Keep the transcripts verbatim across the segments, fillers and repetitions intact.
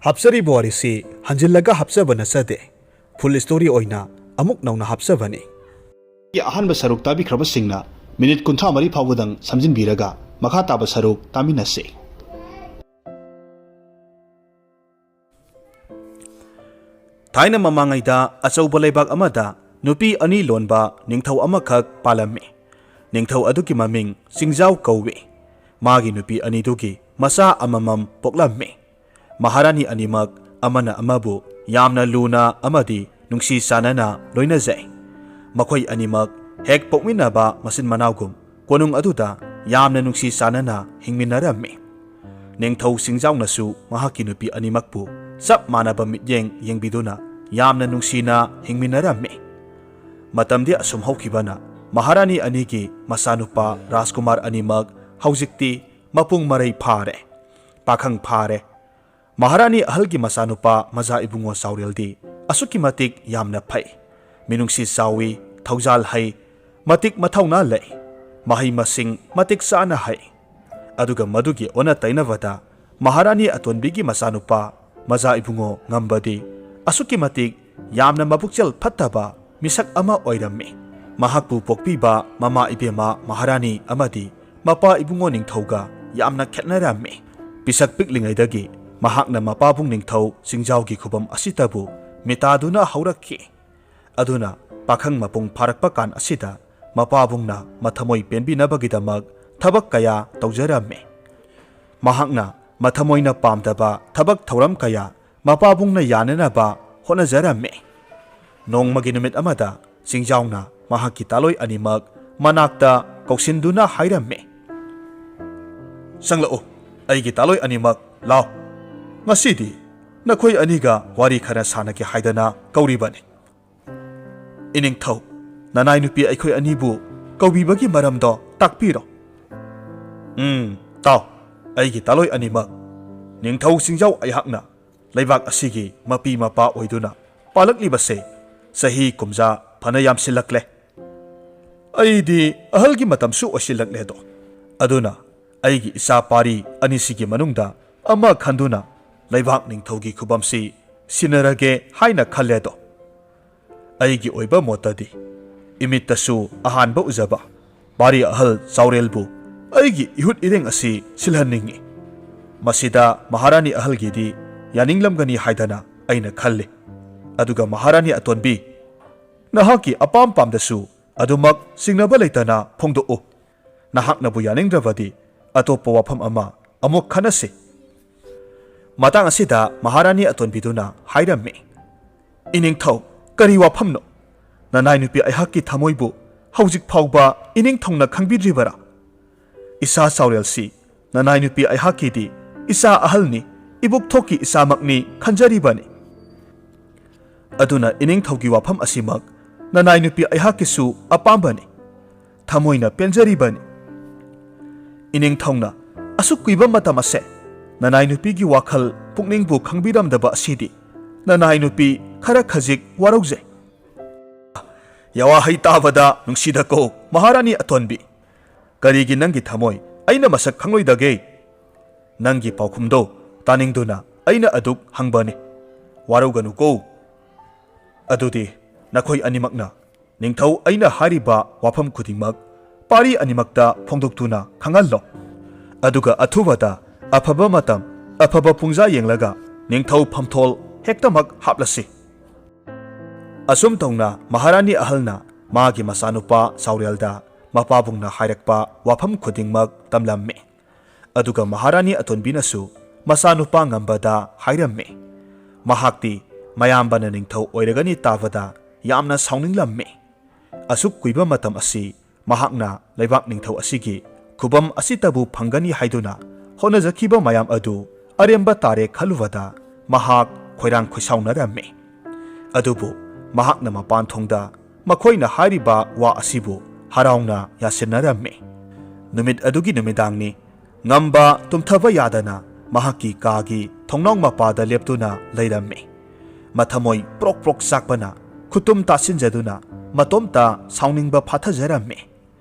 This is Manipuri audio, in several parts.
ꯍꯥꯞꯆꯔꯤꯕ ꯋꯥꯔꯤꯁꯤ ꯍꯟꯖꯤꯜꯂꯒ ꯍꯥꯞꯆꯕ ꯅꯠꯆꯗꯦ, ꯐꯨꯜ ꯁ꯭ꯇꯣꯔꯤ ꯑꯣꯏꯅ ꯑꯃꯨꯛ ꯅꯧꯅ ꯍꯥꯞꯆꯕꯅꯤ꯫ ꯑꯍꯥꯟꯕ ꯁꯔꯨꯛ ꯇꯥꯕꯤꯈ꯭ꯔꯕꯁꯤꯡꯅ ꯃꯤꯅꯤꯠ ꯀꯨꯟꯊ꯭ꯔꯥ ꯃꯔꯤ ꯐꯥꯎꯕꯗꯪ ꯁꯝꯖꯤꯟꯕꯤꯔꯒ ꯃꯈꯥ ꯇꯥꯕ ꯁꯔꯨꯛ ꯇꯥꯃꯤꯟꯅꯁꯤ꯫ ꯊꯥꯏꯅ ꯃꯃꯥꯡꯉꯩꯗ ꯑꯆꯧꯕ ꯂꯩꯕꯥꯛ ꯑꯃꯗ ꯅꯨꯄꯤ ꯑꯅꯤ ꯂꯣꯟꯕ ꯅꯤꯡꯊꯧ ꯑꯃꯈꯛ ꯄꯥꯜꯂꯝꯃꯤ꯫ ꯅꯤꯡꯊꯧ ꯑꯗꯨꯒꯤ ꯃꯃꯤꯡ ꯆꯤꯡꯖꯥꯎ ꯀꯧꯏ꯫ ꯃꯥꯒꯤ ꯅꯨꯄꯤ ꯑꯅꯤꯗꯨꯒꯤ ꯃꯆꯥ ꯑꯃꯃꯝ ꯄꯣꯛꯂꯝꯃꯤ꯫ ꯃꯍꯥꯔꯥꯅꯤ ꯑꯅꯤꯃꯛ ꯑꯃꯅ ꯑꯃꯕꯨ ꯌꯥꯝꯅ ꯂꯨꯅ ꯑꯃꯗꯤ ꯅꯨꯡꯁꯤ ꯆꯥꯟꯅꯅ ꯂꯣꯏꯅꯖꯩ꯫ ꯃꯈꯣꯏ ꯑꯅꯤꯃꯛ ꯍꯦꯛ ꯄꯣꯛꯃꯤꯟꯅꯕ ꯃꯆꯤꯟ ꯃꯅꯥꯎꯒꯨꯝ ꯀꯣꯅꯨꯡ ꯑꯗꯨꯗ ꯌꯥꯝꯅ ꯅꯨꯡꯁꯤ ꯆꯥꯟꯅꯅ ꯍꯤꯡꯃꯤꯟꯅꯔꯝꯃꯤ꯫ ꯅꯤꯡꯊꯧ ꯆꯤꯡꯖꯥꯎꯅꯁꯨ ꯃꯍꯥꯛꯀꯤ ꯅꯨꯄꯤ ꯑꯅꯤꯃꯛꯄꯨ ꯆꯞ ꯃꯥꯟꯅꯕ ꯃꯤꯠꯌꯦꯡ ꯌꯦꯡꯕꯤꯗꯨꯅ ꯌꯥꯝꯅ ꯅꯨꯡꯁꯤꯅ ꯍꯤꯡꯃꯤꯟꯅꯔꯝꯃꯤ꯫ ꯃꯇꯝꯗꯤ ꯑꯁꯨꯝ ꯍꯧꯈꯤꯕꯅ ꯃꯍꯥꯔꯥꯅꯤ ꯑꯅꯤꯒꯤ ꯃꯆꯥꯅꯨꯄꯥ ꯔꯥꯖꯀꯨꯃꯥꯔ ꯑꯅꯤꯃꯛ ꯍꯧꯖꯤꯛꯇꯤ ꯃꯄꯨꯡ ꯃꯔꯩ ꯐꯥꯔꯦ, ꯄꯥꯈꯪ ꯐꯥꯔꯦ꯫ ꯃꯍꯥꯔꯥꯅꯤ ꯑꯍꯜꯒꯤ ꯃꯆꯥꯅꯨꯄꯥ ꯃꯖꯥ ꯏꯕꯨꯡꯉꯣ ꯆꯥꯎꯔꯦꯜꯗꯤ ꯑꯁꯨꯛꯀꯤ ꯃꯇꯤꯛ ꯌꯥꯝꯅ ꯐꯩ, ꯃꯤꯅꯨꯡꯁꯤ ꯆꯥꯎꯏ, ꯊꯧꯖꯥꯜ ꯍꯩ, ꯃꯇꯤꯛ ꯃꯊꯧꯅꯥ ꯂꯩ, ꯃꯍꯩ ꯃꯁꯤꯡ ꯃꯇꯤꯛ ꯆꯥꯅ ꯍꯩ꯫ ꯑꯗꯨꯒ ꯃꯗꯨꯒꯤ ꯑꯣꯟꯅ ꯇꯩꯅꯕꯗ ꯃꯍꯥꯔꯥꯅꯤ ꯑꯇꯣꯟꯕꯤꯒꯤ ꯃꯆꯥꯅꯨꯄꯥ ꯃꯖꯥ ꯏꯕꯨꯡꯉꯣ ꯉꯝꯕꯗꯤ ꯑꯁꯨꯛꯀꯤ ꯃꯇꯤꯛ ꯌꯥꯝꯅ ꯃꯕꯨꯛꯆꯦꯜ ꯐꯠꯇꯕ ꯃꯤꯁꯛ ꯑꯃ ꯑꯣꯏꯔꯝꯃꯤ꯫ ꯃꯍꯥꯛꯄꯨ ꯄꯣꯛꯄꯤꯕ ꯃꯃꯥ ꯏꯕꯦꯝꯃ ꯃꯍꯥꯔꯥꯅꯤ ꯑꯃꯗꯤ ꯃꯄꯥ ꯏꯕꯨꯡꯉꯣ ꯅꯤꯡꯊꯧꯒ ꯌꯥꯝꯅ ꯈꯦꯠꯅꯔꯝꯃꯤ꯫ ꯄꯤꯁꯛ ꯄꯤꯛꯂꯤꯉꯩꯗꯒꯤ ꯃꯍꯥꯛꯅ ꯃꯄꯥꯕꯨꯡ ꯅꯤꯡꯊꯧ ꯆꯤꯡꯖꯥꯎꯒꯤ ꯈꯨꯕꯝ ꯑꯁꯤꯗꯕꯨ ꯃꯤꯇꯥꯗꯨꯅ ꯍꯧꯔꯛꯈꯤ꯫ ꯑꯗꯨꯅ ꯄꯥꯈꯪ ꯃꯄꯨꯡ ꯐꯥꯔꯛꯄ ꯀꯥꯟ ꯑꯁꯤꯗ ꯃꯄꯥꯕꯨꯡꯅ ꯃꯊꯃꯣꯏ ꯄꯦꯟꯕꯤꯅꯕꯒꯤꯗꯃꯛ ꯊꯕꯛ ꯀꯌꯥ ꯇꯧꯖꯔꯝꯃꯤ꯫ ꯃꯍꯥꯛꯅ ꯃꯊꯃꯣꯏꯅ ꯄꯥꯝꯗꯕ ꯊꯕꯛ ꯊꯧꯔꯝ ꯀꯌꯥ ꯃꯄꯥꯕꯨꯡꯅ ꯌꯥꯅꯅꯕ ꯍꯣꯠꯅꯖꯔꯝꯃꯤ꯫ ꯅꯣꯡꯃꯒꯤ ꯅꯨꯃꯤꯠ ꯑꯃꯗ ꯆꯤꯡꯖꯥꯎꯅ ꯃꯍꯥꯛꯀꯤ ꯇꯥꯂꯣꯏ ꯑꯅꯤꯃꯛ ꯃꯅꯥꯛꯇ ꯀꯧꯁꯤꯟꯗꯨꯅ ꯍꯥꯏꯔꯝꯃꯤ, "ꯆꯪꯂꯛꯎ, ꯑꯩꯒꯤ ꯇꯥꯂꯣꯏ ꯑꯅꯤꯃꯛ, ꯂꯥꯎ꯫ ꯉꯁꯤꯗꯤ ꯅꯈꯣꯏ ꯑꯅꯤꯒ ꯋꯥꯔꯤ ꯈꯔ ꯁꯥꯟꯅꯒꯦ ꯍꯥꯏꯗꯅ ꯀꯧꯔꯤꯕꯅꯤ꯫ ꯏꯅꯤꯡꯊꯧ, ꯅꯅꯥꯏ ꯅꯨꯄꯤ ꯑꯩꯈꯣꯏ ꯑꯅꯤꯕꯨ ꯀꯧꯕꯤꯕꯒꯤ ꯃꯔꯝꯗꯣ ꯇꯥꯛꯄꯤꯔꯣ꯫" "ꯎꯝ, ꯇꯥꯎ, ꯑꯩꯒꯤ ꯇꯥꯂꯣꯏ ꯑꯅꯤꯃꯛ, ꯅꯤꯡꯊꯧ ꯆꯤꯡꯖꯥꯎ ꯑꯩꯍꯥꯛꯅ ꯂꯩꯕꯥꯛ ꯑꯁꯤꯒꯤ ꯃꯄꯤ ꯃꯄꯥ ꯑꯣꯏꯗꯨꯅ ꯄꯥꯜꯂꯛꯂꯤꯕꯁꯦ ꯆꯍꯤ ꯀꯨꯝꯖꯥ ꯐꯅ ꯌꯥꯝꯁꯤꯜꯂꯛꯂꯦ꯫ ꯑꯩꯗꯤ ꯑꯍꯜꯒꯤ ꯃꯇꯝꯁꯨ ꯑꯣꯏꯁꯤꯜꯂꯛꯂꯦꯗꯣ꯫ ꯑꯗꯨꯅ ꯑꯩꯒꯤ ꯏꯆꯥ ꯄꯥꯔꯤ ꯑꯅꯤꯁꯤꯒꯤ ꯃꯅꯨꯡꯗ ꯑꯃ ꯈꯟꯗꯨꯅ ꯂꯩꯕꯥꯛ ꯅꯤꯡꯊꯧꯒꯤ ꯈꯨꯕꯝꯁꯤ ꯁꯤꯟꯅꯔꯒꯦ ꯍꯥꯏꯅ ꯈꯜꯂꯦꯗꯣ꯫ ꯑꯩꯒꯤ ꯑꯣꯏꯕ ꯃꯣꯠꯇꯗꯤ ꯏꯃꯤꯠꯇꯁꯨ ꯑꯍꯥꯟꯕ ꯎꯖꯕ ꯄꯥꯔꯤ ꯑꯍꯜ ꯆꯥꯎꯔꯦꯜꯕꯨ ꯑꯩꯒꯤ ꯏꯍꯨꯠ ꯏꯔꯦꯡ ꯑꯁꯤ ꯁꯤꯜꯍꯟꯅꯤꯡꯏ꯫ ꯃꯁꯤꯗ ꯃꯍꯥꯔꯥꯅꯤ ꯑꯍꯜꯒꯤꯗꯤ ꯌꯥꯅꯤꯡꯂꯝꯒꯅꯤ ꯍꯥꯏꯗꯅ ꯑꯩꯅ ꯈꯜꯂꯤ꯫ ꯑꯗꯨꯒ ꯃꯍꯥꯔꯥꯅꯤ ꯑꯇꯣꯟꯕꯤ, ꯅꯍꯥꯛꯀꯤ ꯑꯄꯥꯝ ꯄꯥꯝꯗꯁꯨ ꯑꯗꯨꯃꯛ ꯆꯤꯡꯅꯕ ꯂꯩꯇꯅ ꯐꯣꯡꯗꯣꯛꯎ꯫ ꯅꯍꯥꯛꯅꯕꯨ ꯌꯥꯅꯤꯡꯗ꯭ꯔꯕꯗꯤ ꯑꯇꯣꯞꯄ ꯋꯥꯐꯝ ꯑꯃ ꯑꯃꯨꯛ ꯈꯟꯅꯁꯤ꯫ ꯃꯇꯥꯡ ꯑꯁꯤꯗ ꯃꯍꯥꯔꯥꯅꯤ ꯑꯇꯣꯟꯕꯤꯗꯨꯅ ꯍꯥꯏꯔꯝꯃꯤ, "ꯏꯅꯤꯡꯊꯧ, ꯀꯔꯤ ꯋꯥꯐꯝꯅꯣ? ꯅꯅꯥꯏ ꯅꯨꯄꯤ ꯑꯩꯍꯥꯛꯀꯤ ꯊꯃꯣꯏꯕꯨ ꯍꯧꯖꯤꯛ ꯐꯥꯎꯕ ꯏꯅꯤꯡꯊꯧꯅ ꯈꯪꯕꯤꯗ꯭ꯔꯤꯕꯔꯥ? ꯏꯆꯥ ꯆꯥꯎꯔꯦꯜꯁꯤ ꯅꯅꯥꯏ ꯅꯨꯄꯤ ꯑꯩꯍꯥꯛꯀꯤꯗꯤ ꯏꯆꯥ ꯑꯍꯜꯅꯤ, ꯏꯕꯨꯛꯊꯣꯛꯀꯤ ꯏꯆꯥꯃꯛꯅꯤ ꯈꯟꯖꯔꯤꯕꯅꯤ꯫ ꯑꯗꯨꯅ ꯏꯅꯤꯡꯊꯧꯒꯤ ꯋꯥꯐꯝ ꯑꯁꯤꯃꯛ ꯅꯅꯥꯏ ꯅꯨꯄꯤ ꯑꯩꯍꯥꯛꯀꯤꯁꯨ ꯑꯄꯥꯝꯕꯅꯤ, ꯊꯃꯣꯏꯅ ꯄꯦꯟꯖꯔꯤꯕꯅꯤ꯫ ꯏꯅꯤꯡꯊꯧꯅ ꯑꯁꯨꯛ ꯀꯨꯏꯕ ꯃꯇꯝ ꯑꯁꯦ ꯅꯅꯥꯏ ꯅꯨꯄꯤꯒꯤ ꯋꯥꯈꯜ ꯄꯨꯛꯅꯤꯡꯕꯨ ꯈꯪꯕꯤꯔꯝꯗꯕ ꯑꯁꯤꯗꯤ ꯅꯅꯥꯏ ꯅꯨꯄꯤ ꯈꯔ ꯈꯖꯤꯛ ꯋꯥꯔꯧꯖꯩ"꯫ ꯌꯥꯋꯥꯍꯩ ꯇꯥꯕꯗ ꯅꯨꯡꯁꯤꯗꯀꯣ ꯃꯍꯥꯔꯥꯅꯤ ꯑꯇꯣꯟꯕꯤ꯫ ꯀꯔꯤꯒꯤ ꯅꯪꯒꯤ ꯊꯃꯣꯏ ꯑꯩꯅ ꯃꯁꯛ ꯈꯪꯂꯣꯏꯗꯒꯦ? ꯅꯪꯒꯤ ꯄꯥꯎꯈꯨꯝꯗꯣ ꯇꯥꯅꯤꯡꯗꯨꯅ ꯑꯩꯅ ꯑꯗꯨꯛ ꯍꯪꯕꯅꯤ꯫ ꯋꯥꯔꯧꯒꯅꯨꯀꯣ꯫ ꯑꯗꯨꯗꯤ ꯅꯈꯣꯏ ꯑꯅꯤꯃꯛꯅ ꯅꯤꯡꯊꯧ ꯑꯩꯅ ꯍꯥꯏꯔꯤꯕ ꯋꯥꯐꯝ ꯈꯨꯗꯤꯡꯃꯛ ꯄꯥꯔꯤ ꯑꯅꯤꯃꯛꯇ ꯐꯣꯡꯗꯣꯛꯇꯨꯅ ꯈꯪꯍꯜꯂꯣ꯫ ꯑꯗꯨꯒ ꯑꯊꯨꯕꯗ ꯑꯐꯕ ꯃꯇꯝ, ꯑꯐꯕ ꯄꯨꯡꯖꯥ ꯌꯦꯡꯂꯒ ꯅꯤꯡꯊꯧ ꯐꯝꯊꯣꯜ ꯍꯦꯛꯇꯃꯛ ꯍꯥꯞꯂꯁꯤ꯫ ꯑꯁꯨꯝ ꯇꯧꯅ ꯃꯍꯥꯔꯥꯅꯤ ꯑꯍꯜꯅ ꯃꯥꯒꯤ ꯃꯆꯥꯅꯨꯄꯥ ꯆꯥꯎꯔꯦꯜꯗ ꯃꯄꯥꯕꯨꯡꯅ ꯍꯥꯏꯔꯛꯄ ꯋꯥꯐꯝ ꯈꯨꯗꯤꯡꯃꯛ ꯇꯝꯂꯝꯃꯤ꯫ ꯑꯗꯨꯒ ꯃꯍꯥꯔꯥꯅꯤ ꯑꯇꯣꯟꯕꯤꯅꯁꯨ ꯃꯆꯥꯅꯨꯄꯥ ꯉꯝꯕꯗ ꯍꯥꯏꯔꯝꯃꯤ꯫ ꯃꯍꯥꯛꯇꯤ ꯃꯌꯥꯝꯕꯅ ꯅꯤꯡꯊꯧ ꯑꯣꯏꯔꯒꯅꯤ ꯇꯥꯕꯗ ꯌꯥꯝꯅ ꯁꯥꯎꯅꯤꯡꯂꯝꯃꯤ꯫ ꯑꯁꯨꯛ ꯀꯨꯏꯕ ꯃꯇꯝ ꯑꯁꯤ ꯃꯍꯥꯛꯅ ꯂꯩꯕꯥꯛ ꯅꯤꯡꯊꯧ ꯑꯁꯤꯒꯤ ꯈꯨꯕꯝ ꯑꯁꯤꯇꯕꯨ ꯐꯪꯒꯅꯤ ꯍꯥꯏꯗꯨꯅ ꯍꯣꯠꯅꯖꯈꯤꯕ ꯃꯌꯥꯝ ꯑꯗꯨ ꯑꯔꯦꯝꯕ ꯇꯥꯔꯦ ꯈꯜꯂꯨꯕꯗ ꯃꯍꯥꯛ ꯈꯣꯏꯔꯥꯡ ꯈꯣꯏꯁꯥꯎꯅꯔꯝꯃꯤ꯫ ꯑꯗꯨꯕꯨ ꯃꯍꯥꯛꯅ ꯃꯄꯥꯟ ꯊꯣꯡꯗ ꯃꯈꯣꯏꯅ ꯍꯥꯏꯔꯤꯕ ꯋꯥ ꯑꯁꯤꯕꯨ ꯍꯔꯥꯎꯅ ꯌꯥꯁꯤꯟꯅꯔꯝꯃꯤ꯫ ꯅꯨꯃꯤꯠ ꯑꯗꯨꯒꯤ ꯅꯨꯃꯤꯗꯥꯡꯅꯤ꯫ ꯉꯝꯕ ꯇꯨꯝꯊꯕ ꯌꯥꯗꯅ ꯃꯍꯥꯛꯀꯤ ꯀꯥꯒꯤ ꯊꯣꯡꯅꯥꯎ ꯃꯄꯥꯗ ꯂꯦꯞꯇꯨꯅ ꯂꯩꯔꯝꯃꯤ꯫ ꯃꯊꯃꯣꯏ ꯄ꯭ꯔꯣꯛ ꯄ꯭ꯔꯣꯛ ꯆꯥꯛꯄꯅ ꯈꯨꯇꯨꯝ ꯇꯥꯁꯤꯟꯖꯗꯨꯅ ꯃꯇꯣꯝꯇ ꯁꯥꯎꯅꯤꯡꯕ ꯐꯥꯊꯖꯔꯝꯃꯤ꯫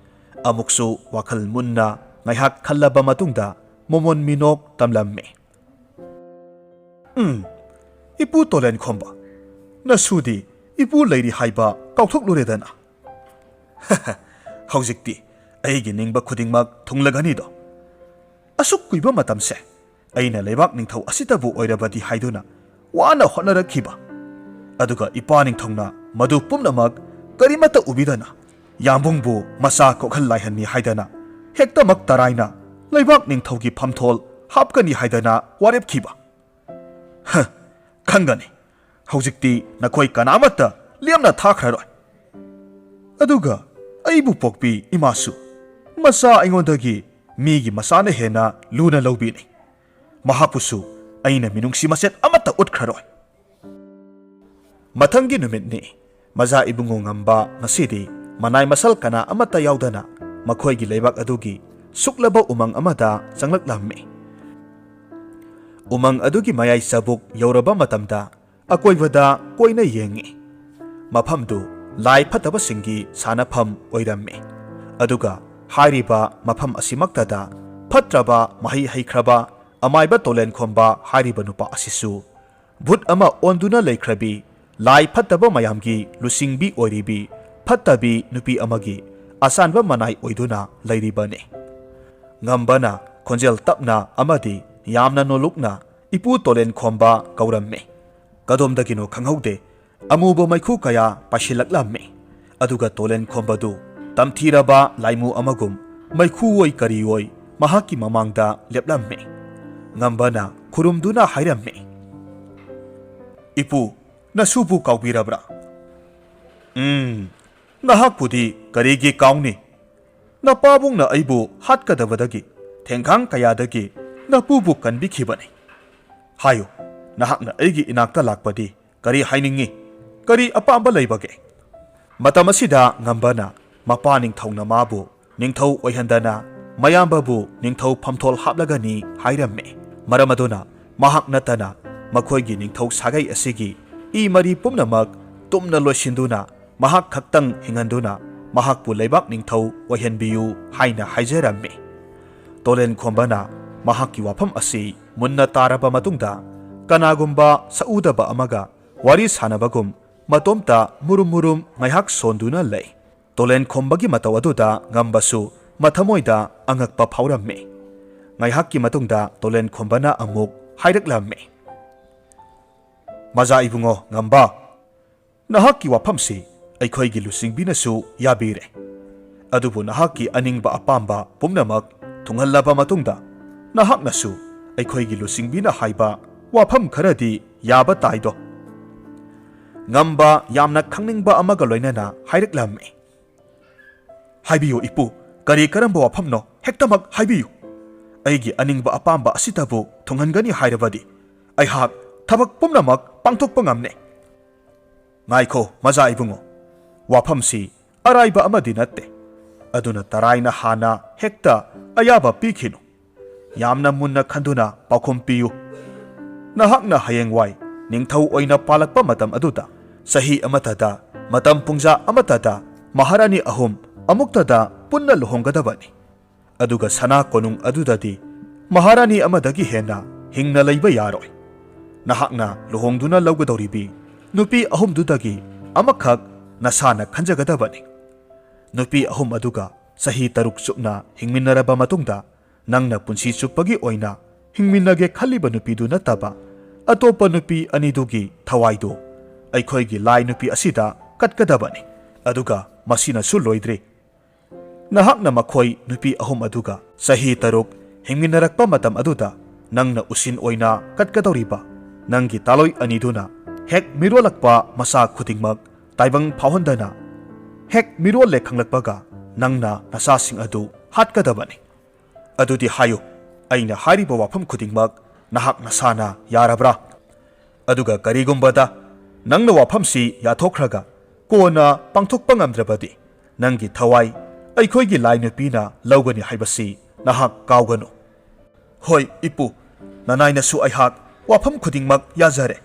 ꯑꯃꯨꯛꯁꯨ ꯋꯥꯈꯜ ꯃꯨꯟꯅ ꯉꯥꯏꯍꯥꯛ ꯈꯜꯂꯕ ꯃꯇꯨꯡꯗ ꯃꯣꯃꯣꯟ ꯃꯤꯅꯣꯛ ꯇꯝꯂꯝꯃꯤ꯫ "ꯎꯝ, ꯏꯄꯨ ꯇꯣꯂꯦꯟꯈꯣꯝꯕ, ꯅꯁꯨꯗꯤ ꯏꯄꯨ ꯂꯩꯔꯤ ꯍꯥꯏꯕ ꯀꯥꯎꯊꯣꯛꯂꯨꯔꯦꯗꯅ?" "ꯍꯧꯖꯤꯛꯇꯤ ꯑꯩꯒꯤ ꯅꯤꯡꯕ ꯈꯨꯗꯤꯡꯃꯛ ꯊꯨꯡꯂꯒꯅꯤꯗꯣ꯫ ꯑꯁꯨꯛ ꯀꯨꯏꯕ ꯃꯇꯝꯁꯦ ꯑꯩꯅ ꯂꯩꯕꯥꯛ ꯅꯤꯡꯊꯧ ꯑꯁꯤꯇꯕꯨ ꯑꯣꯏꯔꯕꯗꯤ ꯍꯥꯏꯗꯨꯅ ꯋꯥꯅ ꯍꯣꯠꯅꯔꯛꯈꯤꯕ, ꯑꯗꯨꯒ ꯏꯄꯥ ꯅꯤꯡꯊꯧꯅ ꯃꯗꯨ ꯄꯨꯝꯅꯃꯛ ꯀꯔꯤꯃꯠꯇ ꯎꯕꯤꯗꯅ ꯌꯥꯝꯕꯨꯡꯕꯨ ꯃꯆꯥ ꯀꯣꯛꯍꯜ ꯂꯥꯏꯍꯟꯅꯤ ꯍꯥꯏꯗꯅ ꯍꯦꯛꯇꯃꯛ ꯇꯔꯥꯏꯅ ꯂꯩꯕꯥꯛ ꯅꯤꯡꯊꯧꯒꯤ ꯐꯝꯊꯣꯜ ꯍꯥꯞꯀꯅꯤ ꯍꯥꯏꯗꯅ ꯋꯥꯔꯦꯞꯈꯤꯕ꯫ ꯍ, ꯈꯪꯒꯅꯤ꯫ ꯍꯧꯖꯤꯛꯇꯤ ꯅꯈꯣꯏ ꯀꯅꯥꯃꯠꯇ ꯂꯦꯝꯅ ꯊꯥꯈ꯭ꯔꯔꯣꯏ꯫ ꯑꯗꯨꯒ ꯑꯩꯕꯨ ꯄꯣꯛꯄꯤ ꯏꯃꯥꯁꯨ ꯃꯆꯥ ꯑꯩꯉꯣꯟꯗꯒꯤ ꯃꯤꯒꯤ ꯃꯆꯥꯅ ꯍꯦꯟꯅ ꯂꯨꯅ ꯂꯧꯕꯤꯅꯤ꯫ ꯃꯍꯥꯛꯄꯨꯁꯨ ꯑꯩꯅ ꯃꯤꯅꯨꯡꯁꯤ ꯃꯆꯦꯠ ꯑꯃꯠꯇ ꯎꯠꯈ꯭ꯔꯔꯣꯏ꯫" ꯃꯊꯪꯒꯤ ꯅꯨꯃꯤꯠꯅꯤ꯫ ꯃꯖꯥ ꯏꯕꯨꯡꯉꯣ ꯉꯝꯕ ꯉꯁꯤꯗꯤ ꯃꯅꯥꯏ ꯃꯁꯜ ꯀꯅꯥ ꯑꯃꯠꯇ ꯌꯥꯎꯗꯅ ꯃꯈꯣꯏꯒꯤ ꯂꯩꯕꯥꯛ ꯑꯗꯨꯒꯤ ꯁꯨꯛꯂꯕ ꯎꯃꯪ ꯑꯃꯗ ꯆꯪꯂꯛꯂꯝꯃꯤ꯫ ꯎꯃꯪ ꯑꯗꯨꯒꯤ ꯃꯌꯥꯏ ꯆꯕꯨꯛ ꯌꯧꯔꯕ ꯃꯇꯝꯗ ꯑꯀꯣꯏꯕꯗ ꯀꯣꯏꯅ ꯌꯦꯡꯉꯤ꯫ ꯃꯐꯝꯗꯨ ꯂꯥꯏ ꯐꯠꯇꯕꯁꯤꯡꯒꯤ ꯁꯥꯟꯅꯐꯝ ꯑꯣꯏꯔꯝꯃꯤ꯫ ꯑꯗꯨꯒ ꯍꯥꯏꯔꯤꯕ ꯃꯐꯝ ꯑꯁꯤꯃꯛꯇꯗ ꯐꯠꯇ꯭ꯔꯕ ꯃꯍꯩ ꯍꯩꯈ꯭ꯔꯕ ꯑꯃꯥꯏꯕ ꯇꯣꯂꯦꯟꯈꯣꯝꯕ ꯍꯥꯏꯔꯤꯕ ꯅꯨꯄꯥ ꯑꯁꯤꯁꯨ ꯚꯨꯠ ꯑꯃ ꯑꯣꯟꯗꯨꯅ ꯂꯩꯈ꯭ꯔꯕꯤ, ꯂꯥꯏ ꯐꯠꯇꯕ ꯃꯌꯥꯝꯒꯤ ꯂꯨꯆꯤꯡꯕꯤ ꯑꯣꯏꯔꯤꯕꯤ ꯐꯠꯇꯕꯤ ꯅꯨꯄꯤ ꯑꯃꯒꯤ ꯑꯆꯥꯟꯕ ꯃꯅꯥꯏ ꯑꯣꯏꯗꯨꯅ ꯂꯩꯔꯤꯕꯅꯤ꯫ ꯉꯝꯕꯅ ꯈꯣꯟꯖꯦꯜ ꯇꯞꯅ ꯑꯃꯗꯤ ꯌꯥꯝꯅ ꯅꯣꯂꯨꯛꯅ ꯏꯄꯨ ꯇꯣꯂꯦꯟꯈꯣꯝꯕ ꯀꯧꯔꯝꯃꯤ꯫ ꯀꯗꯣꯝꯗꯒꯤꯅꯣ ꯈꯪꯍꯧꯗꯦ, ꯑꯃꯨꯕ ꯃꯩꯈꯨ ꯀꯌꯥ ꯄꯥꯏꯁꯤꯜꯂꯛꯂꯝꯃꯤ꯫ ꯑꯗꯨꯒ ꯇꯣꯂꯦꯟꯈꯣꯝꯕꯗꯨ ꯇꯝꯊꯤꯔꯕ ꯂꯥꯏꯃꯨ ꯑꯃꯒꯨꯝ ꯃꯩꯈꯨ ꯑꯣꯏ ꯀꯔꯤ ꯑꯣꯏ ꯃꯍꯥꯛꯀꯤ ꯃꯃꯥꯡꯗ ꯂꯦꯞꯂꯝꯃꯤ꯫ ꯉꯝꯕꯅ ꯈꯨꯔꯨꯝꯗꯨꯅ ꯍꯥꯏꯔꯝꯃꯤ, "ꯏꯄꯨ, ꯅꯁꯨꯕꯨ ꯀꯥꯎꯕꯤꯔꯕ꯭ꯔꯥ?" "ꯎꯝ, ꯅꯍꯥꯛꯄꯨꯗꯤ ꯀꯔꯤꯒꯤ ꯀꯥꯎꯅꯤ? ꯅꯄꯥꯕꯨꯡꯅ ꯑꯩꯕꯨ ꯍꯥꯠꯀꯗꯕꯗꯒꯤ ꯊꯦꯡꯈꯥꯡ ꯀꯌꯥꯗꯒꯤ ꯅꯄꯨꯕꯨ ꯀꯟꯕꯤꯈꯤꯕꯅꯤ꯫ ꯍꯥꯏꯌꯨ, ꯅꯍꯥꯛꯅ ꯑꯩꯒꯤ ꯏꯅꯥꯛꯇ ꯂꯥꯛꯄꯗꯤ ꯀꯔꯤ ꯍꯥꯏꯅꯤꯡꯉꯤ? ꯀꯔꯤ ꯑꯄꯥꯝꯕ ꯂꯩꯕꯒꯦ?" ꯃꯇꯝ ꯑꯁꯤꯗ ꯉꯝꯕꯅ ꯃꯄꯥ ꯅꯤꯡꯊꯧꯅ ꯃꯥꯕꯨ ꯅꯤꯡꯊꯧ ꯑꯣꯏꯍꯟꯗꯅ ꯃꯌꯥꯝꯕꯕꯨ ꯅꯤꯡꯊꯧ ꯐꯝꯊꯣꯜ ꯍꯥꯞꯂꯒꯅꯤ ꯍꯥꯏꯔꯝꯃꯤ꯫ ꯃꯔꯝ ꯑꯗꯨꯅ ꯃꯍꯥꯛ ꯅꯠꯇꯅ ꯃꯈꯣꯏꯒꯤ ꯅꯤꯡꯊꯧ ꯁꯥꯒꯩ ꯑꯁꯤꯒꯤ ꯏ ꯃꯔꯤ ꯄꯨꯝꯅꯃꯛ ꯇꯨꯝꯅ ꯂꯣꯏꯁꯤꯟꯗꯨꯅ ꯃꯍꯥꯛ ꯈꯛꯇꯪ ꯍꯤꯡꯍꯟꯗꯨꯅ ꯃꯍꯥꯛꯄꯨ ꯂꯩꯕꯥꯛ ꯅꯤꯡꯊꯧ ꯑꯣꯏꯍꯟꯕꯤꯌꯨ ꯍꯥꯏꯅ ꯍꯥꯏꯖꯔꯝꯃꯤ꯫ ꯇꯣꯂꯦꯟꯈꯣꯝꯕꯅ ꯃꯍꯥꯛꯀꯤ ꯋꯥꯐꯝ ꯑꯁꯤ ꯃꯨꯟꯅ ꯇꯥꯔꯕ ꯃꯇꯨꯡꯗ ꯀꯅꯥꯒꯨꯝꯕ ꯁꯛꯎꯗꯕ ꯑꯃꯒ ꯋꯥꯔꯤ ꯁꯥꯟꯅꯕꯒꯨꯝ ꯃꯇꯣꯝꯇ ꯃꯨꯔꯨꯝ ꯃꯨꯔꯨꯝ ꯉꯥꯏꯍꯥꯛ ꯁꯣꯟꯗꯨꯅ ꯂꯩ꯫ ꯇꯣꯂꯦꯟ ꯈꯣꯝꯕꯒꯤ ꯃꯇꯧ ꯑꯗꯨꯗ ꯉꯝꯕꯁꯨ ꯃꯊꯃꯣꯏꯗ ꯑꯉꯛꯄ ꯐꯥꯎꯔꯝꯃꯤ꯫ ꯉꯥꯏꯍꯥꯛꯀꯤ ꯃꯇꯨꯡꯗ ꯇꯣꯂꯦꯟ ꯈꯣꯝꯕꯅ ꯑꯃꯨꯛ ꯍꯥꯏꯔꯛꯂꯝꯃꯤ, "ꯃꯖꯥ ꯏꯕꯨꯡꯉꯣ ꯉꯝꯕ, ꯅꯍꯥꯛꯀꯤ ꯋꯥꯐꯝꯁꯤ ꯑꯩꯈꯣꯏꯒꯤ ꯂꯨꯆꯤꯡꯕꯤꯅꯁꯨ ꯌꯥꯕꯤꯔꯦ꯫ ꯑꯗꯨꯕꯨ ꯅꯍꯥꯛꯀꯤ ꯑꯅꯤꯡꯕ ꯑꯄꯥꯝꯕ ꯄꯨꯝꯅꯃꯛ ꯊꯨꯡꯍꯜꯂꯕ ꯃꯇꯨꯡꯗ ꯅꯍꯥꯛꯅꯁꯨ ꯑꯩꯈꯣꯏꯒꯤ ꯂꯨꯆꯤꯡꯕꯤꯅ ꯍꯥꯏꯕ ꯋꯥꯐꯝ ꯈꯔꯗꯤ ꯌꯥꯕ ꯇꯥꯏꯗꯣ?" ꯉꯝꯕ ꯌꯥꯝꯅ ꯈꯪꯅꯤꯡꯕ ꯑꯃꯒ ꯂꯣꯏꯅꯅ ꯍꯥꯏꯔꯛꯂꯝꯃꯤ꯫ "ꯍꯥꯏꯕꯤꯌꯨ ꯏꯄꯨ, ꯀꯔꯤ ꯀꯔꯝꯕ ꯋꯥꯐꯝꯅꯣ? ꯍꯦꯛꯇꯃꯛ ꯍꯥꯏꯕꯤꯌꯨ꯫ ꯑꯩꯒꯤ ꯑꯅꯤꯡꯕ ꯑꯄꯥꯝꯕ ꯑꯁꯤꯇꯕꯨ ꯊꯨꯡꯍꯟꯒꯅꯤ ꯍꯥꯏꯔꯕꯗꯤ ꯑꯩꯍꯥꯛ ꯊꯕꯛ ꯄꯨꯝꯅꯃꯛ ꯄꯥꯡꯊꯣꯛꯄ ꯉꯝꯅꯤ꯫" "ꯉꯥꯏꯈꯣ ꯃꯖꯥ ꯏꯕꯨꯡꯉꯣ, ꯋꯥꯐꯝꯁꯤ ꯑꯔꯥꯏꯕ ꯑꯃꯗꯤ ꯅꯠꯇꯦ꯫ ꯑꯗꯨꯅ ꯇꯔꯥꯏꯅ ꯍꯥꯟꯅ ꯍꯦꯛꯇ ꯑꯌꯥꯕ ꯄꯤꯈꯤꯅꯨ꯫ ꯌꯥꯝꯅ ꯃꯨꯟꯅ ꯈꯟꯗꯨꯅ ꯄꯥꯎꯈꯨꯝ ꯄꯤꯌꯨ꯫ ꯅꯍꯥꯛꯅ ꯍꯌꯦꯡꯋꯥꯏ ꯅꯤꯡꯊꯧ ꯑꯣꯏꯅ ꯄꯥꯜꯂꯛꯄ ꯃꯇꯝ ꯑꯗꯨꯗ ꯆꯍꯤ ꯑꯃꯠꯇꯗ, ꯃꯇꯝ ꯄꯨꯡꯖꯥ ꯑꯃꯠꯇꯗ ꯃꯍꯥꯔꯥꯅꯤ ꯑꯍꯨꯝ ꯑꯃꯨꯛꯇꯗ ꯄꯨꯟꯅ ꯂꯨꯍꯣꯡꯒꯗꯕꯅꯤ꯫ ꯑꯗꯨꯒ ꯁꯅꯥ ꯀꯣꯅꯨꯡ ꯑꯗꯨꯗꯗꯤ ꯃꯍꯥꯔꯥꯅꯤ ꯑꯃꯗꯒꯤ ꯍꯦꯟꯅ ꯍꯤꯡꯅ ꯂꯩꯕ ꯌꯥꯔꯣꯏ꯫ ꯅꯍꯥꯛꯅ ꯂꯨꯍꯣꯡꯗꯨꯅ ꯂꯧꯒꯗꯧꯔꯤꯕꯤ ꯅꯨꯄꯤ ꯑꯍꯨꯝꯗꯨꯗꯒꯤ ꯑꯃꯈꯛ ꯅꯁꯥꯅ ꯈꯟꯖꯒꯗꯕꯅꯤ꯫ ꯅꯨꯄꯤ ꯑꯍꯨꯝ ꯑꯗꯨꯒ ꯆꯍꯤ ꯇꯔꯨꯛ ꯆꯨꯞꯅ ꯍꯤꯡꯃꯤꯟꯅꯔꯕ ꯃꯇꯨꯡꯗ ꯅꯪꯅ ꯄꯨꯟꯁꯤ ꯆꯨꯞꯄꯒꯤ ꯑꯣꯏꯅ ꯍꯤꯡꯃꯤꯟꯅꯒꯦ ꯈꯜꯂꯤꯕ ꯅꯨꯄꯤꯗꯨ ꯅꯠꯇꯕ ꯑꯇꯣꯞꯄ ꯅꯨꯄꯤ ꯑꯅꯤꯗꯨꯒꯤ ꯊꯋꯥꯏꯗꯨ ꯑꯩꯈꯣꯏꯒꯤ ꯂꯥꯏ ꯅꯨꯄꯤ ꯑꯁꯤꯗ ꯀꯠꯀꯗꯕꯅꯤ꯫ ꯑꯗꯨꯒ ꯃꯁꯤꯅꯁꯨ ꯂꯣꯏꯗ꯭ꯔꯤ꯫ ꯅꯍꯥꯛꯅ ꯃꯈꯣꯏ ꯅꯨꯄꯤ ꯑꯍꯨꯝ ꯑꯗꯨꯒ ꯆꯍꯤ ꯇꯔꯨꯛ ꯍꯤꯡꯃꯤꯟꯅꯔꯛꯄ ꯃꯇꯝ ꯑꯗꯨꯗ ꯅꯪꯅ ꯎꯁꯤꯟ ꯑꯣꯏꯅ ꯀꯠꯀꯗꯧꯔꯤꯕ ꯅꯪꯒꯤ ꯇꯥꯂꯣꯏ ꯑꯅꯤꯗꯨꯅ ꯍꯦꯛ ꯃꯤꯔꯣꯜꯂꯛꯄ ꯃꯆꯥ ꯈꯨꯗꯤꯡꯃꯛ ꯇꯥꯏꯕꯪ ꯐꯥꯎꯍꯟꯗꯅ ꯍꯦꯛ ꯃꯤꯔꯣꯜꯂꯦ ꯈꯪꯂꯛꯄꯒ ꯅꯪꯅ ꯅꯆꯥꯁꯤꯡ ꯑꯗꯨ ꯍꯥꯠꯀꯗꯕꯅꯤ꯫ ꯑꯗꯨꯗꯤ ꯍꯥꯏꯌꯨ, ꯑꯩꯅ ꯍꯥꯏꯔꯤꯕ ꯋꯥꯐꯝ ꯈꯨꯗꯤꯡꯃꯛ ꯅꯍꯥꯛ ꯅꯁꯥꯅ ꯌꯥꯔꯕ꯭ꯔꯥ? ꯑꯗꯨꯒ ꯀꯔꯤꯒꯨꯝꯕꯗ ꯅꯪꯅ ꯋꯥꯐꯝꯁꯤ ꯌꯥꯊꯣꯛꯈ꯭ꯔꯒ ꯀꯣꯟꯅ ꯄꯥꯡꯊꯣꯛꯄ ꯉꯝꯗ꯭ꯔꯕꯗꯤ ꯅꯪꯒꯤ ꯊꯋꯥꯏ ꯑꯩꯈꯣꯏꯒꯤ ꯂꯥꯏ ꯅꯨꯄꯤꯅ ꯂꯧꯒꯅꯤ ꯍꯥꯏꯕꯁꯤ ꯅꯍꯥꯛ ꯀꯥꯎꯒꯅꯨ꯫" "ꯍꯣꯏ ꯏꯄꯨ, ꯅꯅꯥꯏꯅꯁꯨ ꯑꯩꯍꯥꯛ ꯋꯥꯐꯝ ꯈꯨꯗꯤꯡꯃꯛ ꯌꯥꯖꯔꯦ꯫"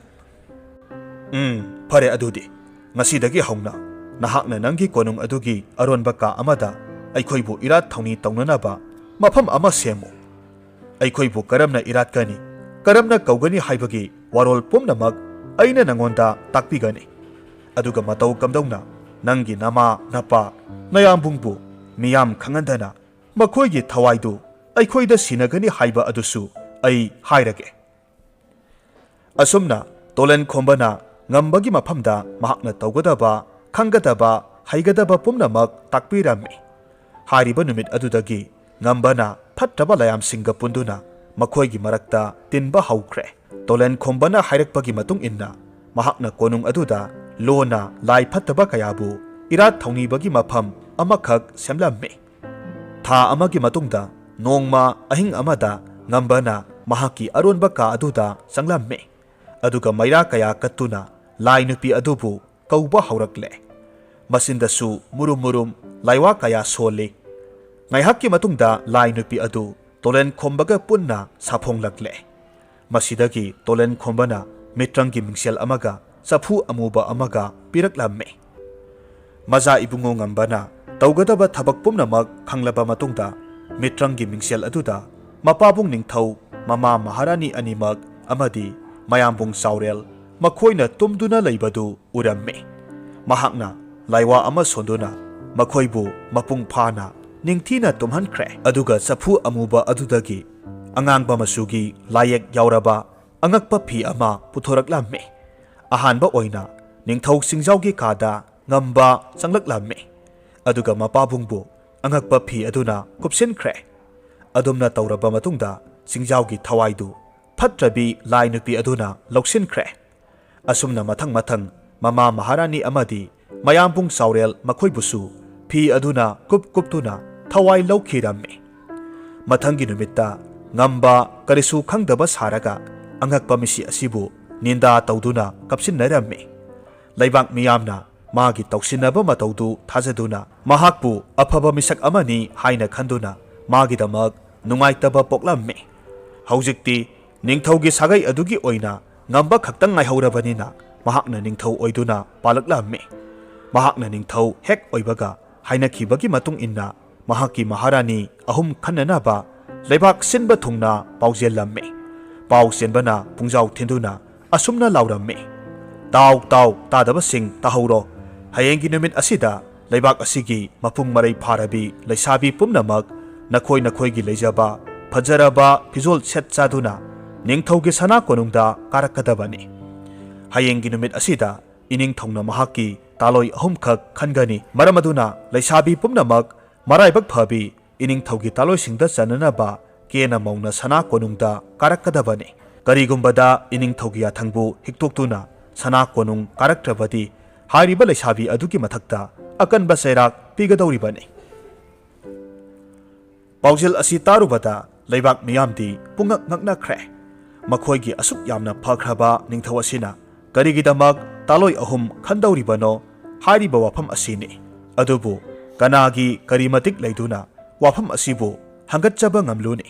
"ꯎꯝ, ꯐꯔꯦ ꯑꯗꯨꯗꯤ꯫ ꯉꯁꯤꯗꯒꯤ ꯍꯧꯅ ꯅꯍꯥꯛꯅ ꯅꯪꯒꯤ ꯀꯣꯅꯨꯡ ꯑꯗꯨꯒꯤ ꯑꯔꯣꯟꯕ ꯀꯥ ꯑꯃꯗ ꯑꯩꯈꯣꯏꯕꯨ ꯏꯔꯥꯠ ꯊꯧꯅꯤ ꯇꯧꯅꯅꯕ ꯃꯐꯝ ꯑꯃ ꯁꯦꯝꯃꯨ꯫ ꯑꯩꯈꯣꯏꯕꯨ ꯀꯔꯝꯅ ꯏꯔꯥꯠꯀꯅꯤ, ꯀꯔꯝꯅ ꯀꯧꯒꯅꯤ ꯍꯥꯏꯕꯒꯤ ꯋꯥꯔꯣꯜ ꯄꯨꯝꯅꯃꯛ ꯑꯩꯅ ꯅꯉꯣꯟꯗ ꯇꯥꯛꯄꯤꯒꯅꯤ꯫ ꯑꯗꯨꯒ ꯃꯇꯧ ꯀꯝꯗꯧꯅ ꯅꯪꯒꯤ ꯅꯃꯥ, ꯅꯄꯥ, ꯅꯌꯥꯝꯕꯨꯡꯕꯨ ꯃꯤꯌꯥꯝ ꯈꯪꯍꯟꯗꯅ ꯃꯈꯣꯏꯒꯤ ꯊꯋꯥꯏꯗꯨ ꯑꯩꯈꯣꯏꯗ ꯁꯤꯟꯅꯒꯅꯤ ꯍꯥꯏꯕ ꯑꯗꯨꯁꯨ ꯑꯩ ꯍꯥꯏꯔꯒꯦ꯫ ꯑꯁꯨꯝꯅ ꯇꯣꯂꯦꯟ ꯈꯣꯝꯕꯅ ꯉꯝꯕꯒꯤ ꯃꯐꯝꯗ ꯃꯍꯥꯛꯅ ꯇꯧꯒꯗꯕ, ꯈꯪꯒꯗꯕ, ꯍꯩꯒꯗꯕ ꯄꯨꯝꯅꯃꯛ ꯇꯥꯛꯄꯤꯔꯝꯃꯤ꯫ ꯍꯥꯏꯔꯤꯕ ꯅꯨꯃꯤꯠ ꯑꯗꯨꯗꯒꯤ ꯉꯝꯕꯅ ꯐꯠꯇ꯭ꯔꯕ ꯂꯥꯏꯌꯥꯝꯁꯤꯡꯒ ꯄꯨꯟꯗꯨꯅ ꯃꯈꯣꯏꯒꯤ ꯃꯔꯛꯇ ꯇꯤꯟꯕ ꯍꯧꯈ꯭ꯔꯦ꯫ ꯇꯣꯂꯦꯟ ꯈꯣꯝꯕꯅ ꯍꯥꯏꯔꯛꯄꯒꯤ ꯃꯇꯨꯡ ꯏꯟꯅ ꯃꯍꯥꯛꯅ ꯀꯣꯅꯨꯡ ꯑꯗꯨꯗ ꯂꯣꯟꯅ ꯂꯥꯏ ꯐꯠꯇꯕ ꯀꯌꯥꯕꯨ ꯏꯔꯥꯠ ꯊꯧꯅꯤꯕꯒꯤ ꯃꯐꯝ ꯑꯃꯈꯛ ꯁꯦꯝꯂꯝꯃꯤ꯫ ꯊꯥ ꯑꯃꯒꯤ ꯃꯇꯨꯡꯗ ꯅꯣꯡꯃ ꯑꯍꯤꯡ ꯑꯃꯗ ꯉꯝꯕꯅ ꯃꯍꯥꯛꯀꯤ ꯑꯔꯣꯟꯕ ꯀꯥ ꯑꯗꯨꯗ ꯆꯪꯂꯝꯃꯤ꯫ ꯑꯗꯨꯒ ꯃꯩꯔꯥ ꯀꯌꯥ ꯀꯠꯇꯨꯅ ꯂꯥꯏ ꯅꯨꯄꯤ ꯑꯗꯨꯕꯨ ꯀꯧꯕ ꯍꯧꯔꯛꯂꯦ꯫ ꯃꯆꯤꯟꯗꯁꯨ ꯃꯨꯔꯨꯝ ꯃꯨꯔꯨꯝ ꯂꯥꯏꯋꯥ ꯀꯌꯥ ꯁꯣꯜꯂꯤ꯫ ꯉꯥꯏꯍꯥꯛꯀꯤ ꯃꯇꯨꯡꯗ ꯂꯥꯏ ꯅꯨꯄꯤ ꯑꯗꯨ ꯇꯣꯂꯦꯟ ꯈꯣꯝꯕꯒ ꯄꯨꯟꯅ ꯁꯥꯐꯣꯡꯂꯛꯂꯦ꯫ ꯃꯁꯤꯗꯒꯤ ꯇꯣꯂꯦꯟ ꯈꯣꯝꯕꯅ ꯃꯤꯇ꯭ꯔꯪꯒꯤ ꯃꯤꯡꯁꯦꯜ ꯑꯃꯒ ꯆꯐꯨ ꯑꯃꯨꯕ ꯑꯃꯒ ꯄꯤꯔꯛꯂꯝꯃꯤ꯫ ꯃꯖꯥ ꯏꯕꯨꯡꯉꯣ ꯉꯝꯕꯅ ꯇꯧꯒꯗꯕ ꯊꯕꯛ ꯄꯨꯝꯅꯃꯛ ꯈꯪꯂꯕ ꯃꯇꯨꯡꯗ, ꯃꯤꯇ꯭ꯔꯪꯒꯤ ꯃꯤꯡꯁꯦꯜ ꯑꯗꯨꯗ ꯃꯄꯥꯕꯨꯡ ꯅꯤꯡꯊꯧ, ꯃꯃꯥ ꯃꯍꯥꯔꯥꯅꯤ ꯑꯅꯤꯃꯛ ꯑꯃꯗꯤ ꯃꯌꯥꯝꯕꯨꯡ ꯆꯥꯎꯔꯦꯜ ꯃꯈꯣꯏꯅ ꯇꯨꯝꯗꯨꯅ ꯂꯩꯕꯗꯨ ꯎꯔꯝꯃꯤ꯫ ꯃꯍꯥꯛꯅ ꯂꯥꯏꯋꯥ ꯑꯃ ꯁꯣꯟꯗꯨꯅ ꯃꯈꯣꯏꯕꯨ ꯃꯄꯨꯡ ꯐꯥꯅ ꯅꯤꯡꯊꯤꯅ ꯇꯨꯝꯍꯟꯈ꯭ꯔꯦ꯫ ꯑꯗꯨꯒ ꯆꯐꯨ ꯑꯃꯨꯕ ꯑꯗꯨꯗꯒꯤ ꯑꯉꯥꯡꯕ ꯃꯆꯨꯒꯤ ꯂꯥꯏꯌꯦꯛ ꯌꯥꯎꯔꯕ ꯑꯉꯛꯄ ꯐꯤ ꯑꯃ ꯄꯨꯊꯣꯔꯛꯂꯝꯃꯤ꯫ ꯑꯍꯥꯟꯕ ꯑꯣꯏꯅ ꯅꯤꯡꯊꯧ ꯆꯤꯡꯖꯥꯎꯒꯤ ꯀꯥꯗ ꯉꯝꯕ ꯆꯪꯂꯛꯂꯝꯃꯤ꯫ ꯑꯗꯨꯒ ꯃꯄꯥꯕꯨꯡꯕꯨ ꯑꯉꯛꯄ ꯐꯤ ꯑꯗꯨꯅ ꯀꯨꯞꯁꯤꯟꯈ꯭ꯔꯦ꯫ ꯑꯗꯨꯝꯅ ꯇꯧꯔꯕ ꯃꯇꯨꯡꯗ ꯆꯤꯡꯖꯥꯎꯒꯤ ꯊꯋꯥꯏꯗꯨ ꯐꯠꯇ꯭ꯔꯕꯤ ꯂꯥꯏ ꯅꯨꯄꯤ ꯑꯗꯨꯅ ꯂꯧꯁꯤꯟꯈ꯭ꯔꯦ꯫ ꯑꯁꯨꯝꯅ ꯃꯊꯪ ꯃꯊꯪ ꯃꯃꯥ ꯃꯍꯥꯔꯥꯅꯤ ꯑꯃꯗꯤ ꯃꯌꯥꯝꯕꯨꯡ ꯆꯥꯎꯔꯦꯜ ꯃꯈꯣꯏꯕꯨꯁꯨ ꯐꯤ ꯑꯗꯨꯅ ꯀꯨꯞ ꯀꯨꯞꯇꯨꯅ ꯊꯋꯥꯏ ꯂꯧꯈꯤꯔꯝꯃꯤ꯫ ꯃꯊꯪꯒꯤ ꯅꯨꯃꯤꯠꯇ ꯉꯝꯕ ꯀꯔꯤꯁꯨ ꯈꯪꯗꯕ ꯁꯥꯔꯒ ꯑꯉꯛꯄ ꯃꯤꯁꯤ ꯑꯁꯤꯕꯨ ꯅꯤꯟꯗꯥ ꯇꯧꯗꯨꯅ ꯀꯞꯁꯤꯟꯅꯔꯝꯃꯤ꯫ ꯂꯩꯕꯥꯛ ꯃꯤꯌꯥꯝꯅ ꯃꯥꯒꯤ ꯇꯧꯁꯤꯟꯅꯕ ꯃꯇꯧꯗꯨ ꯊꯥꯖꯗꯨꯅ ꯃꯍꯥꯛꯄꯨ ꯑꯐꯕ ꯃꯤꯁꯛ ꯑꯃꯅꯤ ꯍꯥꯏꯅ ꯈꯟꯗꯨꯅ ꯃꯥꯒꯤꯗꯃꯛ ꯅꯨꯡꯉꯥꯏꯇꯕ ꯄꯣꯛꯂꯝꯃꯤ꯫ ꯍꯧꯖꯤꯛꯇꯤ ꯅꯤꯡꯊꯧꯒꯤ ꯁꯥꯒꯩ ꯑꯗꯨꯒꯤ ꯑꯣꯏꯅ ꯉꯝꯕ ꯈꯛꯇꯪ ꯉꯥꯏꯍꯧꯔꯕꯅꯤꯅ ꯃꯍꯥꯛꯅ ꯅꯤꯡꯊꯧ ꯑꯣꯏꯗꯨꯅ ꯄꯥꯜꯂꯛꯂꯝꯃꯤ꯫ ꯃꯍꯥꯛꯅ ꯅꯤꯡꯊꯧ ꯍꯦꯛ ꯑꯣꯏꯕꯒ ꯍꯥꯏꯅꯈꯤꯕꯒꯤ ꯃꯇꯨꯡ ꯏꯟꯅ ꯃꯍꯥꯛꯀꯤ ꯃꯍꯥꯔꯥꯅꯤ ꯑꯍꯨꯝ ꯈꯟꯅꯅꯕ ꯂꯩꯕꯥꯛ ꯁꯤꯟꯕ ꯊꯨꯡꯅ ꯄꯥꯎꯖꯦꯜꯂꯝꯃꯤ꯫ ꯄꯥꯎ ꯆꯦꯟꯕꯅ ꯄꯨꯡꯖꯥꯎ ꯊꯤꯟꯗꯨꯅ ꯑꯁꯨꯝꯅ ꯂꯥꯎꯔꯝꯃꯤ, "ꯇꯥꯎ, ꯇꯥꯎ, ꯇꯥꯗꯕꯁꯤꯡ ꯇꯥꯍꯧꯔꯣ꯫ ꯍꯌꯦꯡꯒꯤ ꯅꯨꯃꯤꯠ ꯑꯁꯤꯗ ꯂꯩꯕꯥꯛ ꯑꯁꯤꯒꯤ ꯃꯄꯨꯡ ꯃꯔꯩ ꯐꯥꯔꯕꯤ ꯂꯩꯁꯥꯕꯤ ꯄꯨꯝꯅꯃꯛ ꯅꯈꯣꯏ ꯅꯈꯣꯏꯒꯤ ꯂꯩꯖꯕ ꯐꯖꯔꯕ ꯐꯤꯖꯣꯜ ꯁꯦꯠ ꯆꯥꯗꯨꯅ ꯅꯤꯡꯊꯧꯒꯤ ꯁꯅꯥ ꯀꯣꯅꯨꯡꯗ ꯀꯥꯔꯛꯀꯗꯕꯅꯤ꯫ ꯍꯌꯦꯡꯒꯤ ꯅꯨꯃꯤꯠ ꯑꯁꯤꯗ ꯏꯅꯤꯡꯊꯧꯅ ꯃꯍꯥꯛꯀꯤ ꯇꯥꯂꯣꯏ ꯑꯍꯨꯝꯈꯛ ꯈꯟꯒꯅꯤ꯫ ꯃꯔꯝ ꯑꯗꯨꯅ ꯂꯩꯁꯥꯕꯤ ꯄꯨꯝꯅꯃꯛ ꯃꯔꯥꯏꯕꯛ ꯐꯕꯤ ꯏꯅꯤꯡꯊꯧꯒꯤ ꯇꯥꯂꯣꯏꯁꯤꯡꯗ ꯆꯟꯅꯅꯕ ꯀꯦꯅ ꯃꯧꯅ ꯁꯅꯥ ꯀꯣꯅꯨꯡꯗ ꯀꯥꯔꯛꯀꯗꯕꯅꯤ꯫ ꯀꯔꯤꯒꯨꯝꯕꯗ ꯏꯅꯤꯡꯊꯧꯒꯤ ꯌꯥꯊꯪꯕꯨ ꯍꯤꯛꯇꯣꯛꯇꯨꯅ ꯁꯅꯥ ꯀꯣꯅꯨꯡ ꯀꯥꯔꯛꯇ꯭ꯔꯕꯗꯤ ꯍꯥꯏꯔꯤꯕ ꯂꯩꯁꯥꯕꯤ ꯑꯗꯨꯒꯤ ꯃꯊꯛꯇ ꯑꯀꯟꯕ ꯆꯩꯔꯥꯛ ꯄꯤꯒꯗꯧꯔꯤꯕꯅꯤ"꯫ ꯄꯥꯎꯖꯦꯜ ꯑꯁꯤ ꯇꯥꯔꯨꯕꯗ ꯂꯩꯕꯥꯛ ꯃꯤꯌꯥꯝꯗꯤ ꯄꯨꯡꯉꯛ ꯉꯛꯅꯈ꯭ꯔꯦ꯫ ꯃꯈꯣꯏꯒꯤ ꯑꯁꯨꯛ ꯌꯥꯝꯅ ꯐꯈ꯭ꯔꯕ ꯅꯤꯡꯊꯧ ꯑꯁꯤꯅ ꯀꯔꯤꯒꯤꯗꯃꯛ ꯇꯥꯂꯣꯏ ꯑꯍꯨꯝ ꯈꯟꯗꯧꯔꯤꯕꯅꯣ ꯍꯥꯏꯔꯤꯕ ꯋꯥꯐꯝ ꯑꯁꯤꯅꯤ꯫ ꯑꯗꯨꯕꯨ ꯀꯅꯥꯒꯤ ꯀꯔꯤ ꯃꯇꯤꯛ ꯂꯩꯗꯨꯅ ꯋꯥꯐꯝ ꯑꯁꯤꯕꯨ ꯍꯪꯒꯠꯆꯕ ꯉꯝꯂꯨꯅꯤ?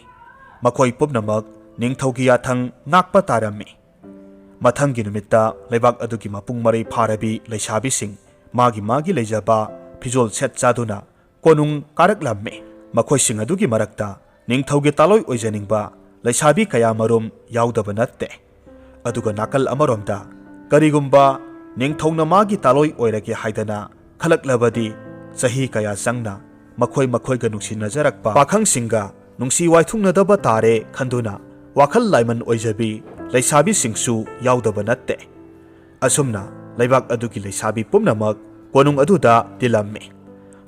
ꯃꯈꯣꯏ ꯄꯨꯝꯅꯃꯛ ꯅꯤꯡꯊꯧꯒꯤ ꯌꯥꯊꯪ ꯉꯥꯛꯄ ꯇꯥꯔꯝꯃꯤ꯫ ꯃꯊꯪꯒꯤ ꯅꯨꯃꯤꯠꯇ ꯂꯩꯕꯥꯛ ꯑꯗꯨꯒꯤ ꯃꯄꯨꯡ ꯃꯔꯩ ꯐꯥꯔꯕꯤ ꯂꯩꯁꯥꯕꯤꯁꯤꯡ ꯃꯥꯒꯤ ꯃꯥꯒꯤ ꯂꯩꯖꯕ ꯐꯤꯖꯣꯜ ꯁꯦꯠ ꯆꯥꯗꯨꯅ ꯀꯣꯅꯨꯡ ꯀꯥꯔꯛꯂꯝꯃꯤ꯫ ꯃꯈꯣꯏꯁꯤꯡ ꯑꯗꯨꯒꯤ ꯃꯔꯛꯇ ꯅꯤꯡꯊꯧꯒꯤ ꯇꯥꯂꯣꯏ ꯑꯣꯏꯖꯅꯤꯡꯕ ꯂꯩꯁꯥꯕꯤ ꯀꯌꯥꯃꯔꯨꯝ ꯌꯥꯎꯗꯕ ꯅꯠꯇꯦ꯫ ꯑꯗꯨꯒ ꯅꯥꯀꯜ ꯑꯃꯔꯣꯝꯗ, ꯀꯔꯤꯒꯨꯝꯕ ꯅꯤꯡꯊꯧꯅ ꯃꯥꯒꯤ ꯇꯥꯂꯣꯏ ꯑꯣꯏꯔꯒꯦ ꯍꯥꯏꯗꯅ ꯈꯜꯂꯛꯂꯕꯗꯤ, ꯆꯍꯤ ꯀꯌꯥ ꯆꯪꯅ ꯃꯈꯣꯏ ꯃꯈꯣꯏꯒ ꯅꯨꯡꯁꯤꯅꯖꯔꯛꯄ ꯄꯥꯈꯪꯁꯤꯡꯒ ꯅꯨꯡꯁꯤ ꯋꯥꯏꯊꯨꯡꯅꯗꯕ ꯇꯥꯔꯦ ꯈꯟꯗꯨꯅ ꯋꯥꯈꯜ ꯂꯥꯏꯃꯟ ꯑꯣꯏꯖꯕꯤ ꯂꯩꯁꯥꯕꯤꯁꯤꯡꯁꯨ ꯌꯥꯎꯗꯕ ꯅꯠꯇꯦ꯫ ꯑꯁꯨꯝꯅ ꯂꯩꯕꯥꯛ ꯑꯗꯨꯒꯤ ꯂꯩꯁꯥꯕꯤ ꯄꯨꯝꯅꯃꯛ ꯀꯣꯅꯨꯡ ꯑꯗꯨꯗ ꯇꯤꯜꯂꯝꯃꯤ꯫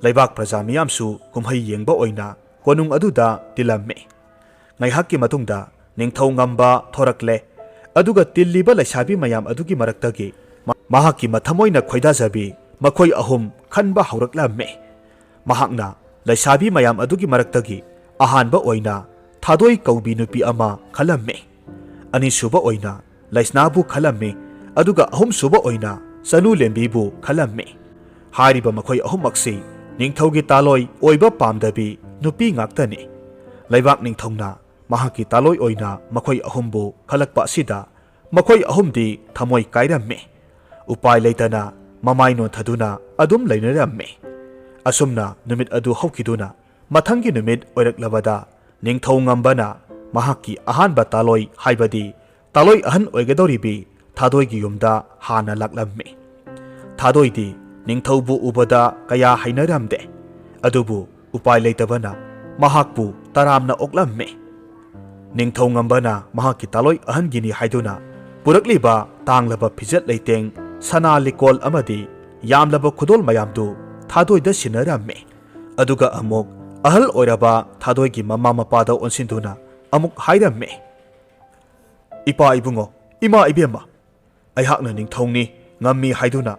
ꯂꯩꯕꯥꯛ ꯄ꯭ꯔꯖꯥ ꯃꯤꯌꯥꯝꯁꯨ ꯀꯨꯝꯍꯩ ꯌꯦꯡꯕ ꯑꯣꯏꯅ ꯀꯣꯅꯨꯡ ꯑꯗꯨꯗ ꯇꯤꯜꯂꯝꯃꯤ꯫ ꯉꯥꯏꯍꯥꯛꯀꯤ ꯃꯇꯨꯡꯗ ꯅꯤꯡꯊꯧ ꯉꯝꯕ ꯊꯣꯔꯛꯂꯦ꯫ ꯑꯗꯨꯒ ꯇꯤꯜꯂꯤꯕ ꯂꯩꯁꯥꯕꯤ ꯃꯌꯥꯝ ꯑꯗꯨꯒꯤ ꯃꯔꯛꯇꯒꯤ ꯃ-, ꯃꯍꯥꯛꯀꯤ ꯃꯊꯃꯣꯏꯅ ꯈꯣꯏꯗꯥꯖꯕꯤ ꯃꯈꯣꯏ ꯑꯍꯨꯝ ꯈꯟꯕ ꯍꯧꯔꯛꯂꯝꯃꯤ꯫ ꯃꯍꯥꯛꯅ ꯂꯩꯁꯥꯕꯤ ꯃꯌꯥꯝ ꯑꯗꯨꯒꯤ ꯃꯔꯛꯇꯒꯤ ꯑꯍꯥꯟꯕ ꯑꯣꯏꯅ ꯊꯥꯗꯣꯏ ꯀꯧꯕꯤ ꯅꯨꯄꯤ ꯑꯃ ꯈꯜꯂꯝꯃꯤ꯫ ꯑꯅꯤꯁꯨꯕ ꯑꯣꯏꯅ ꯂꯩꯁꯅꯥꯕꯨ ꯈꯜꯂꯝꯃꯤ, ꯑꯗꯨꯒ ꯑꯍꯨꯝꯁꯨꯕ ꯑꯣꯏꯅ ꯆꯅꯨ ꯂꯦꯝꯕꯤꯕꯨ ꯈꯜꯂꯝꯃꯤ꯫ ꯍꯥꯏꯔꯤꯕ ꯃꯈꯣꯏ ꯑꯍꯨꯝꯃꯛꯁꯤ ꯅꯤꯡꯊꯧꯒꯤ ꯇꯥꯂꯣꯏ ꯑꯣꯏꯕ ꯄꯥꯝꯗꯕꯤ ꯅꯨꯄꯤ ꯉꯥꯛꯇꯅꯤ꯫ ꯂꯩꯕꯥꯛ ꯅꯤꯡꯊꯧꯅ ꯃꯍꯥꯛꯀꯤ ꯇꯥꯂꯣꯏ ꯑꯣꯏꯅ ꯃꯈꯣꯏ ꯑꯍꯨꯝꯕꯨ ꯈꯜꯂꯛꯄ ꯑꯁꯤꯗ ꯃꯈꯣꯏ ꯑꯍꯨꯝꯗꯤ ꯊꯃꯣꯏ ꯀꯥꯏꯔꯝꯃꯤ꯫ ꯎꯄꯥꯏ ꯂꯩꯇꯅ ꯃꯃꯥꯏ ꯅꯣꯟꯊꯗꯨꯅ ꯑꯗꯨꯝ ꯂꯩꯅꯔꯝꯃꯤ꯫ ꯑꯁꯨꯝꯅ ꯅꯨꯃꯤꯠ ꯑꯗꯨ ꯍꯧꯈꯤꯗꯨꯅ ꯃꯊꯪꯒꯤ ꯅꯨꯃꯤꯠ ꯑꯣꯏꯔꯛꯂꯕꯗ ꯅꯤꯡꯊꯧ ꯉꯝꯕꯅ ꯃꯍꯥꯛꯀꯤ ꯑꯍꯥꯟꯕ ꯇꯥꯂꯣꯏ, ꯍꯥꯏꯕꯗꯤ ꯇꯥꯂꯣꯏ ꯑꯍꯟ ꯑꯣꯏꯒꯗꯧꯔꯤꯕꯤ ꯊꯥꯗꯣꯏꯒꯤ ꯌꯨꯝꯗ ꯍꯥꯟꯅ ꯂꯥꯛꯂꯝꯃꯤ꯫ ꯊꯥꯗꯣꯏꯗꯤ ꯅꯤꯡꯊꯧꯕꯨ ꯎꯕꯗ ꯀꯌꯥ ꯍꯩꯅꯔꯝꯗꯦ꯫ ꯑꯗꯨꯕꯨ ꯎꯄꯥꯏ ꯂꯩꯇꯕꯅ ꯃꯍꯥꯛꯄꯨ ꯇꯔꯥꯝꯅ ꯑꯣꯛꯂꯝꯃꯤ꯫ ꯅꯤꯡꯊꯧ ꯉꯝꯕꯅ ꯃꯍꯥꯛꯀꯤ ꯇꯥꯂꯣꯏ ꯑꯍꯟꯒꯤꯅꯤ ꯍꯥꯏꯗꯨꯅ ꯄꯨꯔꯛꯂꯤꯕ ꯇꯥꯡꯂꯕ ꯐꯤꯖꯦꯠ ꯂꯩꯇꯦꯡ, ꯁꯅꯥ ꯂꯤꯛꯀꯣꯜ ꯑꯃꯗꯤ ꯌꯥꯝꯂꯕ ꯈꯨꯗꯣꯜ ꯃꯌꯥꯝꯗꯨ ꯊꯥꯗꯣꯏꯗ ꯁꯤꯟꯅꯔꯝꯃꯤ꯫ ꯑꯗꯨꯒ ꯑꯃꯨꯛ ꯑꯍꯜ ꯑꯣꯏꯔꯕ ꯊꯥꯗꯣꯏꯒꯤ ꯃꯃꯥ ꯃꯄꯥꯗ ꯑꯣꯟꯁꯤꯟꯗꯨꯅ ꯑꯃꯨꯛ ꯍꯥꯏꯔꯝꯃꯤ, "ꯏꯄꯥ ꯏꯕꯨꯡꯉꯣ, ꯏꯃꯥ ꯏꯕꯦꯝꯃ, ꯑꯩꯍꯥꯛꯅ ꯅꯤꯡꯊꯧꯅꯤ, ꯉꯝꯃꯤ ꯍꯥꯏꯗꯨꯅ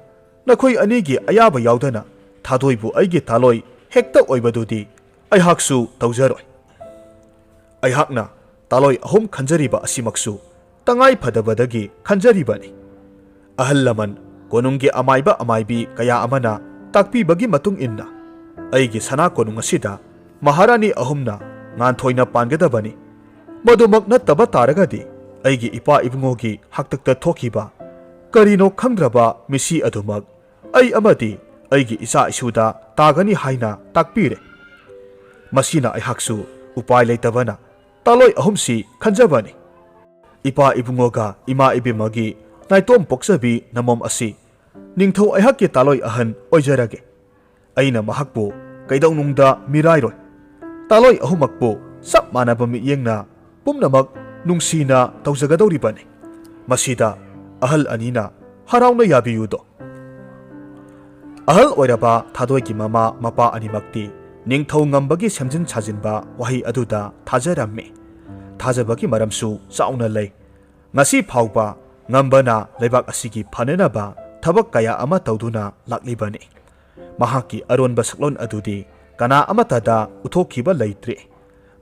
ꯅꯈꯣꯏ ꯑꯅꯤꯒꯤ ꯑꯌꯥꯕ ꯌꯥꯎꯗꯅ ꯊꯥꯗꯣꯏꯕꯨ ꯑꯩꯒꯤ ꯇꯥꯂꯣꯏ ꯍꯦꯛꯇ ꯑꯣꯏꯕꯗꯨꯗꯤ ꯑꯩꯍꯥꯛꯁꯨ ꯇꯧꯖꯔꯣꯏ꯫ ꯑꯩꯍꯥꯛꯅ ꯇꯥꯂꯣꯏ ꯑꯍꯨꯝ ꯈꯟꯖꯔꯤꯕ ꯑꯁꯤꯃꯛꯁꯨ ꯇꯉꯥꯏ ꯐꯗꯕꯗꯒꯤ ꯈꯟꯖꯔꯤꯕꯅꯤ꯫ ꯑꯍꯜ ꯂꯃꯟ, ꯀꯣꯅꯨꯡꯒꯤ ꯑꯃꯥꯏꯕ ꯑꯃꯥꯏꯕꯤ ꯀꯌꯥ ꯑꯃꯅ ꯇꯥꯛꯄꯤꯕꯒꯤ ꯃꯇꯨꯡ ꯏꯟꯅ ꯑꯩꯒꯤ ꯁꯅꯥ ꯀꯣꯅꯨꯡ ꯑꯁꯤꯗ ꯃꯍꯥꯔꯥꯅꯤ ꯑꯍꯨꯝꯅ ꯉꯥꯟꯊꯣꯏꯅ ꯄꯥꯟꯒꯗꯕꯅꯤ꯫ ꯃꯗꯨꯃꯛ ꯅꯠꯇꯕ ꯇꯥꯔꯒꯗꯤ ꯑꯩꯒꯤ ꯏꯄꯥ ꯏꯕꯨꯡꯉꯣꯒꯤ ꯍꯥꯛꯇꯛꯇ ꯊꯣꯛꯈꯤꯕ ꯀꯔꯤꯅꯣ ꯈꯪꯗ꯭ꯔꯕ ꯃꯤꯁꯤ ꯑꯗꯨꯃꯛ ꯑꯩ ꯑꯃꯗꯤ ꯑꯩꯒꯤ ꯏꯆꯥ ꯏꯁꯨꯗ ꯇꯥꯒꯅꯤ" ꯍꯥꯏꯅ ꯇꯥꯛꯄꯤꯔꯦ꯫ ꯃꯁꯤꯅ ꯑꯩꯍꯥꯛꯁꯨ ꯎꯄꯥꯏ ꯂꯩꯇꯕꯅ ꯇꯥꯂꯣꯏ ꯑꯍꯨꯝꯁꯤ ꯈꯟꯖꯕꯅꯤ꯫ ꯏꯄꯥ ꯏꯕꯨꯡꯉꯣꯒ ꯏꯃꯥ ꯏꯕꯦꯝꯃꯒꯤ ꯅꯥꯏꯇꯣꯝ ꯄꯣꯛꯆꯕꯤ ꯅꯃꯣꯝ ꯑꯁꯤ ꯅꯤꯡꯊꯧ ꯑꯩꯍꯥꯛꯀꯤ ꯇꯥꯂꯣꯏ ꯑꯍꯟ ꯑꯣꯏꯖꯔꯒꯦ꯫ ꯑꯩꯅ ꯃꯍꯥꯛꯄꯨ ꯀꯩꯗꯧꯅꯨꯡꯗ ꯃꯤꯔꯥꯏꯔꯣꯏ꯫ ꯇꯥꯂꯣꯏ ꯑꯍꯨꯝꯃꯛꯄꯨ ꯆꯞ ꯃꯥꯟꯅꯕ ꯃꯤꯠꯌꯦꯡꯅ ꯄꯨꯝꯅꯃꯛ ꯅꯨꯡꯁꯤꯅ ꯇꯧꯖꯒꯗꯧꯔꯤꯕꯅꯤ꯫ ꯃꯁꯤꯗ ꯑꯍꯜ ꯑꯅꯤꯅ ꯍꯔꯥꯎꯅ ꯌꯥꯕꯤꯌꯨꯗꯣ꯫ ꯑꯍꯜ ꯑꯣꯏꯔꯕ ꯊꯥꯗꯣꯏꯒꯤ ꯃꯃꯥ ꯃꯄꯥ ꯑꯅꯤꯃꯛꯇꯤ ꯅꯤꯡꯊꯧ ꯉꯝꯕꯒꯤ ꯁꯦꯝꯖꯤꯟ ꯁꯥꯖꯤꯟꯕ ꯋꯥꯍꯩ ꯑꯗꯨꯗ ꯊꯥꯖꯔꯝꯃꯤ꯫ ꯊꯥꯖꯕꯒꯤ ꯃꯔꯝꯁꯨ ꯆꯥꯎꯅ ꯂꯩ꯫ ꯉꯁꯤ ꯐꯥꯎꯕ ꯉꯝꯕꯅ ꯂꯩꯕꯥꯛ ꯑꯁꯤꯒꯤ ꯐꯅꯅꯕ ꯊꯕꯛ ꯀꯌꯥ ꯑꯃ ꯇꯧꯗꯨꯅ ꯂꯥꯛꯂꯤꯕꯅꯤ꯫ ꯃꯍꯥꯛꯀꯤ ꯑꯔꯣꯟꯕ ꯁꯛꯂꯣꯟ ꯑꯗꯨꯗꯤ ꯀꯅꯥ ꯑꯃꯠꯇꯗ ꯎꯠꯊꯣꯛꯈꯤꯕ ꯂꯩꯇ꯭ꯔꯤ꯫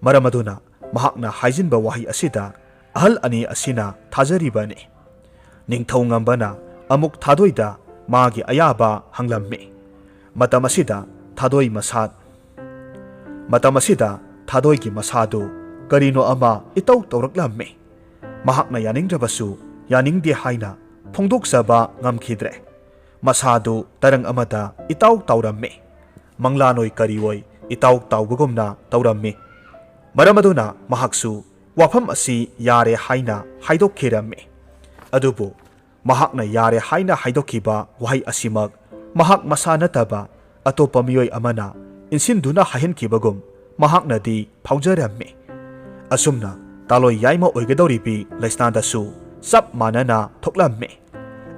ꯃꯔꯝ ꯑꯗꯨꯅ ꯃꯍꯥꯛꯅ ꯍꯥꯏꯖꯤꯟꯕ ꯋꯥꯍꯩ ꯑꯁꯤꯗ ꯑꯍꯜ ꯑꯅꯤ ꯑꯁꯤꯅ ꯊꯥꯖꯔꯤꯕꯅꯤ꯫ ꯅꯤꯡꯊꯧ ꯉꯝꯕꯅ ꯑꯃꯨꯛ ꯊꯥꯗꯣꯏꯗ ꯃꯥꯒꯤ ꯑꯌꯥꯕ ꯍꯪꯂꯝꯃꯤ꯫ ꯃꯇꯝ ꯑꯁꯤꯗ ꯊꯥꯗꯣꯏ ꯃꯁꯥ, ꯃꯇꯝ ꯑꯁꯤꯗ ꯊꯥꯗꯣꯏꯒꯤ ꯃꯁꯥꯗꯨ ꯀꯔꯤꯅꯣ ꯑꯃ ꯏꯇꯧ ꯇꯧꯔꯛꯂꯝꯃꯤ꯫ ꯃꯍꯥꯛꯅ ꯌꯥꯅꯤꯡꯗ꯭ꯔꯕꯁꯨ ꯌꯥꯅꯤꯡꯗꯦ ꯍꯥꯏꯅ ꯐꯣꯡꯗꯣꯛꯆꯕ ꯉꯝꯈꯤꯗ꯭ꯔꯦ꯫ ꯃꯁꯥꯗꯨ ꯇꯔꯪ ꯑꯃꯗ ꯏꯇꯥꯎ ꯇꯥꯎꯔꯝꯃꯤ꯫ ꯃꯪꯂꯥꯟꯑꯣꯏ ꯀꯔꯤꯑꯣꯏ ꯏꯇꯥꯎ ꯇꯥꯎꯕꯒꯨꯝꯅ ꯇꯧꯔꯝꯃꯤ꯫ ꯃꯔꯝ ꯑꯗꯨꯅ ꯃꯍꯥꯛꯁꯨ ꯋꯥꯐꯝ ꯑꯁꯤ ꯌꯥꯔꯦ ꯍꯥꯏꯅ ꯍꯥꯏꯗꯣꯛꯈꯤꯔꯝꯃꯤ꯫ ꯑꯗꯨꯕꯨ ꯃꯍꯥꯛꯅ ꯌꯥꯔꯦ ꯍꯥꯏꯅ ꯍꯥꯏꯗꯣꯛꯈꯤꯕ ꯋꯥꯍꯩ ꯑꯁꯤꯃꯛ ꯃꯍꯥꯛ ꯃꯁꯥ ꯅꯠꯇꯕ ꯑꯇꯣꯞꯄ ꯃꯤꯑꯣꯏ ꯑꯃꯅ ꯏꯟꯁꯤꯟꯗꯨꯅ ꯍꯥꯏꯍꯟꯈꯤꯕꯒꯨꯝ ꯃꯍꯥꯛꯅꯗꯤ ꯐꯥꯎꯖꯔꯝꯃꯤ꯫ ꯑꯁꯨꯝꯅ ꯇꯥꯂꯣꯏ ꯌꯥꯏꯃ ꯑꯣꯏꯒꯗꯧꯔꯤꯕꯤ ꯂꯩꯁꯅꯥꯗꯁꯨ ꯆꯞ ꯃꯥꯟꯅꯅ ꯊꯣꯛꯂꯝꯃꯤ꯫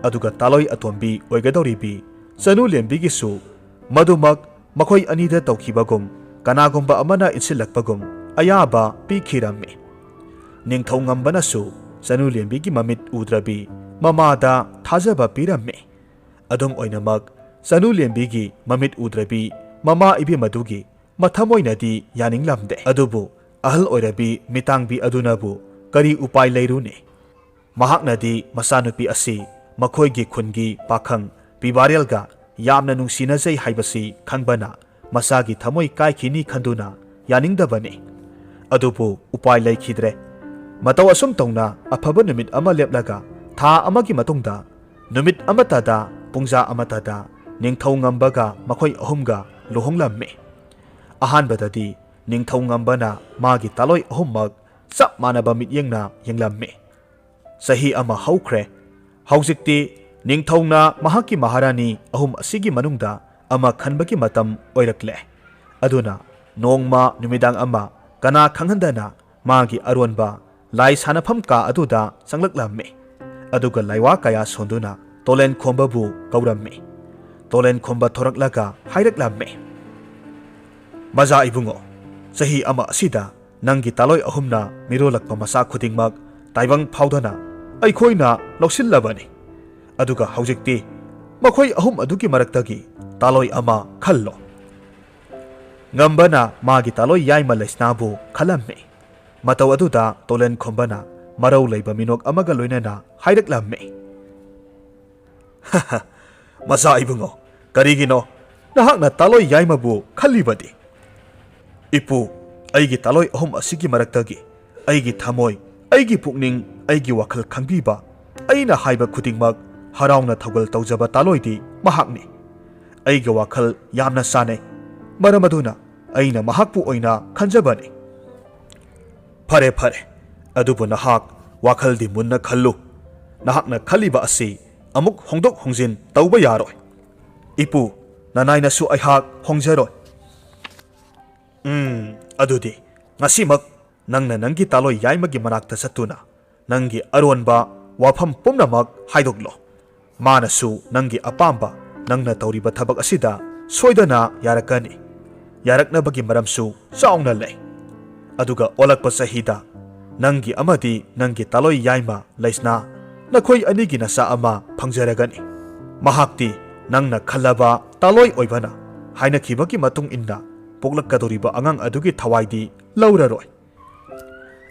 ꯑꯗꯨꯒ ꯇꯥꯂꯣꯏ ꯑꯇꯣꯝꯕꯤ ꯑꯣꯏꯒꯗꯧꯔꯤꯕꯤ ꯆꯅꯨ ꯂꯦꯝꯕꯤꯒꯤꯁꯨ ꯃꯗꯨꯃꯛ ꯃꯈꯣꯏ ꯑꯅꯤꯗ ꯇꯧꯈꯤꯕꯒꯨꯝ ꯀꯅꯥꯒꯨꯝꯕ ꯑꯃꯅ ꯏꯟꯁꯤꯜꯂꯛꯄꯒꯨꯝ ꯑꯌꯥꯕ ꯄꯤꯈꯤꯔꯝꯃꯤ꯫ ꯅꯤꯡꯊꯧ ꯉꯝꯕꯅꯁꯨ ꯆꯅꯨ ꯂꯦꯝꯕꯤꯒꯤ ꯃꯃꯤꯠ ꯎꯗ꯭ꯔꯕꯤ ꯃꯃꯥꯗ ꯊꯥꯖꯕ ꯄꯤꯔꯝꯃꯤ꯫ ꯑꯗꯨꯝ ꯑꯣꯏꯅꯃꯛ ꯆꯅꯨ ꯂꯦꯝꯕꯤꯒꯤ ꯃꯃꯤꯠ ꯎꯗ꯭ꯔꯕꯤ ꯃꯃꯥ ꯏꯕꯦꯝꯃꯗꯨꯒꯤ ꯃꯊꯃꯣꯏꯅꯗꯤ ꯌꯥꯅꯤꯡꯂꯝꯗꯦ꯫ ꯑꯗꯨꯕꯨ ꯑꯍꯜ ꯑꯣꯏꯔꯕꯤ ꯃꯤꯇꯥꯡꯕꯤ ꯑꯗꯨꯅꯕꯨ ꯀꯔꯤ ꯎꯄꯥꯏ ꯂꯩꯔꯨꯅꯤ? ꯃꯍꯥꯛꯅꯗꯤ ꯃꯆꯥꯅꯨꯄꯤ ꯑꯁꯤ ꯃꯈꯣꯏꯒꯤ ꯈꯨꯟꯒꯤ ꯄꯥꯈꯪ ꯄꯤꯕꯥꯔꯦꯜꯒ ꯌꯥꯝꯅ ꯅꯨꯡꯁꯤꯅꯖꯩ ꯍꯥꯏꯕꯁꯤ ꯈꯪꯕꯅ ꯃꯆꯥꯒꯤ ꯊꯃꯣꯏ ꯀꯥꯏꯈꯤꯅꯤ ꯈꯟꯗꯨꯅ ꯌꯥꯅꯤꯡꯗꯕꯅꯤ꯫ ꯑꯗꯨꯕꯨ ꯎꯄꯥꯏ ꯂꯩꯈꯤꯗ꯭ꯔꯦ꯫ ꯃꯇꯧ ꯑꯁꯨꯝ ꯇꯧꯅ ꯑꯐꯕ ꯅꯨꯃꯤꯠ ꯑꯃ ꯂꯦꯞꯂꯒ ꯊꯥ ꯑꯃꯒꯤ ꯃꯇꯨꯡꯗ ꯅꯨꯃꯤꯠ ꯑꯃꯠꯇꯗ ꯄꯨꯡꯖꯥ ꯑꯃꯠꯇꯗ ꯅꯤꯡꯊꯧ ꯉꯝꯕꯒ ꯃꯈꯣꯏ ꯑꯍꯨꯝꯒ ꯂꯨꯍꯣꯡꯂꯝꯃꯤ꯫ ꯑꯍꯥꯟꯕꯗꯗꯤ ꯅꯤꯡꯊꯧ ꯉꯝꯕꯅ ꯃꯥꯒꯤ ꯇꯥꯂꯣꯏ ꯑꯍꯨꯝꯃꯛ ꯆꯞ ꯃꯥꯟꯅꯕ ꯃꯤꯠꯌꯦꯡꯅ ꯌꯦꯡꯂꯝꯃꯤ꯫ ꯆꯍꯤ ꯑꯃ ꯍꯧꯈ꯭ꯔꯦ꯫ ꯍꯧꯖꯤꯛꯇꯤ ꯅꯤꯡꯊꯧꯅ ꯃꯍꯥꯛꯀꯤ ꯃꯍꯥꯔꯥꯅꯤ ꯑꯍꯨꯝ ꯑꯁꯤꯒꯤ ꯃꯅꯨꯡꯗ ꯑꯃ ꯈꯟꯕꯒꯤ ꯃꯇꯝ ꯑꯣꯏꯔꯛꯂꯦ꯫ ꯑꯗꯨꯅ ꯅꯣꯡꯃ ꯅꯨꯃꯤꯗꯥꯡ ꯑꯃ ꯀꯅꯥ ꯈꯪꯍꯟꯗꯅ ꯃꯥꯒꯤ ꯑꯔꯣꯟꯕ ꯂꯥꯏ ꯁꯥꯟꯅꯐꯝ ꯀꯥ ꯑꯗꯨꯗ ꯆꯪꯂꯛꯂꯝꯃꯤ꯫ ꯑꯗꯨꯒ ꯂꯥꯏꯋꯥ ꯀꯌꯥ ꯁꯣꯟꯗꯨꯅ ꯇꯣꯂꯦꯟ ꯈꯣꯝꯕꯕꯨ ꯀꯧꯔꯝꯃꯤ꯫ ꯇꯣꯂꯦꯟ ꯈꯣꯝꯕ ꯊꯣꯔꯛꯂꯒ ꯍꯥꯏꯔꯛꯂꯝꯃꯤ, "ꯃꯖꯥ ꯏꯕꯨꯡꯉꯣ, ꯆꯍꯤ ꯑꯃ ꯑꯁꯤꯗ ꯅꯪꯒꯤ ꯇꯥꯂꯣꯏ ꯑꯍꯨꯝꯅ ꯃꯤꯔꯣꯜꯂꯛꯄ ꯃꯆꯥ ꯈꯨꯗꯤꯡꯃꯛ ꯇꯥꯏꯕꯪ ꯐꯥꯎꯗꯅ ꯑꯩꯈꯣꯏꯅ ꯂꯧꯁꯤꯜꯂꯕꯅꯤ꯫ ꯑꯗꯨꯒ ꯍꯧꯖꯤꯛꯇꯤ ꯃꯈꯣꯏ ꯑꯍꯨꯝ ꯑꯗꯨꯒꯤ ꯃꯔꯛꯇꯒꯤ ꯇꯥꯂꯣꯏ ꯑꯃ ꯈꯜꯂꯣ"꯫ ꯉꯝꯕꯅ ꯃꯥꯒꯤ ꯇꯥꯂꯣꯏ ꯌꯥꯏꯃ ꯂꯩꯁꯅꯥꯕꯨ ꯈꯜꯂꯝꯃꯤ꯫ ꯃꯇꯧ ꯑꯗꯨꯗ ꯇꯣꯂꯦꯟ ꯈꯣꯝꯕꯅ ꯃꯔꯧ ꯂꯩꯕ ꯃꯤꯅꯣꯛ ꯑꯃꯒ ꯂꯣꯏꯅꯅ ꯍꯥꯏꯔꯛꯂꯝꯃꯤ, "ꯃꯆꯥ ꯏꯕꯨꯡꯉꯣ, ꯀꯔꯤꯒꯤꯅꯣ ꯅꯍꯥꯛꯅ ꯇꯥꯂꯣꯏ ꯌꯥꯏꯃꯕꯨ ꯈꯜꯂꯤꯕꯗꯤ? ꯏꯄꯨ, ꯑꯩꯒꯤ ꯇꯥꯂꯣꯏ ꯑꯍꯨꯝ ꯑꯁꯤꯒꯤ ꯃꯔꯛꯇꯒꯤ ꯑꯩꯒꯤ ꯊꯃꯣꯏ, ꯑꯩꯒꯤ ꯄꯨꯛꯅꯤꯡ, ꯑꯩꯒꯤ ꯋꯥꯈꯜ ꯈꯪꯕꯤꯕ, ꯑꯩꯅ ꯍꯥꯏꯕ ꯈꯨꯗꯤꯡꯃꯛ ꯍꯔꯥꯎꯅ ꯊꯧꯒꯜ ꯇꯧꯖꯕ ꯇꯥꯂꯣꯏꯗꯤ ꯃꯍꯥꯛꯅꯤ꯫ ꯑꯩꯒ ꯋꯥꯈꯜ ꯌꯥꯝꯅ ꯆꯥꯟꯅꯩ꯫ ꯃꯔꯝ ꯑꯗꯨꯅ ꯑꯩꯅ ꯃꯍꯥꯛꯄꯨ ꯑꯣꯏꯅ ꯈꯟꯖꯕꯅꯤ"꯫ "ꯐꯔꯦ, ꯐꯔꯦ꯫ ꯑꯗꯨꯕꯨ ꯅꯍꯥꯛ ꯋꯥꯈꯜꯗꯤ ꯃꯨꯟꯅ ꯈꯜꯂꯨ꯫ ꯅꯍꯥꯛꯅ ꯈꯜꯂꯤꯕ ꯑꯁꯤ ꯑꯃꯨꯛ ꯍꯣꯡꯗꯣꯛ ꯍꯣꯡꯖꯤꯟ ꯇꯧꯕ ꯌꯥꯔꯣꯏ꯫ ꯏꯄꯨ, ꯅꯅꯥꯏꯅꯁꯨ ꯑꯩꯍꯥꯛ ꯍꯣꯡꯖꯔꯣꯏ꯫ ꯎꯝ, ꯑꯗꯨꯗꯤ ꯉꯁꯤꯃꯛ ꯅꯪꯅ ꯅꯪꯒꯤ ꯇꯥꯂꯣꯏ ꯌꯥꯏꯃꯒꯤ ꯃꯅꯥꯛꯇ ꯆꯠꯇꯨꯅ ꯅꯪꯒꯤ ꯑꯔꯣꯟꯕ ꯋꯥꯐꯝ ꯄꯨꯝꯅꯃꯛ ꯍꯥꯏꯗꯣꯛꯂꯣ꯫ ꯃꯥꯅꯁꯨ ꯅꯪꯒꯤ ꯑꯄꯥꯝꯕ, ꯅꯪꯅ ꯇꯧꯔꯤꯕ ꯊꯕꯛ ꯑꯁꯤꯗ ꯁꯣꯏꯗꯅ ꯌꯥꯔꯛꯀꯅꯤ꯫ ꯌꯥꯔꯛꯅꯕꯒꯤ ꯃꯔꯝꯁꯨ ꯆꯥꯎꯅ ꯂꯩ꯫ ꯑꯗꯨꯒ ꯑꯣꯜꯂꯛꯄ ꯆꯍꯤꯗ ꯅꯪꯒꯤ ꯑꯃꯗꯤ ꯅꯪꯒꯤ ꯇꯥꯂꯣꯏ ꯌꯥꯏꯃ ꯂꯩꯁꯅꯥ, ꯅꯈꯣꯏ ꯑꯅꯤꯒꯤ ꯅꯆꯥ ꯑꯃ ꯐꯪꯖꯔꯒꯅꯤ꯫ ꯃꯍꯥꯛꯇꯤ ꯅꯪꯅ ꯈꯜꯂꯕ ꯇꯥꯂꯣꯏ ꯑꯣꯏꯕꯅ ꯍꯥꯏꯅꯈꯤꯕꯒꯤ ꯃꯇꯨꯡ ꯏꯟꯅ ꯄꯣꯛꯂꯛꯀꯗꯧꯔꯤꯕ ꯑꯉꯥꯡ ꯑꯗꯨꯒꯤ ꯊꯋꯥꯏꯗꯤ ꯂꯧꯔꯔꯣꯏ꯫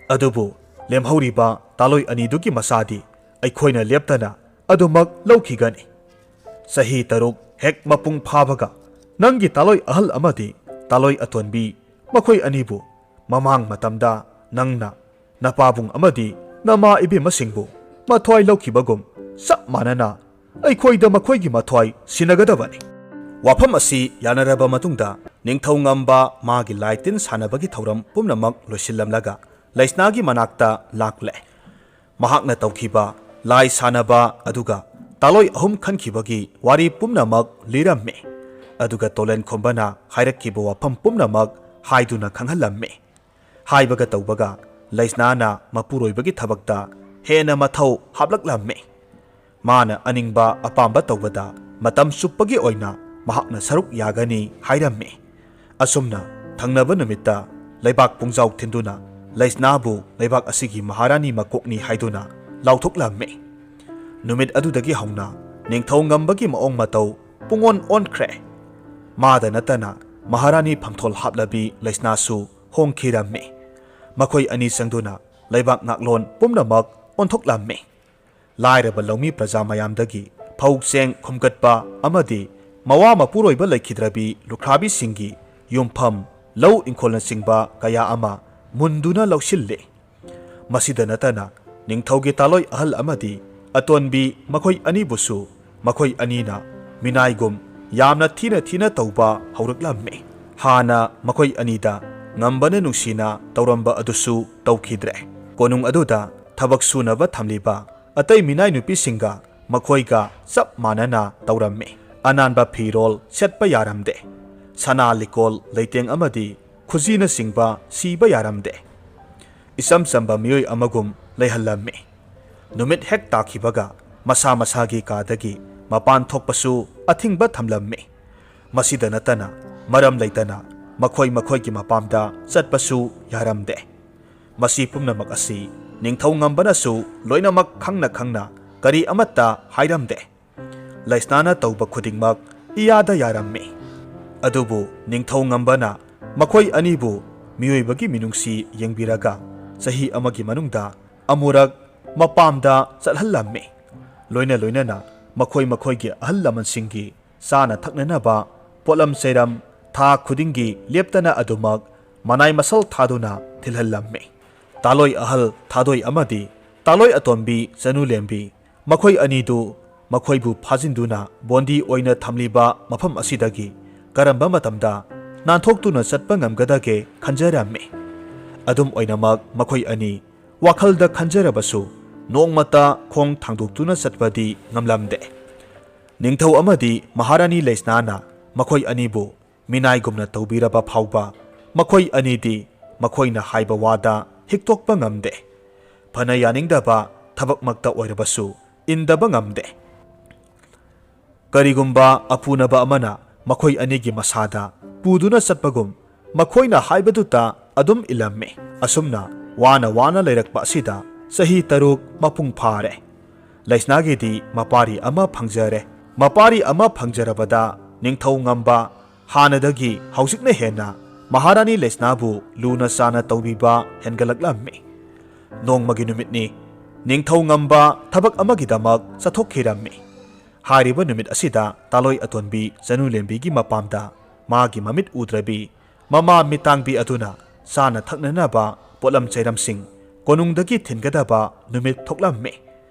ꯑꯗꯨꯕꯨ ꯂꯦꯝꯍꯧꯔꯤꯕ ꯇꯥꯂꯣꯏ ꯑꯅꯤꯗꯨꯒꯤ ꯃꯆꯥꯗꯤ ꯑꯩꯈꯣꯏꯅ ꯂꯦꯞꯇꯅ ꯑꯗꯨꯃꯛ ꯂꯧꯈꯤꯒꯅꯤ꯫ ꯆꯍꯤ ꯇꯔꯨꯛ ꯍꯦꯛ ꯃꯄꯨꯡ ꯐꯥꯕꯒ ꯅꯪꯒꯤ ꯇꯥꯂꯣꯏ ꯑꯍꯜ ꯑꯃꯗꯤ ꯇꯥꯂꯣꯏ ꯑꯇꯣꯟꯕꯤ, ꯃꯈꯣꯏ ꯑꯅꯤꯕꯨ ꯃꯃꯥꯡ ꯃꯇꯝꯗ ꯅꯪꯅ ꯅꯄꯥꯕꯨꯡ ꯑꯃꯗꯤ ꯅꯃꯥ ꯏꯕꯦꯝꯃꯁꯤꯡꯕꯨ ꯃꯊ꯭ꯋꯥꯏ ꯂꯧꯈꯤꯕꯒꯨꯝ ꯆꯞ ꯃꯥꯟꯅꯅ ꯑꯩꯈꯣꯏꯗ ꯃꯈꯣꯏꯒꯤ ꯃꯊ꯭ꯋꯥꯏ ꯁꯤꯟꯅꯒꯗꯕꯅꯤ꯫" ꯋꯥꯐꯝ ꯑꯁꯤ ꯌꯥꯅꯔꯕ ꯃꯇꯨꯡꯗ ꯅꯤꯡꯊꯧꯉꯝꯕ ꯃꯥꯒꯤ ꯂꯥꯏ ꯇꯤꯟ ꯁꯥꯟꯅꯕꯒꯤ ꯊꯧꯔꯝ ꯄꯨꯝꯅꯃꯛ ꯂꯣꯏꯁꯤꯜꯂꯝꯂꯒ ꯂꯩꯁꯅꯥꯒꯤ ꯃꯅꯥꯛꯇ ꯂꯥꯛꯂꯦ꯫ ꯃꯍꯥꯛꯅ ꯇꯧꯈꯤꯕ ꯂꯥꯏ ꯁꯥꯟꯅꯕ ꯑꯗꯨꯒ ꯇꯥꯂꯣꯏ ꯑꯍꯨꯝ ꯈꯟꯈꯤꯕꯒꯤ ꯋꯥꯔꯤ ꯄꯨꯝꯅꯃꯛ ꯂꯤꯔꯝꯃꯤ꯫ ꯑꯗꯨꯒ ꯇꯣꯂꯦꯟ ꯈꯣꯝꯕꯅ ꯍꯥꯏꯔꯛꯈꯤꯕ ꯋꯥꯐꯝ ꯄꯨꯝꯅꯃꯛ ꯍꯥꯏꯗꯨꯅ ꯈꯪꯍꯜꯂꯝꯃꯤ꯫ ꯍꯥꯏꯕꯒ ꯇꯧꯕꯒ ꯂꯩꯁꯅꯥꯅ ꯃꯄꯨꯔꯣꯏꯕꯒꯤ ꯊꯕꯛꯇ ꯍꯦꯟꯅ ꯃꯊꯧ ꯍꯥꯞꯂꯛꯂꯝꯃꯤ꯫ ꯃꯥꯅ ꯑꯅꯤꯡꯕ ꯑꯄꯥꯝꯕ ꯇꯧꯕꯗ ꯃꯇꯝ ꯆꯨꯞꯄꯒꯤ ꯑꯣꯏꯅ ꯃꯍꯥꯛꯅ ꯁꯔꯨꯛ ꯌꯥꯒꯅꯤ ꯍꯥꯏꯔꯝꯃꯤ꯫ ꯑꯁꯨꯝꯅ ꯊꯪꯅꯕ ꯅꯨꯃꯤꯠꯇ ꯂꯩꯕꯥꯛ ꯄꯨꯡꯖꯥꯎ ꯊꯤꯟꯗꯨꯅ ꯂꯩꯁꯅꯥꯕꯨ ꯂꯩꯕꯥꯛ ꯑꯁꯤꯒꯤ ꯃꯍꯥꯔꯥꯅꯤ ꯃꯀꯣꯛꯅꯤ ꯍꯥꯏꯗꯨꯅ ꯂꯥꯎꯊꯣꯛꯂꯝꯃꯤ꯫ ꯅꯨꯃꯤꯠ ꯑꯗꯨꯗꯒꯤ ꯍꯧꯅ ꯅꯤꯡꯊꯧ ꯉꯝꯕꯒꯤ ꯃꯑꯣꯡ ꯃꯇꯧ ꯄꯨꯡꯑꯣꯟ ꯑꯣꯟꯈ꯭ꯔꯦ꯫ ꯃꯥꯗ ꯅꯠꯇꯅ ꯃꯍꯥꯔꯥꯅꯤ ꯐꯝꯊꯣꯜ ꯍꯥꯞꯂꯕꯤ ꯂꯩꯁꯅꯥꯁꯨ ꯍꯣꯡꯈꯤꯔꯝꯃꯤ꯫ ꯃꯈꯣꯏ ꯑꯅꯤ ꯆꯪꯗꯨꯅ ꯂꯩꯕꯥꯛ ꯉꯥꯛꯂꯣꯟ ꯄꯨꯝꯅꯃꯛ ꯑꯣꯟꯊꯣꯛꯂꯝꯃꯤ꯫ ꯂꯥꯏꯔꯕ ꯂꯧꯃꯤ ꯄ꯭ꯔꯖꯥ ꯃꯌꯥꯝꯗꯒꯤ ꯐꯧ ꯆꯦꯡ ꯈꯣꯝꯒꯠꯄ ꯑꯃꯗꯤ ꯃꯋꯥ ꯃꯄꯨꯔꯣꯏꯕ ꯂꯩꯈꯤꯗ꯭ꯔꯕꯤ ꯂꯨꯈ꯭ꯔꯥꯕꯤꯁꯤꯡꯒꯤ ꯌꯨꯝꯐꯝ, ꯂꯧ ꯏꯪꯈꯣꯜꯅꯆꯤꯡꯕ ꯀꯌꯥ ꯑꯃ ꯃꯨꯟꯗꯨꯅ ꯂꯧꯁꯤꯜꯂꯤ꯫ ꯃꯁꯤꯗ ꯅꯠꯇꯅ ꯅꯤꯡꯊꯧꯒꯤ ꯇꯥꯂꯣꯏ ꯑꯍꯜ ꯑꯃꯗꯤ ꯑꯇꯣꯟꯕꯤ ꯃꯈꯣꯏ ꯑꯅꯤꯕꯨꯁꯨ ꯃꯈꯣꯏ ꯑꯅꯤꯅ ꯃꯤꯅꯥꯏꯒꯨꯝ ꯌꯥꯝꯅ ꯊꯤꯅ ꯊꯤꯅ ꯇꯧꯕ ꯍꯧꯔꯛꯂꯝꯃꯤ꯫ ꯍꯥꯟꯅ ꯃꯈꯣꯏ ꯑꯅꯤꯗ ꯉꯝꯕꯅ ꯅꯨꯡꯁꯤꯅ ꯇꯧꯔꯝꯕ ꯑꯗꯨꯁꯨ ꯇꯧꯈꯤꯗ꯭ꯔꯦ꯫ ꯀꯣꯅꯨꯡ ꯑꯗꯨꯗ ꯊꯕꯛ ꯁꯨꯅꯕ ꯊꯝꯂꯤꯕ ꯑꯇꯩ ꯃꯤꯅꯥꯏ ꯅꯨꯄꯤꯁꯤꯡꯒ ꯃꯈꯣꯏꯒ ꯆꯞ ꯃꯥꯟꯅꯅ ꯇꯧꯔꯝꯃꯤ꯫ ꯑꯅꯥꯟꯕ ꯐꯤꯔꯣꯜ ꯁꯦꯠꯄ ꯌꯥꯔꯝꯗꯦ꯫ ꯁꯅꯥ ꯂꯤꯀꯣꯜ ꯂꯩꯇꯦꯡ ꯑꯃꯗꯤ ꯈꯨꯖꯤꯅꯆꯤꯡꯕ ꯁꯤꯕ ꯌꯥꯔꯝꯗꯦ꯫ ꯏꯆꯝ ꯆꯝꯕ ꯃꯤꯑꯣꯏ ꯑꯃꯒꯨꯝ ꯂꯩꯍꯜꯂꯝꯃꯤ꯫ ꯅꯨꯃꯤꯠ ꯍꯦꯛ ꯇꯥꯈꯤꯕꯒ ꯃꯁꯥ ꯃꯁꯥꯒꯤ ꯀꯥꯗꯒꯤ ꯃꯄꯥꯟ ꯊꯣꯛꯄꯁꯨ ꯑꯊꯤꯡꯕ ꯊꯝꯂꯝꯃꯤ꯫ ꯃꯁꯤꯗ ꯅꯠꯇꯅ ꯃꯔꯝ ꯂꯩꯇꯅ ꯃꯈꯣꯏ ꯃꯈꯣꯏꯒꯤ ꯃꯄꯥꯝꯗ ꯆꯠꯄꯁꯨ ꯌꯥꯔꯝꯗꯦ꯫ ꯃꯁꯤ ꯄꯨꯝꯅꯃꯛ ꯑꯁꯤ ꯅꯤꯡꯊꯧ ꯉꯝꯕꯅꯁꯨ ꯂꯣꯏꯅꯃꯛ ꯈꯪꯅ ꯈꯪꯅ ꯀꯔꯤ ꯑꯃꯠꯇ ꯍꯥꯏꯔꯝꯗꯦ꯫ ꯂꯩꯁꯅꯥꯅ ꯇꯧꯕ ꯈꯨꯗꯤꯡꯃꯛ ꯏꯌꯥꯗ ꯌꯥꯔꯝꯃꯤ꯫ ꯑꯗꯨꯕꯨ ꯅꯤꯡꯊꯧ ꯉꯝꯕꯅ ꯃꯈꯣꯏ ꯑꯅꯤꯕꯨ ꯃꯤꯑꯣꯏꯕꯒꯤ ꯃꯤꯅꯨꯡꯁꯤ ꯌꯦꯡꯕꯤꯔꯒ ꯆꯍꯤ ꯑꯃꯒꯤ ꯃꯅꯨꯡꯗ ꯑꯃꯨꯔꯛ ꯃꯄꯥꯝꯗ ꯆꯠꯍꯜꯂꯝꯃꯤ꯫ ꯂꯣꯏꯅ ꯂꯣꯏꯅꯅ ꯃꯈꯣꯏ ꯃꯈꯣꯏꯒꯤ ꯑꯍꯜ ꯂꯃꯟꯁꯤꯡꯒꯤ ꯆꯥꯅ ꯊꯛꯅꯅꯕ ꯄꯣꯠꯂꯝ ꯆꯩꯔꯝ ꯊꯥ ꯈꯨꯗꯤꯡꯒꯤ ꯂꯦꯞꯇꯅ ꯑꯗꯨꯃꯛ ꯃꯅꯥꯏ ꯃꯁꯜ ꯊꯥꯗꯨꯅ ꯊꯤꯜꯍꯜꯂꯝꯃꯤ꯫ ꯇꯥꯂꯣꯏ ꯑꯍꯜ ꯊꯥꯗꯣꯏ ꯑꯃꯗꯤ ꯇꯥꯂꯣꯏ ꯑꯇꯣꯝꯕꯤ ꯆꯅꯨꯂꯦꯝꯕꯤ, ꯃꯈꯣꯏ ꯑꯅꯤꯗꯨ ꯃꯈꯣꯏꯕꯨ ꯐꯥꯖꯤꯟꯗꯨꯅ ꯕꯣꯟꯗꯤ ꯑꯣꯏꯅ ꯊꯝꯂꯤꯕ ꯃꯐꯝ ꯑꯁꯤꯗꯒꯤ ꯀꯔꯝꯕ ꯃꯇꯝꯗ ꯅꯥꯟꯊꯣꯛꯇꯨꯅ ꯆꯠꯄ ꯉꯝꯒꯗꯒꯦ ꯈꯟꯖꯔꯝꯃꯤ꯫ ꯑꯗꯨꯝ ꯑꯣꯏꯅꯃꯛ ꯃꯈꯣꯏ ꯑꯅꯤ ꯋꯥꯈꯜꯗ ꯈꯟꯖꯔꯕꯁꯨ ꯅꯣꯡꯃꯇ ꯈꯣꯡ ꯊꯥꯡꯗꯣꯛꯇꯨꯅ ꯆꯠꯄꯗꯤ ꯉꯝꯂꯝꯗꯦ꯫ ꯅꯤꯡꯊꯧ ꯑꯃꯗꯤ ꯃꯍꯥꯔꯥꯅꯤ ꯂꯩꯁꯅꯥꯅ ꯃꯈꯣꯏ ꯑꯅꯤꯕꯨ ꯃꯤꯅꯥꯏꯒꯨꯝꯅ ꯇꯧꯕꯤꯔꯕ ꯐꯥꯎꯕ ꯃꯈꯣꯏ ꯑꯅꯤꯗꯤ ꯃꯈꯣꯏꯅ ꯍꯥꯏꯕ ꯋꯥꯗ ꯍꯤꯛꯇꯣꯛꯄ ꯉꯝꯗꯦ꯫ ꯐꯅ ꯌꯥꯅꯤꯡꯗꯕ ꯊꯕꯛꯃꯛꯇ ꯑꯣꯏꯔꯕꯁꯨ ꯏꯟꯗꯕ ꯉꯝꯗꯦ꯫ ꯀꯔꯤꯒꯨꯝꯕ ꯑꯄꯨꯅꯕ ꯑꯃꯅ ꯃꯈꯣꯏ ꯑꯅꯤꯒꯤ ꯃꯁꯥꯗ ꯄꯨꯗꯨꯅ ꯆꯠꯄꯒꯨꯝ ꯃꯈꯣꯏꯅ ꯍꯥꯏꯕꯗꯨꯇ ꯑꯗꯨꯝ ꯏꯜꯂꯝꯃꯤ꯫ ꯑꯁꯨꯝꯅ ꯋꯥꯅ ꯋꯥꯅ ꯂꯩꯔꯛꯄ ꯑꯁꯤꯗ ꯆꯍꯤ ꯇꯔꯨꯛ ꯃꯄꯨꯡ ꯐꯥꯔꯦ꯫ ꯂꯩꯁꯅꯥꯒꯤꯗꯤ ꯃꯄꯥꯔꯤ ꯑꯃ ꯐꯪꯖꯔꯦ꯫ ꯃꯄꯥꯔꯤ ꯑꯃ ꯐꯪꯖꯔꯕꯗ ꯅꯤꯡꯊꯧ ꯉꯝꯕ ꯍꯥꯟꯅꯗꯒꯤ ꯍꯧꯖꯤꯛꯅ ꯍꯦꯟꯅ ꯃꯍꯥꯔꯥꯅꯤ ꯂꯩꯁꯅꯥꯕꯨ ꯂꯨꯅ ꯆꯥꯅ ꯇꯧꯕꯤꯕ ꯍꯦꯟꯒꯠꯂꯛꯂꯝꯃꯤ꯫ ꯅꯣꯡꯃꯒꯤ ꯅꯨꯃꯤꯠꯅꯤ꯫ ꯅꯤꯡꯊꯧ ꯉꯝꯕ ꯊꯕꯛ ꯑꯃꯒꯤꯗꯃꯛ ꯆꯠꯊꯣꯛꯈꯤꯔꯝꯃꯤ꯫ ꯍꯥꯏꯔꯤꯕ ꯅꯨꯃꯤꯠ ꯑꯁꯤꯗ ꯇꯥꯂꯣꯏ ꯑꯇꯣꯟꯕꯤ ꯆꯅꯨꯂꯦꯝꯕꯤꯒꯤ ꯃꯄꯥꯝꯗ ꯃꯥꯒꯤ ꯃꯃꯤꯠ ꯎꯗ꯭ꯔꯕꯤ ꯃꯃꯥ ꯃꯤꯇꯥꯡꯕꯤ ꯑꯗꯨꯅ ꯆꯥꯅ ꯊꯛꯅꯅꯕ ꯄꯣꯠꯂꯝ ꯆꯩꯔꯝꯁꯤꯡ ꯀꯣꯅꯨꯡꯗꯒꯤ ꯊꯤꯟꯒꯗꯕ ꯅꯨꯃꯤꯠ ꯊꯣꯛꯂꯝꯃꯤ꯫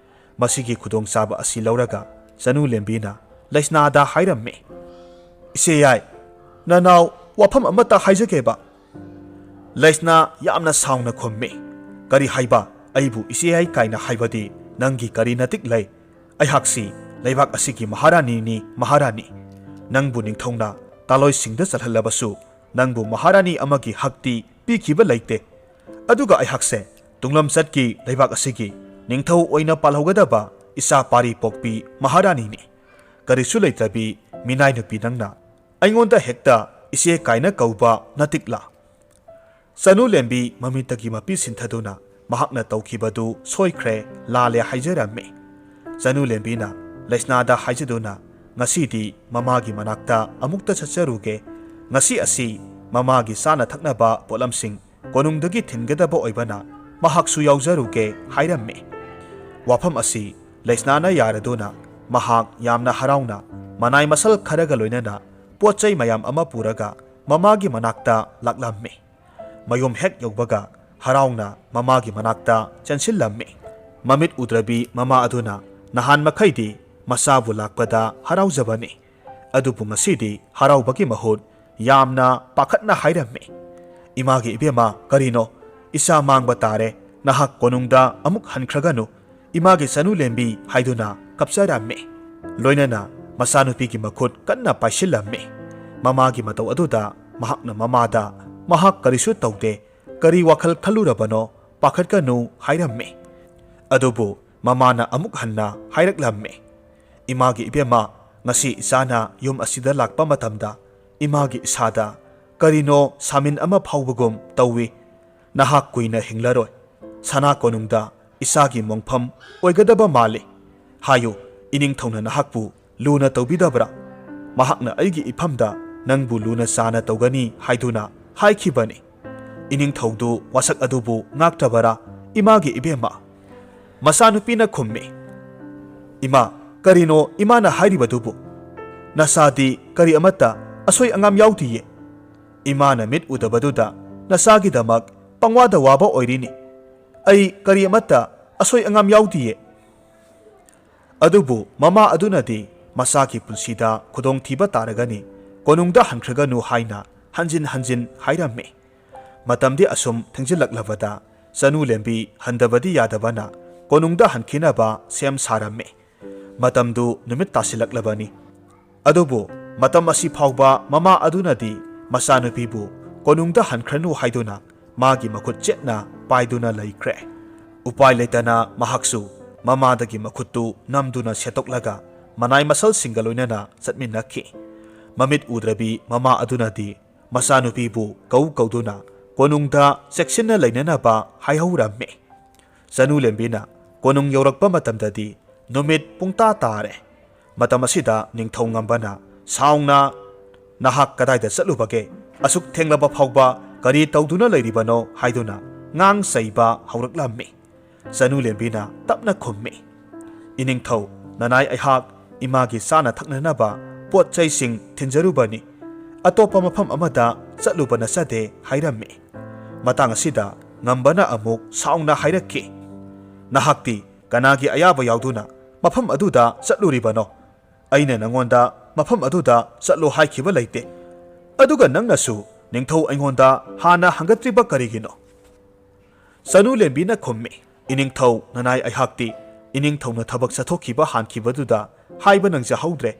ꯃꯁꯤꯒꯤ ꯈꯨꯗꯣꯡꯆꯥꯕ ꯑꯁꯤ ꯂꯧꯔꯒ ꯆꯅꯨꯂꯦꯝꯕꯤꯅ ꯂꯩꯁꯅꯥꯗ ꯍꯥꯏꯔꯝꯃꯤ, "ꯏꯆꯦ ꯌꯥꯏ, ꯅꯅꯥꯎ ꯋꯥꯐꯝ ꯑꯃꯠꯇ ꯍꯥꯏꯖꯒꯦꯕ꯫ ꯂꯩꯁꯅꯥ ꯌꯥꯝꯅ ꯁꯥꯎꯅ ꯈꯨꯝꯃꯤ, "ꯀꯔꯤ ꯍꯥꯏꯕ? ꯑꯩꯕꯨ ꯏꯆꯦ ꯍꯥꯏ ꯀꯥꯏꯅ ꯍꯥꯏꯕꯗꯤ ꯅꯪꯒꯤ ꯀꯔꯤ ꯅꯇꯤꯛ ꯂꯩ? ꯑꯩꯍꯥꯛꯁꯤ ꯂꯩꯕꯥꯛ ꯑꯁꯤꯒꯤ ꯃꯍꯥꯔꯥꯅꯤꯅꯤ, ꯃꯍꯥꯔꯥꯅꯤ꯫ ꯅꯪꯕꯨ ꯅꯤꯡꯊꯧꯅ ꯇꯥꯂꯣꯏꯁꯤꯡꯗ ꯆꯜꯍꯜꯂꯕꯁꯨ ꯅꯪꯕꯨ ꯃꯍꯥꯔꯥꯅꯤ ꯑꯃꯒꯤ ꯍꯛꯇꯤ ꯄꯤꯈꯤꯕ ꯂꯩꯇꯦ꯫ ꯑꯗꯨꯒ ꯑꯩꯍꯥꯛꯁꯦ ꯇꯨꯡꯂꯝꯆꯠꯀꯤ ꯂꯩꯕꯥꯛ ꯑꯁꯤꯒꯤ ꯅꯤꯡꯊꯧ ꯑꯣꯏꯅ ꯄꯥꯜꯍꯧꯒꯗꯕ ꯏꯆꯥ ꯄꯥꯔꯤ ꯄꯣꯛꯄꯤ ꯃꯍꯥꯔꯥꯅꯤꯅꯤ꯫ ꯀꯔꯤꯁꯨ ꯂꯩꯇ꯭ꯔꯕꯤ ꯃꯤꯅꯥꯏ ꯅꯨꯄꯤ ꯅꯪꯅ ꯑꯩꯉꯣꯟꯗ ꯍꯦꯛꯇ ꯏꯆꯦ ꯀꯥꯏꯅ ꯀꯧꯕ ꯅꯇꯤꯛꯂꯥ?" ꯆꯅꯨ ꯂꯦꯝꯕꯤ ꯃꯃꯤꯠꯇꯒꯤ ꯃꯄꯤ ꯁꯤꯟꯊꯗꯨꯅ ꯃꯍꯥꯛꯅ ꯇꯧꯈꯤꯕꯗꯨ ꯁꯣꯏꯈ꯭ꯔꯦ, ꯂꯥꯜꯂꯦ ꯍꯥꯏꯖꯔꯝꯃꯤ꯫ ꯆꯅꯨ ꯂꯦꯝꯕꯤꯅ ꯂꯩꯁꯅꯥꯗ ꯍꯥꯏꯖꯗꯨꯅ ꯉꯁꯤꯗꯤ ꯃꯃꯥꯒꯤ ꯃꯅꯥꯛꯇ ꯑꯃꯨꯛꯇ ꯆꯠꯆꯔꯨꯒꯦ꯫ ꯉꯁꯤ ꯑꯁꯤ ꯃꯃꯥꯒꯤ ꯆꯥꯅ ꯊꯛꯅꯕ ꯄꯣꯠꯂꯝꯁꯤꯡ ꯀꯣꯅꯨꯡꯗꯒꯤ ꯊꯤꯟꯒꯗꯕ ꯑꯣꯏꯕꯅ ꯃꯍꯥꯛꯁꯨ ꯌꯥꯎꯖꯔꯨꯒꯦ ꯍꯥꯏꯔꯝꯃꯤ꯫ ꯋꯥꯐꯝ ꯑꯁꯤ ꯂꯩꯁꯅꯥꯅ ꯌꯥꯔꯗꯨꯅ ꯃꯍꯥꯛ ꯌꯥꯝꯅ ꯍꯔꯥꯎꯅ ꯃꯅꯥꯏ ꯃꯁꯜ ꯈꯔꯒ ꯂꯣꯏꯅꯅ ꯄꯣꯠ ꯆꯩ ꯃꯌꯥꯝ ꯑꯃ ꯄꯨꯔꯒ ꯃꯃꯥꯒꯤ ꯃꯅꯥꯛꯇ ꯂꯥꯛꯂꯝꯃꯤ꯫ ꯃꯌꯨꯝ ꯍꯦꯛ ꯌꯧꯕꯒ ꯍꯔꯥꯎꯅ ꯃꯃꯥꯒꯤ ꯃꯅꯥꯛꯇ ꯆꯦꯟꯁꯤꯜꯂꯝꯃꯤ꯫ ꯃꯃꯤꯠ ꯎꯗ꯭ꯔꯕꯤ ꯃꯃꯥ ꯑꯗꯨꯅ ꯅꯍꯥꯟ ꯃꯈꯩꯗꯤ ꯃꯆꯥꯕꯨ ꯂꯥꯛꯄꯗ ꯍꯔꯥꯎꯖꯕꯅꯤ, ꯑꯗꯨꯕꯨ ꯉꯁꯤꯗꯤ ꯍꯔꯥꯎꯕꯒꯤ ꯃꯍꯨꯠ ꯌꯥꯝꯅ ꯄꯥꯈꯠꯅ ꯍꯥꯏꯔꯝꯃꯤ, "ꯏꯃꯥꯒꯤ ꯏꯕꯦꯝꯃ, ꯀꯔꯤꯅꯣ? ꯏꯆꯥ ꯃꯥꯡꯕ ꯇꯥꯔꯦ꯫ ꯅꯍꯥꯛ ꯀꯣꯅꯨꯡꯗ ꯑꯃꯨꯛ ꯍꯟꯈ꯭ꯔꯒꯅꯨ꯫ ꯏꯃꯥꯒꯤ ꯆꯅꯨ ꯂꯦꯝꯕꯤ" ꯍꯥꯏꯗꯨꯅ ꯀꯞꯆꯔꯝꯃꯤ꯫ ꯂꯣꯏꯅꯅ ꯃꯆꯥꯅꯨꯄꯤꯒꯤ ꯃꯈꯨꯠ ꯀꯟꯅ ꯄꯥꯏꯁꯤꯜꯂꯝꯃꯤ꯫ ꯃꯃꯥꯒꯤ ꯃꯇꯧ ꯑꯗꯨꯗ ꯃꯍꯥꯛꯅ ꯃꯃꯥꯗ, "ꯃꯍꯥꯛ ꯀꯔꯤꯁꯨ ꯇꯧꯗꯦ, ꯀꯔꯤ ꯋꯥꯈꯜ ꯈꯜꯂꯨꯔꯕꯅꯣ, ꯄꯥꯈꯠꯀꯅꯨ" ꯍꯥꯏꯔꯝꯃꯤ꯫ ꯑꯗꯨꯕꯨ ꯃꯃꯥꯅ ꯑꯃꯨꯛ ꯍꯟꯅ ꯍꯥꯏꯔꯛꯂꯝꯃꯤ, "ꯏꯃꯥꯒꯤ ꯏꯕꯦꯝꯃ, ꯉꯁꯤ ꯏꯆꯥꯅ ꯌꯨꯝ ꯑꯁꯤꯗ ꯂꯥꯛꯄ ꯃꯇꯝꯗ ꯏꯃꯥꯒꯤ ꯏꯁꯥꯗ ꯀꯔꯤꯅꯣ ꯁꯥꯃꯤꯟ ꯑꯃ ꯐꯥꯎꯕꯒꯨꯝ ꯇꯧꯏ꯫ ꯅꯍꯥꯛ ꯀꯨꯏꯅ ꯍꯤꯡꯂꯔꯣꯏ꯫ ꯁꯅꯥ ꯀꯣꯅꯨꯡꯗ ꯏꯆꯥꯒꯤ ꯃꯣꯡꯐꯝ ꯑꯣꯏꯒꯗꯕ ꯃꯥꯜꯂꯤ꯫ ꯍꯥꯏꯌꯨ, ꯏꯅꯤꯡꯊꯧꯅ ꯅꯍꯥꯛꯄꯨ ꯂꯨꯅ ꯇꯧꯕꯤꯗꯕ꯭ꯔꯥ? ꯃꯍꯥꯛꯅ ꯑꯩꯒꯤ ꯏꯐꯝꯗ ꯅꯪꯕꯨ ꯂꯨꯅ ꯆꯥꯅ ꯇꯧꯒꯅꯤ ꯍꯥꯏꯗꯨꯅ ꯍꯥꯏꯈꯤꯕꯅꯤ꯫ ꯏꯅꯤꯡꯊꯧꯗꯨ ꯋꯥꯁꯛ ꯑꯗꯨꯕꯨ ꯉꯥꯛꯇꯕꯔꯥ, ꯏꯃꯥꯒꯤ ꯏꯕꯦꯝꯃ?" ꯃꯆꯥꯅꯨꯄꯤꯅ ꯈꯨꯝꯃꯤ, "ꯏꯃꯥ, ꯀꯔꯤꯅꯣ ꯏꯃꯥꯅ ꯍꯥꯏꯔꯤꯕꯗꯨꯕꯨ? ꯅꯆꯥꯗꯤ ꯀꯔꯤ ꯑꯃꯠꯇ ꯑꯁꯣꯏ ꯑꯉꯥꯝ ꯌꯥꯎꯗꯤꯌꯦ꯫ ꯏꯃꯥꯅ ꯃꯤꯠ ꯎꯗꯕꯗꯨꯗ ꯅꯆꯥꯒꯤꯗꯃꯛ ꯄꯪꯋꯥꯗ ꯋꯥꯕ ꯑꯣꯏꯔꯤꯅꯤ꯫ ꯑꯩ ꯀꯔꯤ ꯑꯃꯠꯇ ꯑꯁꯣꯏ ꯑꯉꯥꯝ ꯌꯥꯎꯗꯤꯌꯦ꯫" ꯑꯗꯨꯕꯨ ꯃꯃꯥ ꯑꯗꯨꯅꯗꯤ ꯃꯆꯥꯒꯤ ꯄꯨꯟꯁꯤꯗ ꯈꯨꯗꯣꯡꯊꯤꯕ ꯇꯥꯔꯒꯅꯤ, ꯀꯣꯅꯨꯡꯗ ꯍꯟꯈ꯭ꯔꯒꯅꯨ ꯍꯥꯏꯅ ꯍꯟꯖꯤꯟ ꯍꯟꯖꯤꯟ ꯍꯥꯏꯔꯝꯃꯤ꯫ ꯃꯇꯝꯗꯤ ꯑꯁꯨꯝ ꯊꯦꯡꯖꯤꯜꯂꯛꯂꯕꯗ ꯆꯅꯨ ꯂꯦꯝꯕꯤ ꯍꯟꯗꯕꯗꯤ ꯌꯥꯗꯕꯅ ꯀꯣꯅꯨꯡꯗ ꯍꯟꯈꯤꯅꯕ ꯁꯦꯝ ꯁꯥꯔꯝꯃꯤ꯫ ꯃꯇꯝꯗꯨ ꯅꯨꯃꯤꯠ ꯇꯥꯁꯤꯜꯂꯛꯂꯕꯅꯤ꯫ ꯑꯗꯨꯕꯨ ꯃꯇꯝ ꯑꯁꯤ ꯐꯥꯎꯕ ꯃꯃꯥ ꯑꯗꯨꯅꯗꯤ ꯃꯆꯥꯅꯨꯄꯤꯕꯨ ꯀꯣꯅꯨꯡꯗ ꯍꯟꯈ꯭ꯔꯅꯨ ꯍꯥꯏꯗꯨꯅ ꯃꯥꯒꯤ ꯃꯈꯨꯠ ꯆꯦꯠꯅ ꯄꯥꯏꯗꯨꯅ ꯂꯩꯈ꯭ꯔꯦ꯫ ꯎꯄꯥꯏ ꯂꯩꯇꯅ ꯃꯍꯥꯛꯁꯨ ꯃꯃꯥꯗꯒꯤ ꯃꯈꯨꯠꯇꯨ ꯅꯝꯗꯨꯅ ꯁꯦꯠꯇꯣꯛꯂꯒ ꯃꯅꯥꯏ ꯃꯁꯜꯁꯤꯡꯒ ꯂꯣꯏꯅꯅ ꯆꯠꯃꯤꯟꯅꯈꯤ꯫ ꯃꯃꯤꯠ ꯎꯗ꯭ꯔꯕꯤ ꯃꯃꯥ ꯑꯗꯨꯅꯗꯤ ꯃꯆꯥꯅꯨꯄꯤꯕꯨ ꯀꯧ ꯀꯧꯗꯨꯅ ꯀꯣꯅꯨꯡꯗ ꯆꯦꯛꯁꯤꯟꯅ ꯂꯩꯅꯅꯕ ꯍꯥꯏꯍꯧꯔꯝꯃꯤ꯫ ꯆꯅꯨ ꯂꯦꯝꯕꯤꯅ ꯀꯣꯅꯨꯡ ꯌꯧꯔꯛꯄ ꯃꯇꯝꯗꯗꯤ ꯅꯨꯃꯤꯠ ꯄꯨꯡꯇꯥ ꯇꯥꯔꯦ꯫ ꯃꯇꯝ ꯑꯁꯤꯗ ꯅꯤꯡꯊꯧ ꯉꯝꯕꯅ ꯁꯥꯎꯅ, "ꯅꯍꯥꯛ ꯀꯗꯥꯏꯗ ꯆꯠꯂꯨꯕꯒꯦ? ꯑꯁꯨꯛ ꯊꯦꯡꯂꯕ ꯐꯥꯎꯕ ꯀꯔꯤ ꯇꯧꯗꯨꯅ ꯂꯩꯔꯤꯕꯅꯣ?" ꯍꯥꯏꯗꯨꯅ ꯉꯥꯡ ꯆꯩꯕ ꯍꯧꯔꯛꯂꯝꯃꯤ꯫ ꯆꯅꯨ ꯂꯦꯝꯕꯤꯅ ꯇꯞꯅ ꯈꯨꯝꯃꯤ, "ꯏꯅꯤꯡꯊꯧ, ꯅꯅꯥꯏ ꯑꯩꯍꯥꯛ ꯏꯃꯥꯒꯤ ꯆꯥꯅ ꯊꯛꯅꯅꯕ ꯄꯣꯠ ꯆꯩꯁꯤꯡ ꯊꯤꯟꯖꯔꯨꯕꯅꯤ꯫ ꯑꯇꯣꯞꯄ ꯃꯐꯝ ꯑꯃꯗ ꯆꯠꯂꯨꯕ ꯅꯠꯆꯗꯦ" ꯍꯥꯏꯔꯝꯃꯤ꯫ ꯃꯇꯥꯡ ꯑꯁꯤꯗ ꯉꯝꯕꯅ ꯑꯃꯨꯛ ꯁꯥꯎꯅ ꯍꯥꯏꯔꯛꯈꯤ, "ꯅꯍꯥꯛꯇꯤ ꯀꯅꯥꯒꯤ ꯑꯌꯥꯕ ꯌꯥꯎꯗꯨꯅ ꯃꯐꯝ ꯑꯗꯨꯗ ꯆꯠꯂꯨꯔꯤꯕꯅꯣ? ꯑꯩꯅ ꯅꯉꯣꯟꯗ ꯃꯐꯝ ꯑꯗꯨꯗ ꯆꯠꯂꯣ ꯍꯥꯏꯈꯤꯕ ꯂꯩꯇꯦ꯫ ꯑꯗꯨꯒ ꯅꯪꯅꯁꯨ ꯅꯤꯡꯊꯧ ꯑꯩꯉꯣꯟꯗ ꯍꯥꯟꯅ ꯍꯪꯒꯠꯇ꯭ꯔꯤꯕ ꯀꯔꯤꯒꯤꯅꯣ?" ꯆꯅꯨ ꯂꯦꯝꯕꯤꯅ ꯈꯨꯝꯃꯤ, "ꯏꯅꯤꯡꯊꯧ ꯅꯅꯥꯏ ꯑꯩꯍꯥꯛꯇꯤ ꯏꯅꯤꯡꯊꯧꯅ ꯊꯕꯛ ꯆꯠꯊꯣꯛꯈꯤꯕ ꯍꯥꯟꯈꯤꯕꯗꯨꯗ ꯍꯥꯏꯕ ꯅꯪꯖꯍꯧꯗ꯭ꯔꯦ꯫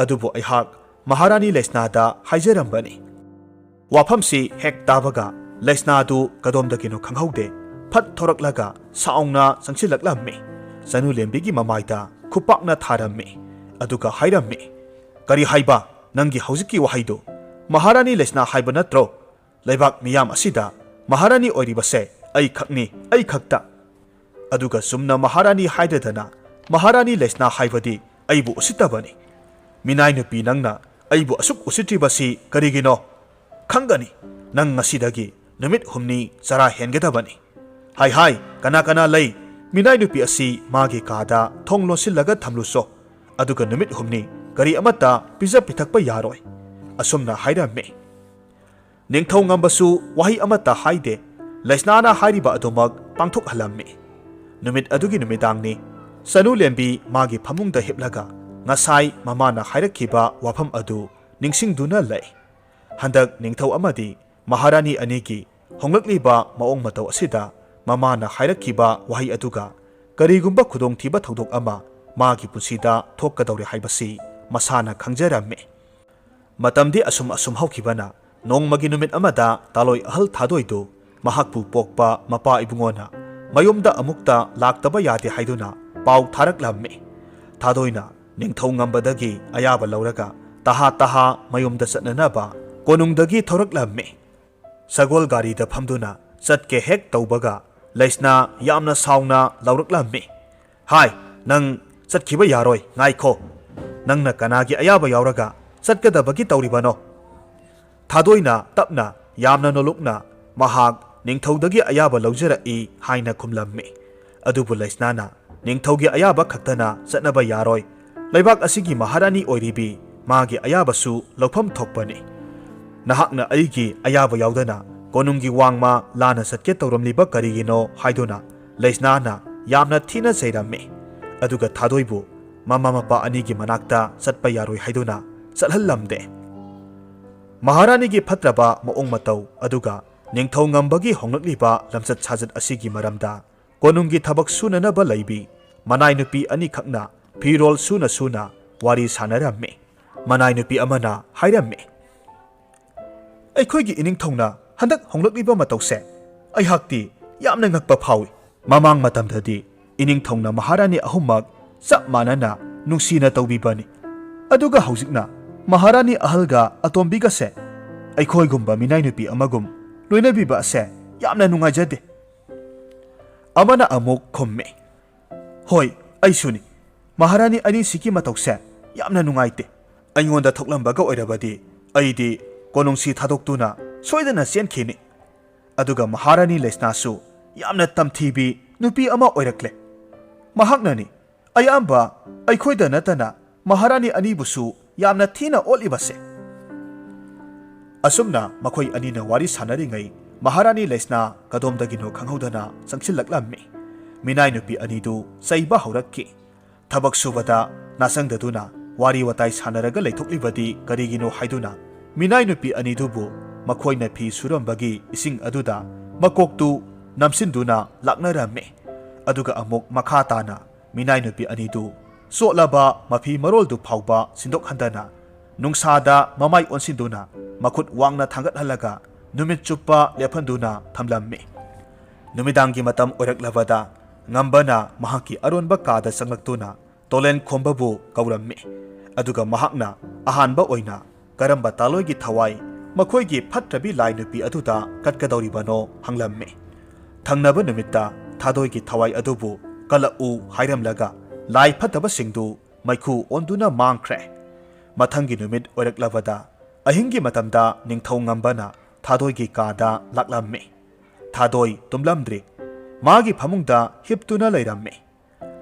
ꯑꯗꯨꯕꯨ ꯑꯩꯍꯥꯛ ꯃꯍꯥꯔꯥꯅꯤ ꯂꯩꯁꯅꯥꯗ ꯍꯥꯏꯖꯔꯝꯕꯅꯤ꯫" ꯋꯥꯐꯝꯁꯤ ꯍꯦꯛ ꯇꯥꯕꯒ ꯂꯩꯁꯅꯥꯗꯨ ꯀꯗꯣꯝꯗꯒꯤꯅꯣ ꯈꯪꯍꯧꯗꯦ ꯐꯠ ꯊꯣꯔꯛꯂꯒ ꯁꯥꯎꯅ ꯆꯪꯁꯤꯜꯂꯛꯂꯝꯃꯤ꯫ ꯆꯅꯨ ꯂꯦꯝꯕꯤꯒꯤ ꯃꯃꯥꯏꯗ ꯈꯨꯄꯥꯛꯅ ꯊꯥꯔꯝꯃꯤ꯫ ꯑꯗꯨꯒ ꯍꯥꯏꯔꯝꯃꯤ, "ꯀꯔꯤ ꯍꯥꯏꯕ? ꯅꯪꯒꯤ ꯍꯧꯖꯤꯛꯀꯤ ꯋꯥꯍꯩꯗꯨ ꯃꯍꯥꯔꯥꯅꯤ ꯂꯩꯁꯅꯥ ꯍꯥꯏꯕ ꯅꯠꯇ꯭ꯔꯣ? ꯂꯩꯕꯥꯛ ꯃꯤꯌꯥꯝ ꯑꯁꯤꯗ ꯃꯍꯥꯔꯥꯅꯤ ꯑꯣꯏꯔꯤꯕꯁꯦ ꯑꯩ ꯈꯛꯅꯤ, ꯑꯩ ꯈꯛꯇ꯫ ꯑꯗꯨꯒ ꯆꯨꯝꯅ ꯃꯍꯥꯔꯥꯅꯤ ꯍꯥꯏꯗꯗꯅ ꯃꯍꯥꯔꯥꯅꯤ ꯂꯩꯁꯅꯥ ꯍꯥꯏꯕꯗꯤ ꯑꯩꯕꯨ ꯎꯁꯤꯠꯇꯕꯅꯤ꯫ ꯃꯤꯅꯥꯏ ꯅꯨꯄꯤ ꯅꯪꯅ ꯑꯩꯕꯨ ꯑꯁꯨꯛ ꯎꯁꯤꯠꯇ꯭ꯔꯤꯕꯁꯤ ꯀꯔꯤꯒꯤꯅꯣ? ꯈꯪꯒꯅꯤ꯫ ꯅꯪ ꯉꯁꯤꯗꯒꯤ ꯅꯨꯃꯤꯠ ꯍꯨꯝꯅꯤ ꯆꯔꯥ ꯍꯦꯟꯒꯗꯕꯅꯤ꯫ ꯍꯥꯏ ꯍꯥꯏ, ꯀꯅꯥ ꯀꯅꯥ ꯂꯩ? ꯃꯤꯅꯥꯏ ꯅꯨꯄꯤ ꯑꯁꯤ ꯃꯥꯒꯤ ꯀꯥꯗ ꯊꯣꯡ ꯂꯣꯟꯁꯤꯜꯂꯒ ꯊꯝꯂꯨꯆꯣ꯫ ꯑꯗꯨꯒ ꯅꯨꯃꯤꯠ ꯍꯨꯝꯅꯤ ꯀꯔꯤ ꯑꯃꯠꯇ ꯄꯤꯖ ꯄꯤꯊꯛꯄ ꯌꯥꯔꯣꯏ꯫" ꯑꯁꯨꯝꯅ ꯍꯥꯏꯔꯝꯃꯤ꯫ ꯅꯤꯡꯊꯧ ꯉꯝꯕꯁꯨ ꯋꯥꯍꯩ ꯑꯃꯠꯇ ꯍꯥꯏꯗꯦ꯫ ꯂꯩꯁꯅꯥꯅ ꯍꯥꯏꯔꯤꯕ ꯑꯗꯨꯃꯛ ꯄꯥꯡꯊꯣꯛꯍꯜꯂꯝꯃꯤ꯫ ꯅꯨꯃꯤꯠ ꯑꯗꯨꯒꯤ ꯅꯨꯃꯤꯗꯥꯡꯅꯤ꯫ ꯆꯅꯨ ꯂꯦꯝꯕꯤ ꯃꯥꯒꯤ ꯐꯃꯨꯡꯗ ꯍꯤꯞꯂꯒ ꯉꯁꯥꯏ ꯃꯃꯥꯅ ꯍꯥꯏꯔꯛꯈꯤꯕ ꯋꯥꯐꯝ ꯑꯗꯨ ꯅꯤꯡꯁꯤꯡꯗꯨꯅ ꯂꯩ꯫ ꯍꯟꯗꯛ ꯅꯤꯡꯊꯧ ꯑꯃꯗꯤ ꯃꯍꯥꯔꯥꯅꯤ ꯑꯅꯤꯒꯤ ꯍꯣꯡꯂꯛꯂꯤꯕ ꯃꯑꯣꯡ ꯃꯇꯧ ꯑꯁꯤꯗ ꯃꯃꯥꯅ ꯍꯥꯏꯔꯛꯈꯤꯕ ꯋꯥꯍꯩ ꯑꯗꯨꯒ ꯀꯔꯤꯒꯨꯝꯕ ꯈꯨꯗꯣꯡꯊꯤꯕ ꯊꯧꯗꯣꯛ ꯑꯃ ꯃꯥꯒꯤ ꯄꯨꯟꯁꯤꯗ ꯊꯣꯛꯀꯗꯧꯔꯦ ꯍꯥꯏꯕꯁꯤ ꯃꯁꯥꯅ ꯈꯪꯖꯔꯝꯃꯤ꯫ ꯃꯇꯝꯗꯤ ꯑꯁꯨꯝ ꯑꯁꯨꯝ ꯍꯧꯈꯤꯕꯅ ꯅꯣꯡꯃꯒꯤ ꯅꯨꯃꯤꯠ ꯑꯃꯗ ꯇꯥꯂꯣꯏ ꯑꯍꯜ ꯊꯥꯗꯣꯏꯗꯨ ꯃꯍꯥꯛꯄꯨ ꯄꯣꯛꯄ ꯃꯄꯥ ꯏꯕꯨꯡꯉꯣꯅ ꯃꯌꯨꯝꯗ ꯑꯃꯨꯛꯇ ꯂꯥꯛꯇꯕ ꯌꯥꯗꯦ ꯍꯥꯏꯗꯨꯅ ꯄꯥꯎ ꯊꯥꯔꯛꯂꯝꯃꯤ꯫ ꯊꯥꯗꯣꯏꯅ ꯅꯤꯡꯊꯧ ꯉꯝꯕꯗꯒꯤ ꯑꯌꯥꯕ ꯂꯧꯔꯒ ꯇꯍꯥ ꯇꯍꯥ ꯃꯌꯨꯝꯗ ꯆꯠꯅꯅꯕ ꯀꯣꯅꯨꯡꯗꯒꯤ ꯊꯧꯔꯛꯂꯝꯃꯤ꯫ ꯁꯒꯣꯜ ꯒꯥꯔꯤꯗ ꯐꯝꯗꯨꯅ ꯆꯠꯀꯦ ꯍꯦꯛ ꯇꯧꯕꯒ ꯂꯩꯁꯅꯥ ꯌꯥꯝꯅ ꯁꯥꯎꯅ ꯂꯥꯎꯔꯛꯂꯝꯃꯤ꯫ "ꯍꯥꯏ, ꯅꯪ ꯆꯠꯈꯤꯕ ꯌꯥꯔꯣꯏ, ꯉꯥꯏꯈꯣ꯫ ꯅꯪꯅ ꯀꯅꯥꯒꯤ ꯑꯌꯥꯕ ꯌꯥꯎꯔꯒ ꯆꯠꯀꯗꯕꯒꯤ ꯇꯧꯔꯤꯕꯅꯣ?" ꯊꯥꯗꯣꯏꯅ ꯇꯞꯅ, ꯌꯥꯝꯅ ꯅꯣꯂꯨꯛꯅ ꯃꯍꯥꯛ ꯅꯤꯡꯊꯧꯗꯒꯤ ꯑꯌꯥꯕ ꯂꯧꯖꯔꯛꯏ ꯍꯥꯏꯅ ꯈꯨꯝꯂꯝꯃꯤ꯫ ꯑꯗꯨꯕꯨ ꯂꯩꯁꯅꯥꯅ, "ꯅꯤꯡꯊꯧꯒꯤ ꯑꯌꯥꯕ ꯈꯛꯇꯅ ꯆꯠꯅꯕ ꯌꯥꯔꯣꯏ꯫ ꯂꯩꯕꯥꯛ ꯑꯁꯤꯒꯤ ꯃꯍꯥꯔꯥꯅꯤ ꯑꯣꯏꯔꯤꯕꯤ ꯃꯥꯒꯤ ꯑꯌꯥꯕꯁꯨ ꯂꯧꯐꯝ ꯊꯣꯛꯄꯅꯤ꯫ ꯅꯍꯥꯛꯅ ꯑꯩꯒꯤ ꯑꯌꯥꯕ ꯌꯥꯎꯗꯅ ꯀꯣꯅꯨꯡꯒꯤ ꯋꯥꯡꯃ ꯂꯥꯟꯅ ꯆꯠꯀꯦ ꯇꯧꯔꯝꯂꯤꯕ ꯀꯔꯤꯒꯤꯅꯣ?" ꯍꯥꯏꯗꯨꯅ ꯂꯩꯁꯅꯥꯅ ꯌꯥꯝꯅ ꯊꯤꯅ ꯆꯩꯔꯝꯃꯤ꯫ ꯑꯗꯨꯒ ꯊꯥꯗꯣꯏꯕꯨ ꯃꯃꯥ ꯃꯄꯥ ꯑꯅꯤꯒꯤ ꯃꯅꯥꯛꯇ ꯆꯠꯄ ꯌꯥꯔꯣꯏ ꯍꯥꯏꯗꯨꯅ ꯆꯠꯍꯜꯂꯝꯗꯦ꯫ ꯃꯍꯥꯔꯥꯅꯤꯒꯤ ꯐꯠꯇ꯭ꯔꯕ ꯃꯑꯣꯡ ꯃꯇꯧ ꯑꯗꯨꯒ ꯅꯤꯡꯊꯧ ꯉꯝꯕꯒꯤ ꯍꯣꯡꯂꯛꯂꯤꯕ ꯂꯝꯆꯠ ꯁꯥꯖꯠ ꯑꯁꯤꯒꯤ ꯃꯔꯝꯗ ꯀꯣꯅꯨꯡꯒꯤ ꯊꯕꯛ ꯁꯨꯅꯅꯕ ꯂꯩꯕꯤ ꯃꯅꯥꯏ ꯅꯨꯄꯤ ꯑꯅꯤꯈꯛꯅ ꯐꯤꯔꯣꯜ ꯁꯨꯅ ꯁꯨꯅ ꯋꯥꯔꯤ ꯁꯥꯟꯅꯔꯝꯃꯤ꯫ ꯃꯅꯥꯏ ꯅꯨꯄꯤ ꯑꯃꯅ ꯍꯥꯏꯔꯝꯃꯤ, "ꯑꯩꯈꯣꯏꯒꯤ ꯏꯅꯤꯡꯊꯧꯅ ꯍꯟꯗꯛ ꯍꯣꯡꯂꯛꯂꯤꯕ ꯃꯇꯧꯁꯦ ꯑꯩꯍꯥꯛꯇꯤ ꯌꯥꯝꯅ ꯉꯛꯄ ꯐꯥꯎꯏ꯫ ꯃꯃꯥꯡ ꯃꯇꯝꯗꯗꯤ ꯏꯅꯤꯡꯊꯧꯅ ꯃꯍꯥꯔꯥꯅꯤ ꯑꯍꯨꯝꯃꯛ ꯆꯞ ꯃꯥꯟꯅꯅ ꯅꯨꯡꯁꯤꯅ ꯇꯧꯕꯤꯕꯅꯤ꯫ ꯑꯗꯨꯒ ꯍꯧꯖꯤꯛꯅ ꯃꯍꯥꯔꯥꯅꯤ ꯑꯍꯜꯒ ꯑꯇꯣꯝꯕꯤꯒꯁꯦ ꯑꯩꯈꯣꯏꯒꯨꯝꯕ ꯃꯤꯅꯥꯏ ꯅꯨꯄꯤ ꯑꯃꯒꯨꯝ ꯂꯣꯏꯅꯕꯤꯕ ꯑꯁꯦ ꯌꯥꯝꯅ ꯅꯨꯡꯉꯥꯏꯖꯗꯦ꯫" ꯑꯃꯅ ꯑꯃꯨꯛ ꯈꯨꯝꯃꯤ, "ꯍꯣꯏ, ꯑꯩꯁꯨꯅꯤ꯫ ꯃꯍꯥꯔꯥꯅꯤ ꯑꯅꯤꯁꯤꯒꯤ ꯃꯇꯧꯁꯦ ꯌꯥꯝꯅ ꯅꯨꯡꯉꯥꯏꯇꯦ꯫ ꯑꯩꯉꯣꯟꯗ ꯊꯣꯛꯂꯝꯕꯒ ꯑꯣꯏꯔꯕꯗꯤ ꯑꯩꯗꯤ ꯀꯣꯅꯨꯡꯁꯤ ꯊꯥꯗꯣꯛꯇꯨꯅ ꯁꯣꯏꯗꯅ ꯆꯦꯟꯈꯤꯅꯤ꯫" ꯑꯗꯨꯒ ꯃꯍꯥꯔꯥꯅꯤ ꯂꯩꯁꯅꯥꯁꯨ ꯌꯥꯝꯅ ꯇꯝꯊꯤꯕꯤ ꯅꯨꯄꯤ ꯑꯃ ꯑꯣꯏꯔꯛꯂꯦ꯫ ꯃꯍꯥꯛꯅꯅꯤ ꯑꯌꯥꯝꯕ ꯑꯩꯈꯣꯏꯗ ꯅꯠꯇꯅ ꯃꯍꯥꯔꯥꯅꯤ ꯑꯅꯤꯕꯨꯁꯨ ꯌꯥꯝꯅ ꯊꯤꯅ ꯑꯣꯠꯂꯤꯕꯁꯦ꯫ ꯑꯁꯨꯝꯅ ꯃꯈꯣꯏ ꯑꯅꯤꯅ ꯋꯥꯔꯤ ꯁꯥꯟꯅꯔꯤꯉꯩ ꯃꯍꯥꯔꯥꯅꯤ ꯂꯩꯁꯅꯥ ꯀꯗꯣꯝꯗꯒꯤꯅꯣ ꯈꯪꯍꯧꯗꯅ ꯆꯪꯁꯤꯜꯂꯛꯂꯝꯃꯤ꯫ ꯃꯤꯅꯥꯏ ꯅꯨꯄꯤ ꯑꯅꯤꯗꯨ ꯆꯩꯕ ꯍꯧꯔꯛꯈꯤ꯫ ꯊꯕꯛ ꯁꯨꯕꯗ ꯅꯥꯆꯪꯗꯗꯨꯅ ꯋꯥꯔꯤ ꯋꯥꯇꯥꯏ ꯁꯥꯟꯅꯔꯒ ꯂꯩꯊꯣꯛꯂꯤꯕꯗꯤ ꯀꯔꯤꯒꯤꯅꯣ ꯍꯥꯏꯗꯨꯅ ꯃꯤꯅꯥꯏ ꯅꯨꯄꯤ ꯑꯅꯤꯗꯨꯕꯨ ꯃꯈꯣꯏꯅ ꯐꯤ ꯁꯨꯔꯝꯕꯒꯤ ꯏꯁꯤꯡ ꯑꯗꯨꯗ ꯃꯀꯣꯛꯇꯨ ꯅꯝꯁꯤꯟꯗꯨꯅ ꯂꯥꯛꯅꯔꯝꯃꯤ꯫ ꯑꯗꯨꯒ ꯑꯃꯨꯛ ꯃꯈꯥ ꯇꯥꯅ ꯃꯤꯅꯥꯏ ꯅꯨꯄꯤ ꯑꯅꯤꯗꯨ ꯆꯣꯠꯂꯕ ꯃꯐꯤ ꯃꯔꯣꯜꯗꯨ ꯐꯥꯎꯕ ꯁꯤꯟꯗꯣꯛꯍꯟꯗꯅ ꯅꯨꯡꯁꯥꯗ ꯃꯃꯥꯏ ꯑꯣꯟꯁꯤꯟꯗꯨꯅ ꯃꯈꯨꯠ ꯋꯥꯡꯅ ꯊꯥꯡꯒꯠꯍꯜꯂꯒ ꯅꯨꯃꯤꯠ ꯆꯨꯞꯄ ꯂꯦꯞꯍꯟꯗꯨꯅ ꯊꯝꯂꯝꯃꯤ꯫ ꯅꯨꯃꯤꯗꯥꯡꯒꯤ ꯃꯇꯝ ꯑꯣꯏꯔꯛꯂꯕꯗ ꯉꯝꯕꯅ ꯃꯍꯥꯛꯀꯤ ꯑꯔꯣꯟꯕ ꯀꯥꯗ ꯆꯪꯂꯛꯇꯨꯅ ꯇꯣꯂꯦꯟ ꯈꯣꯝꯕꯕꯨ ꯀꯧꯔꯝꯃꯤ꯫ ꯑꯗꯨꯒ ꯃꯍꯥꯛꯅ ꯑꯍꯥꯟꯕ ꯑꯣꯏꯅ ꯀꯔꯝꯕ ꯊꯥꯗꯣꯏꯒꯤ ꯊꯋꯥꯏ ꯃꯈꯣꯏꯒꯤ ꯐꯠꯇ꯭ꯔꯕꯤ ꯂꯥꯏ ꯅꯨꯄꯤ ꯑꯗꯨꯗ ꯀꯠꯀꯗꯧꯔꯤꯕꯅꯣ ꯍꯪꯂꯝꯃꯤ꯫ ꯊꯪꯅꯕ ꯅꯨꯃꯤꯠꯇ ꯊꯥꯗꯣꯏꯒꯤ ꯊꯋꯥꯏ ꯑꯗꯨꯕꯨ ꯀꯜꯂꯛꯎ ꯍꯥꯏꯔꯝꯂꯒ ꯂꯥꯏ ꯐꯠꯇꯕꯁꯤꯡꯗꯨ ꯃꯩꯈꯨ ꯑꯣꯟꯗꯨꯅ ꯃꯥꯡꯈ꯭ꯔꯦ꯫ ꯃꯊꯪꯒꯤ ꯅꯨꯃꯤꯠ ꯑꯣꯏꯔꯛꯂꯕꯗ ꯑꯍꯤꯡꯒꯤ ꯃꯇꯝꯗ ꯅꯤꯡꯊꯧ ꯉꯝꯕꯅ ꯊꯥꯗꯣꯏꯒꯤ ꯀꯥꯗ ꯂꯥꯛꯂꯝꯃꯤ꯫ ꯊꯥꯗꯣꯏ ꯇꯨꯝꯂꯝꯗ꯭ꯔꯤ꯫ ꯃꯥꯒꯤ ꯐꯃꯨꯡꯗ ꯍꯤꯞꯇꯨꯅ ꯂꯩꯔꯝꯃꯤ꯫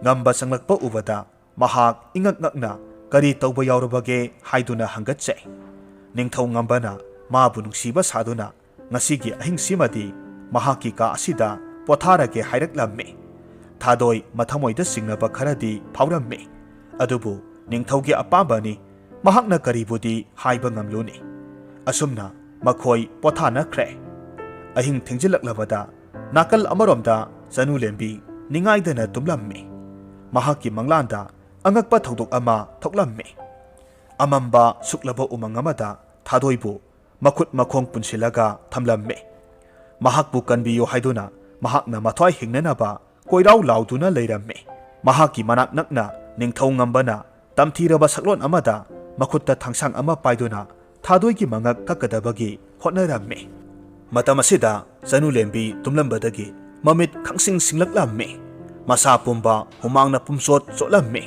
ꯉꯝꯕ ꯆꯪꯂꯛꯄ ꯎꯕꯗ ꯃꯍꯥꯛ ꯏꯉꯛ ꯉꯛꯅ ꯀꯔꯤ ꯇꯧꯕ ꯌꯥꯎꯔꯕꯒꯦ ꯍꯥꯏꯗꯨꯅ ꯍꯪꯒꯠꯆꯩ꯫ ꯅꯤꯡꯊꯧ ꯉꯝꯕꯅ ꯃꯥꯕꯨ ꯅꯨꯡꯁꯤꯕ ꯁꯥꯗꯨꯅ ꯉꯁꯤꯒꯤ ꯑꯍꯤꯡꯁꯤꯃꯗꯤ ꯃꯍꯥꯛꯀꯤ ꯀꯥ ꯑꯁꯤꯗ ꯄꯣꯊꯥꯔꯒꯦ ꯍꯥꯏꯔꯛꯂꯝꯃꯤ꯫ ꯊꯥꯗꯣꯏ ꯃꯊꯃꯣꯏꯗ ꯆꯤꯡꯅꯕ ꯈꯔꯗꯤ ꯐꯥꯎꯔꯝꯃꯤ꯫ ꯑꯗꯨꯕꯨ ꯅꯤꯡꯊꯧꯒꯤ ꯑꯄꯥꯝꯕꯅꯤ, ꯃꯍꯥꯛꯅ ꯀꯔꯤꯕꯨꯗꯤ ꯍꯥꯏꯕ ꯉꯝꯂꯨꯅꯤ꯫ ꯑꯁꯨꯝꯅ ꯃꯈꯣꯏ ꯄꯣꯊꯥꯅꯈ꯭ꯔꯦ꯫ ꯑꯍꯤꯡ ꯊꯦꯡꯖꯤꯜꯂꯛꯂꯕꯗ ꯅꯥꯀꯜ ꯑꯃꯔꯣꯝꯗ ꯆꯅꯨꯂꯦꯝꯕꯤ ꯅꯤꯡꯉꯥꯏꯗꯅ ꯇꯨꯝꯂꯝꯃꯤ꯫ ꯃꯍꯥꯛꯀꯤ ꯃꯪꯂꯥꯟꯗ ꯑꯉꯛꯄ ꯊꯧꯗꯣꯛ ꯑꯃ ꯊꯣꯛꯂꯝꯃꯤ꯫ ꯑꯃꯝꯕ ꯁꯨꯛꯂꯕ ꯎꯃꯪ ꯑꯃꯗ ꯊꯥꯗꯣꯏꯕꯨ ꯃꯈꯨꯠ ꯃꯈꯣꯡ ꯄꯨꯟꯁꯤꯜꯂꯒ ꯊꯝꯂꯝꯃꯤ꯫ ꯃꯍꯥꯛꯄꯨ ꯀꯟꯕꯤꯌꯨ ꯍꯥꯏꯗꯨꯅ ꯃꯍꯥꯛꯅ ꯃꯊ꯭ꯋꯥꯏ ꯍꯤꯡꯅꯅꯕ ꯀꯣꯏꯔꯥꯎ ꯂꯥꯎꯗꯨꯅ ꯂꯩꯔꯝꯃꯤ꯫ ꯃꯍꯥꯛꯀꯤ ꯃꯅꯥꯛ ꯅꯛꯅ ꯅꯤꯡꯊꯧ ꯉꯝꯕꯅ ꯇꯝꯊꯤꯔꯕ ꯁꯛꯂꯣꯟ ꯑꯃꯗ ꯃꯈꯨꯠꯇ ꯊꯥꯡꯁꯥꯡ ꯑꯃ ꯄꯥꯏꯗꯨꯅ ꯊꯥꯗꯣꯏꯒꯤ ꯃꯉꯛ ꯀꯛꯀꯗꯕꯒꯤ ꯍꯣꯠꯅꯔꯝꯃꯤ꯫ ꯃꯇꯝ ꯑꯁꯤꯗ ꯆꯅꯨꯂꯦꯝꯕꯤ ꯇꯨꯝꯂꯝꯕꯗꯒꯤ ꯃꯃꯤꯠ ꯈꯪꯁꯤꯡ ꯁꯤꯡꯂꯛꯂꯝꯃꯤ꯫ ꯃꯁꯥ ꯄꯨꯝꯕ ꯍꯨꯃꯥꯡꯅ ꯄꯨꯝꯆꯣꯠ ꯆꯣꯠꯂꯝꯃꯤ꯫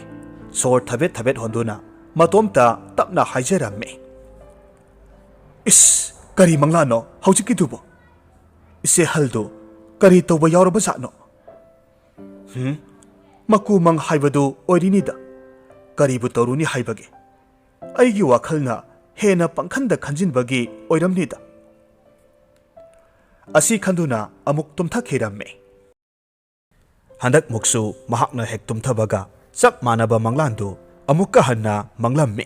ꯁꯣꯔ ꯊꯕꯦꯠ ꯊꯕꯦꯠ ꯍꯣꯟꯗꯨꯅ ꯃꯇꯣꯝꯇ ꯇꯞꯅ ꯍꯥꯏꯖꯔꯝꯃꯤ, "ꯏꯁ, ꯀꯔꯤ ꯃꯪꯂꯥꯅꯣ ꯍꯧꯖꯤꯛꯀꯤꯗꯨꯕꯨ? ꯏꯆꯦ ꯍꯜꯗꯨ ꯀꯔꯤ ꯇꯧꯕ ꯌꯥꯎꯔꯕ ꯖꯥꯠꯅꯣ? ꯍꯨꯝ, ꯃꯀꯨ ꯃꯪ ꯍꯥꯏꯕꯗꯨ ꯑꯣꯏꯔꯤꯅꯤꯗ꯫ ꯀꯔꯤꯕꯨ ꯇꯧꯔꯨꯅꯤ ꯍꯥꯏꯕꯒꯦ? ꯑꯩꯒꯤ ꯋꯥꯈꯜꯅ ꯍꯦꯟꯅ ꯄꯪꯈꯟꯗ ꯈꯟꯖꯤꯟꯕꯒꯤ ꯑꯣꯏꯔꯝꯅꯤꯗ"꯫ ꯑꯁꯤ ꯈꯟꯗꯨꯅ ꯑꯃꯨꯛ ꯇꯨꯝꯊꯈꯤꯔꯝꯃꯤ꯫ ꯍꯟꯗꯛꯃꯨꯛꯁꯨ ꯃꯍꯥꯛꯅ ꯍꯦꯛ ꯇꯨꯝꯊꯕꯒ ꯆꯞ ꯃꯥꯟꯅꯕ ꯃꯪꯂꯥꯟꯗꯨ ꯑꯃꯨꯛꯀ ꯍꯟꯅ ꯃꯪꯂꯝꯃꯤ꯫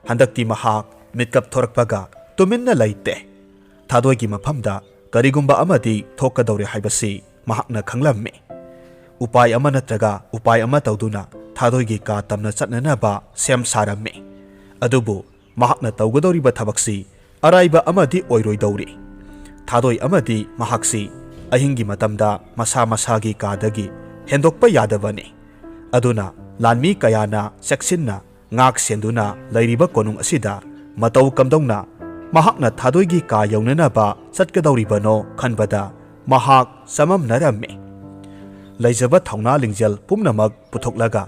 ꯍꯟꯗꯛꯇꯤ ꯃꯍꯥꯛ ꯃꯤꯠꯀꯞ ꯊꯣꯔꯛꯄꯒ ꯇꯨꯃꯤꯟꯅ ꯂꯩꯇꯦ꯫ ꯊꯥꯗꯣꯏꯒꯤ ꯃꯐꯝꯗ ꯀꯔꯤꯒꯨꯝꯕ ꯑꯃꯗꯤ ꯊꯣꯛꯀꯗꯧꯔꯦ ꯍꯥꯏꯕꯁꯤ ꯃꯍꯥꯛꯅ ꯈꯪꯂꯝꯃꯤ꯫ ꯎꯄꯥꯏ ꯑꯃ ꯅꯠꯇ꯭ꯔꯒ ꯎꯄꯥꯏ ꯑꯃ ꯇꯧꯗꯨꯅ ꯊꯥꯗꯣꯏꯒꯤ ꯀꯥ ꯇꯝꯅ ꯆꯠꯅꯅꯕ ꯁꯦꯝ ꯁꯥꯔꯝꯃꯤ꯫ ꯑꯗꯨꯕꯨ ꯃꯍꯥꯛꯅ ꯇꯧꯒꯗꯧꯔꯤꯕ ꯊꯕꯛꯁꯤ ꯑꯔꯥꯏꯕ ꯑꯃꯗꯤ ꯑꯣꯏꯔꯣꯏꯗꯧꯔꯤ꯫ ꯊꯥꯗꯣꯏ ꯑꯃꯗꯤ ꯃꯍꯥꯛꯁꯤ ꯑꯍꯤꯡꯒꯤ ꯃꯇꯝꯗ ꯃꯁꯥ ꯃꯁꯥꯒꯤ ꯀꯥꯗꯒꯤ ꯍꯦꯟꯗꯣꯛꯄ ꯌꯥꯗꯕꯅꯤ꯫ ꯑꯗꯨꯅ ꯂꯥꯟꯃꯤ ꯀꯌꯥꯅ ꯆꯦꯛꯁꯤꯟꯅ ꯉꯥꯛ ꯁꯦꯟꯗꯨꯅ ꯂꯩꯔꯤꯕ ꯀꯣꯅꯨꯡ ꯑꯁꯤꯗ ꯃꯇꯧ ꯀꯝꯗꯧꯅ ꯃꯍꯥꯛꯅ ꯊꯥꯗꯣꯏꯒꯤ ꯀꯥ ꯌꯧꯅꯅꯕ ꯆꯠꯀꯗꯧꯔꯤꯕꯅꯣ ꯈꯟꯕꯗ ꯃꯍꯥꯛ ꯆꯃꯝꯅꯔꯝꯃꯤ꯫ ꯂꯩꯖꯕ ꯊꯧꯅꯥ ꯂꯤꯡꯖꯦꯜ ꯄꯨꯝꯅꯃꯛ ꯄꯨꯊꯣꯛꯂꯒ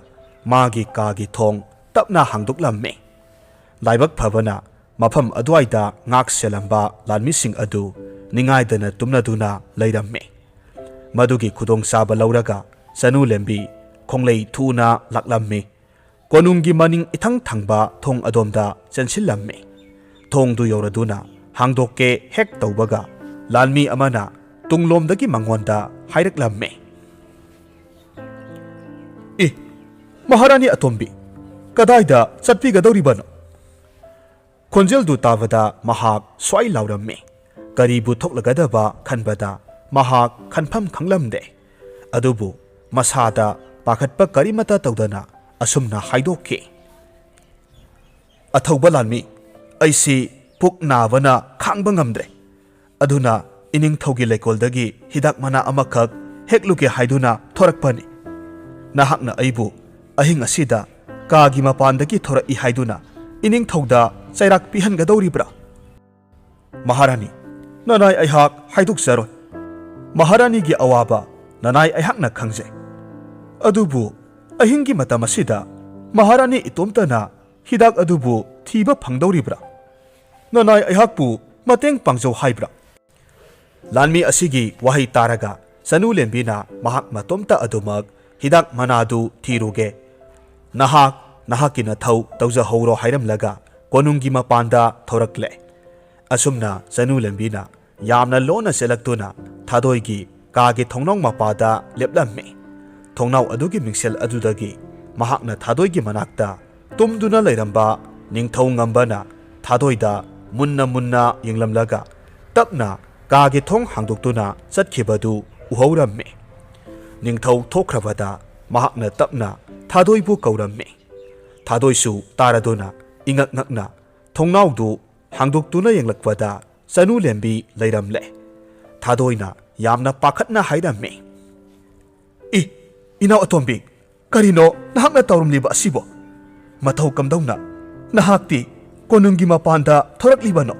ꯃꯥꯒꯤ ꯀꯥꯒꯤ ꯊꯣꯡ ꯇꯞꯅ ꯍꯥꯡꯗꯣꯛꯂꯝꯃꯤ꯫ ꯂꯥꯏꯕꯛ ꯐꯕꯅ ꯃꯐꯝ ꯑꯗꯨꯋꯥꯏꯗ ꯉꯥꯛ ꯁꯦꯜꯂꯝꯕ ꯂꯥꯟꯃꯤꯁꯤꯡ ꯑꯗꯨ ꯅꯤꯡꯉꯥꯏꯗꯅ ꯇꯨꯝꯅꯗꯨꯅ ꯂꯩꯔꯝꯃꯤ꯫ ꯃꯗꯨꯒꯤ ꯈꯨꯗꯣꯡꯆꯥꯕ ꯂꯧꯔꯒ ꯆꯅꯨ ꯂꯦꯝꯕꯤ ꯈꯣꯡꯂꯩ ꯊꯨꯅ ꯂꯥꯛꯂꯝꯃꯤ꯫ ꯀꯣꯅꯨꯡꯒꯤ ꯃꯅꯤꯡ ꯏꯊꯪ ꯊꯪꯕ ꯊꯣꯡ ꯑꯗꯣꯝꯗ ꯆꯦꯟꯁꯤꯜꯂꯝꯃꯤ꯫ ꯊꯣꯡꯗꯨ ꯌꯧꯔꯗꯨꯅ ꯍꯥꯡꯗꯣꯛꯀꯦ ꯍꯦꯛ ꯇꯧꯕꯒ ꯂꯥꯟꯃꯤ ꯑꯃꯅ ꯇꯨꯡꯂꯣꯝꯗꯒꯤ ꯃꯉꯣꯟꯗ ꯍꯥꯏꯔꯛꯂꯝꯃꯤ꯫ "ꯏ, ꯃꯍꯥꯔꯥꯅꯤ ꯑꯇꯣꯝꯕꯤ, ꯀꯗꯥꯏꯗ ꯆꯠꯄꯤꯒꯗꯧꯔꯤꯕꯅꯣ?" ꯈꯣꯟꯖꯦꯜꯗꯨ ꯇꯥꯕꯗ ꯃꯍꯥꯛ ꯁ꯭ꯋꯥꯏ ꯂꯥꯎꯔꯝꯃꯤ꯫ ꯀꯔꯤꯕꯨ ꯊꯣꯛꯂꯒꯗꯕ ꯈꯟꯕꯗ ꯃꯍꯥꯛ ꯈꯟꯐꯝ ꯈꯪꯂꯝꯗꯦ꯫ ꯑꯗꯨꯕꯨ ꯃꯁꯥꯗ ꯄꯥꯈꯠꯄ ꯀꯔꯤꯃꯠꯇ ꯇꯧꯗꯅ ꯑꯁꯨꯝꯅ ꯍꯥꯏꯗꯣꯛꯈꯤ, "ꯑꯊꯧꯕ ꯂꯥꯟꯃꯤ, ꯑꯩꯁꯤ ꯄꯨꯛ ꯅꯥꯕꯅ ꯈꯥꯡꯕ ꯉꯝꯗ꯭ꯔꯦ꯫ ꯑꯗꯨꯅ ꯏꯅꯤꯡꯊꯧꯒꯤ ꯂꯩꯀꯣꯜꯗꯒꯤ ꯍꯤꯗꯥꯛ ꯃꯅꯥ ꯑꯃꯈꯛ ꯍꯦꯛꯂꯨꯒꯦ ꯍꯥꯏꯗꯨꯅ ꯊꯣꯔꯛꯄꯅꯤ꯫ ꯅꯍꯥꯛꯅ ꯑꯩꯕꯨ ꯑꯍꯤꯡ ꯑꯁꯤꯗ ꯀꯥꯒꯤ ꯃꯄꯥꯟꯗꯒꯤ ꯊꯣꯔꯛꯏ ꯍꯥꯏꯗꯨꯅ ꯏꯅꯤꯡꯊꯧꯗ ꯆꯩꯔꯥꯛ ꯄꯤꯍꯟꯒꯗꯧꯔꯤꯕ꯭ꯔꯥ?" "ꯃꯍꯥꯔꯥꯅꯤ, ꯅꯅꯥꯏ ꯑꯩꯍꯥꯛ ꯍꯥꯏꯗꯣꯛꯆꯔꯣꯏ꯫ ꯃꯍꯥꯔꯥꯅꯤꯒꯤ ꯑꯋꯥꯕ ꯅꯅꯥꯏ ꯑꯩꯍꯥꯛꯅ ꯈꯪꯖꯩ꯫ ꯑꯗꯨꯕꯨ ꯑꯍꯤꯡꯒꯤ ꯃꯇꯝ ꯑꯁꯤꯗ ꯃꯍꯥꯔꯥꯅꯤ ꯏꯇꯣꯝꯇꯅ ꯍꯤꯗꯥꯛ ꯑꯗꯨꯕꯨ ꯊꯤꯕ ꯐꯪꯗꯧꯔꯤꯕ꯭ꯔꯥ? ꯅꯅꯥꯏ ꯑꯩꯍꯥꯛꯄꯨ ꯃꯇꯦꯡ ꯄꯥꯡꯖꯧ ꯍꯥꯏꯕ꯭ꯔꯥ?" ꯂꯥꯟꯃꯤ ꯑꯁꯤꯒꯤ ꯋꯥꯍꯩ ꯇꯥꯔꯒ ꯆꯅꯨ ꯂꯦꯝꯕꯤꯅ ꯃꯍꯥꯛ ꯃꯇꯣꯝꯇ ꯑꯗꯨꯃꯛ ꯍꯤꯗꯥꯛ ꯃꯅꯥꯗꯨ ꯊꯤꯔꯨꯒꯦ, ꯅꯍꯥꯛ ꯅꯍꯥꯛꯀꯤ ꯅꯊꯧ ꯇꯧꯖꯍꯧꯔꯣ ꯍꯥꯏꯔꯝꯂꯒ ꯀꯣꯅꯨꯡꯒꯤ ꯃꯄꯥꯟꯗ ꯊꯣꯔꯛꯂꯦ꯫ ꯑꯁꯨꯝꯅ ꯆꯅꯨ ꯂꯦꯝꯕꯤꯅ ꯌꯥꯝꯅ ꯂꯣꯟꯅ ꯆꯦꯜꯂꯛꯇꯨꯅ ꯊꯥꯗꯣꯏꯒꯤ ꯀꯥꯒꯤ ꯊꯣꯡꯅꯥꯎ ꯃꯄꯥꯗ ꯂꯦꯞꯂꯝꯃꯤ꯫ ꯊꯣꯡꯅꯥꯎ ꯑꯗꯨꯒꯤ ꯃꯤꯡꯁꯦꯜ ꯑꯗꯨꯗꯒꯤ ꯃꯍꯥꯛꯅ ꯊꯥꯗꯣꯏꯒꯤ ꯃꯅꯥꯛꯇ ꯇꯨꯝꯗꯨꯅ ꯂꯩꯔꯝꯕ ꯅꯤꯡꯊꯧ ꯉꯝꯕꯅ ꯊꯥꯗꯣꯏꯗ ꯃꯨꯟꯅ ꯃꯨꯟꯅ ꯌꯦꯡꯂꯝꯂꯒ, ꯇꯞꯅ ꯀꯥꯒꯤ ꯊꯣꯡ ꯍꯥꯡꯗꯣꯛꯇꯨꯅ ꯆꯠꯈꯤꯕꯗꯨ ꯎꯍꯧꯔꯝꯃꯤ꯫ ꯅꯤꯡꯊꯧ ꯊꯣꯛꯈ꯭ꯔꯕꯗ ꯃꯍꯥꯛꯅ ꯇꯞꯅ ꯊꯥꯗꯣꯏꯕꯨ ꯀꯧꯔꯝꯃꯤ꯫ ꯊꯥꯗꯣꯏꯁꯨ ꯇꯥꯔꯗꯨꯅ ꯏꯉꯛ ꯉꯛꯅ ꯊꯣꯡꯅꯥꯎꯗꯨ ꯍꯥꯡꯗꯣꯛꯇꯨꯅ ꯌꯦꯡꯂꯛꯄꯗ ꯆꯅꯨ ꯂꯦꯝꯕꯤ ꯂꯩꯔꯝꯂꯦ꯫ ꯊꯥꯗꯣꯏꯅ ꯌꯥꯝꯅ ꯄꯥꯈꯠꯅ ꯍꯥꯏꯔꯝꯃꯤ, "ꯏ, ꯏꯅꯥꯎ ꯑꯇꯣꯝꯕꯤ, ꯀꯔꯤꯅꯣ ꯅꯍꯥꯛꯅ ꯇꯧꯔꯝꯂꯤꯕ ꯑꯁꯤꯕꯣ? ꯃꯇꯧ ꯀꯝꯗꯧꯅ ꯅꯍꯥꯛꯇꯤ ꯀꯣꯅꯨꯡꯒꯤ ꯃꯄꯥꯟꯗ ꯊꯣꯔꯛꯂꯤꯕꯅꯣ?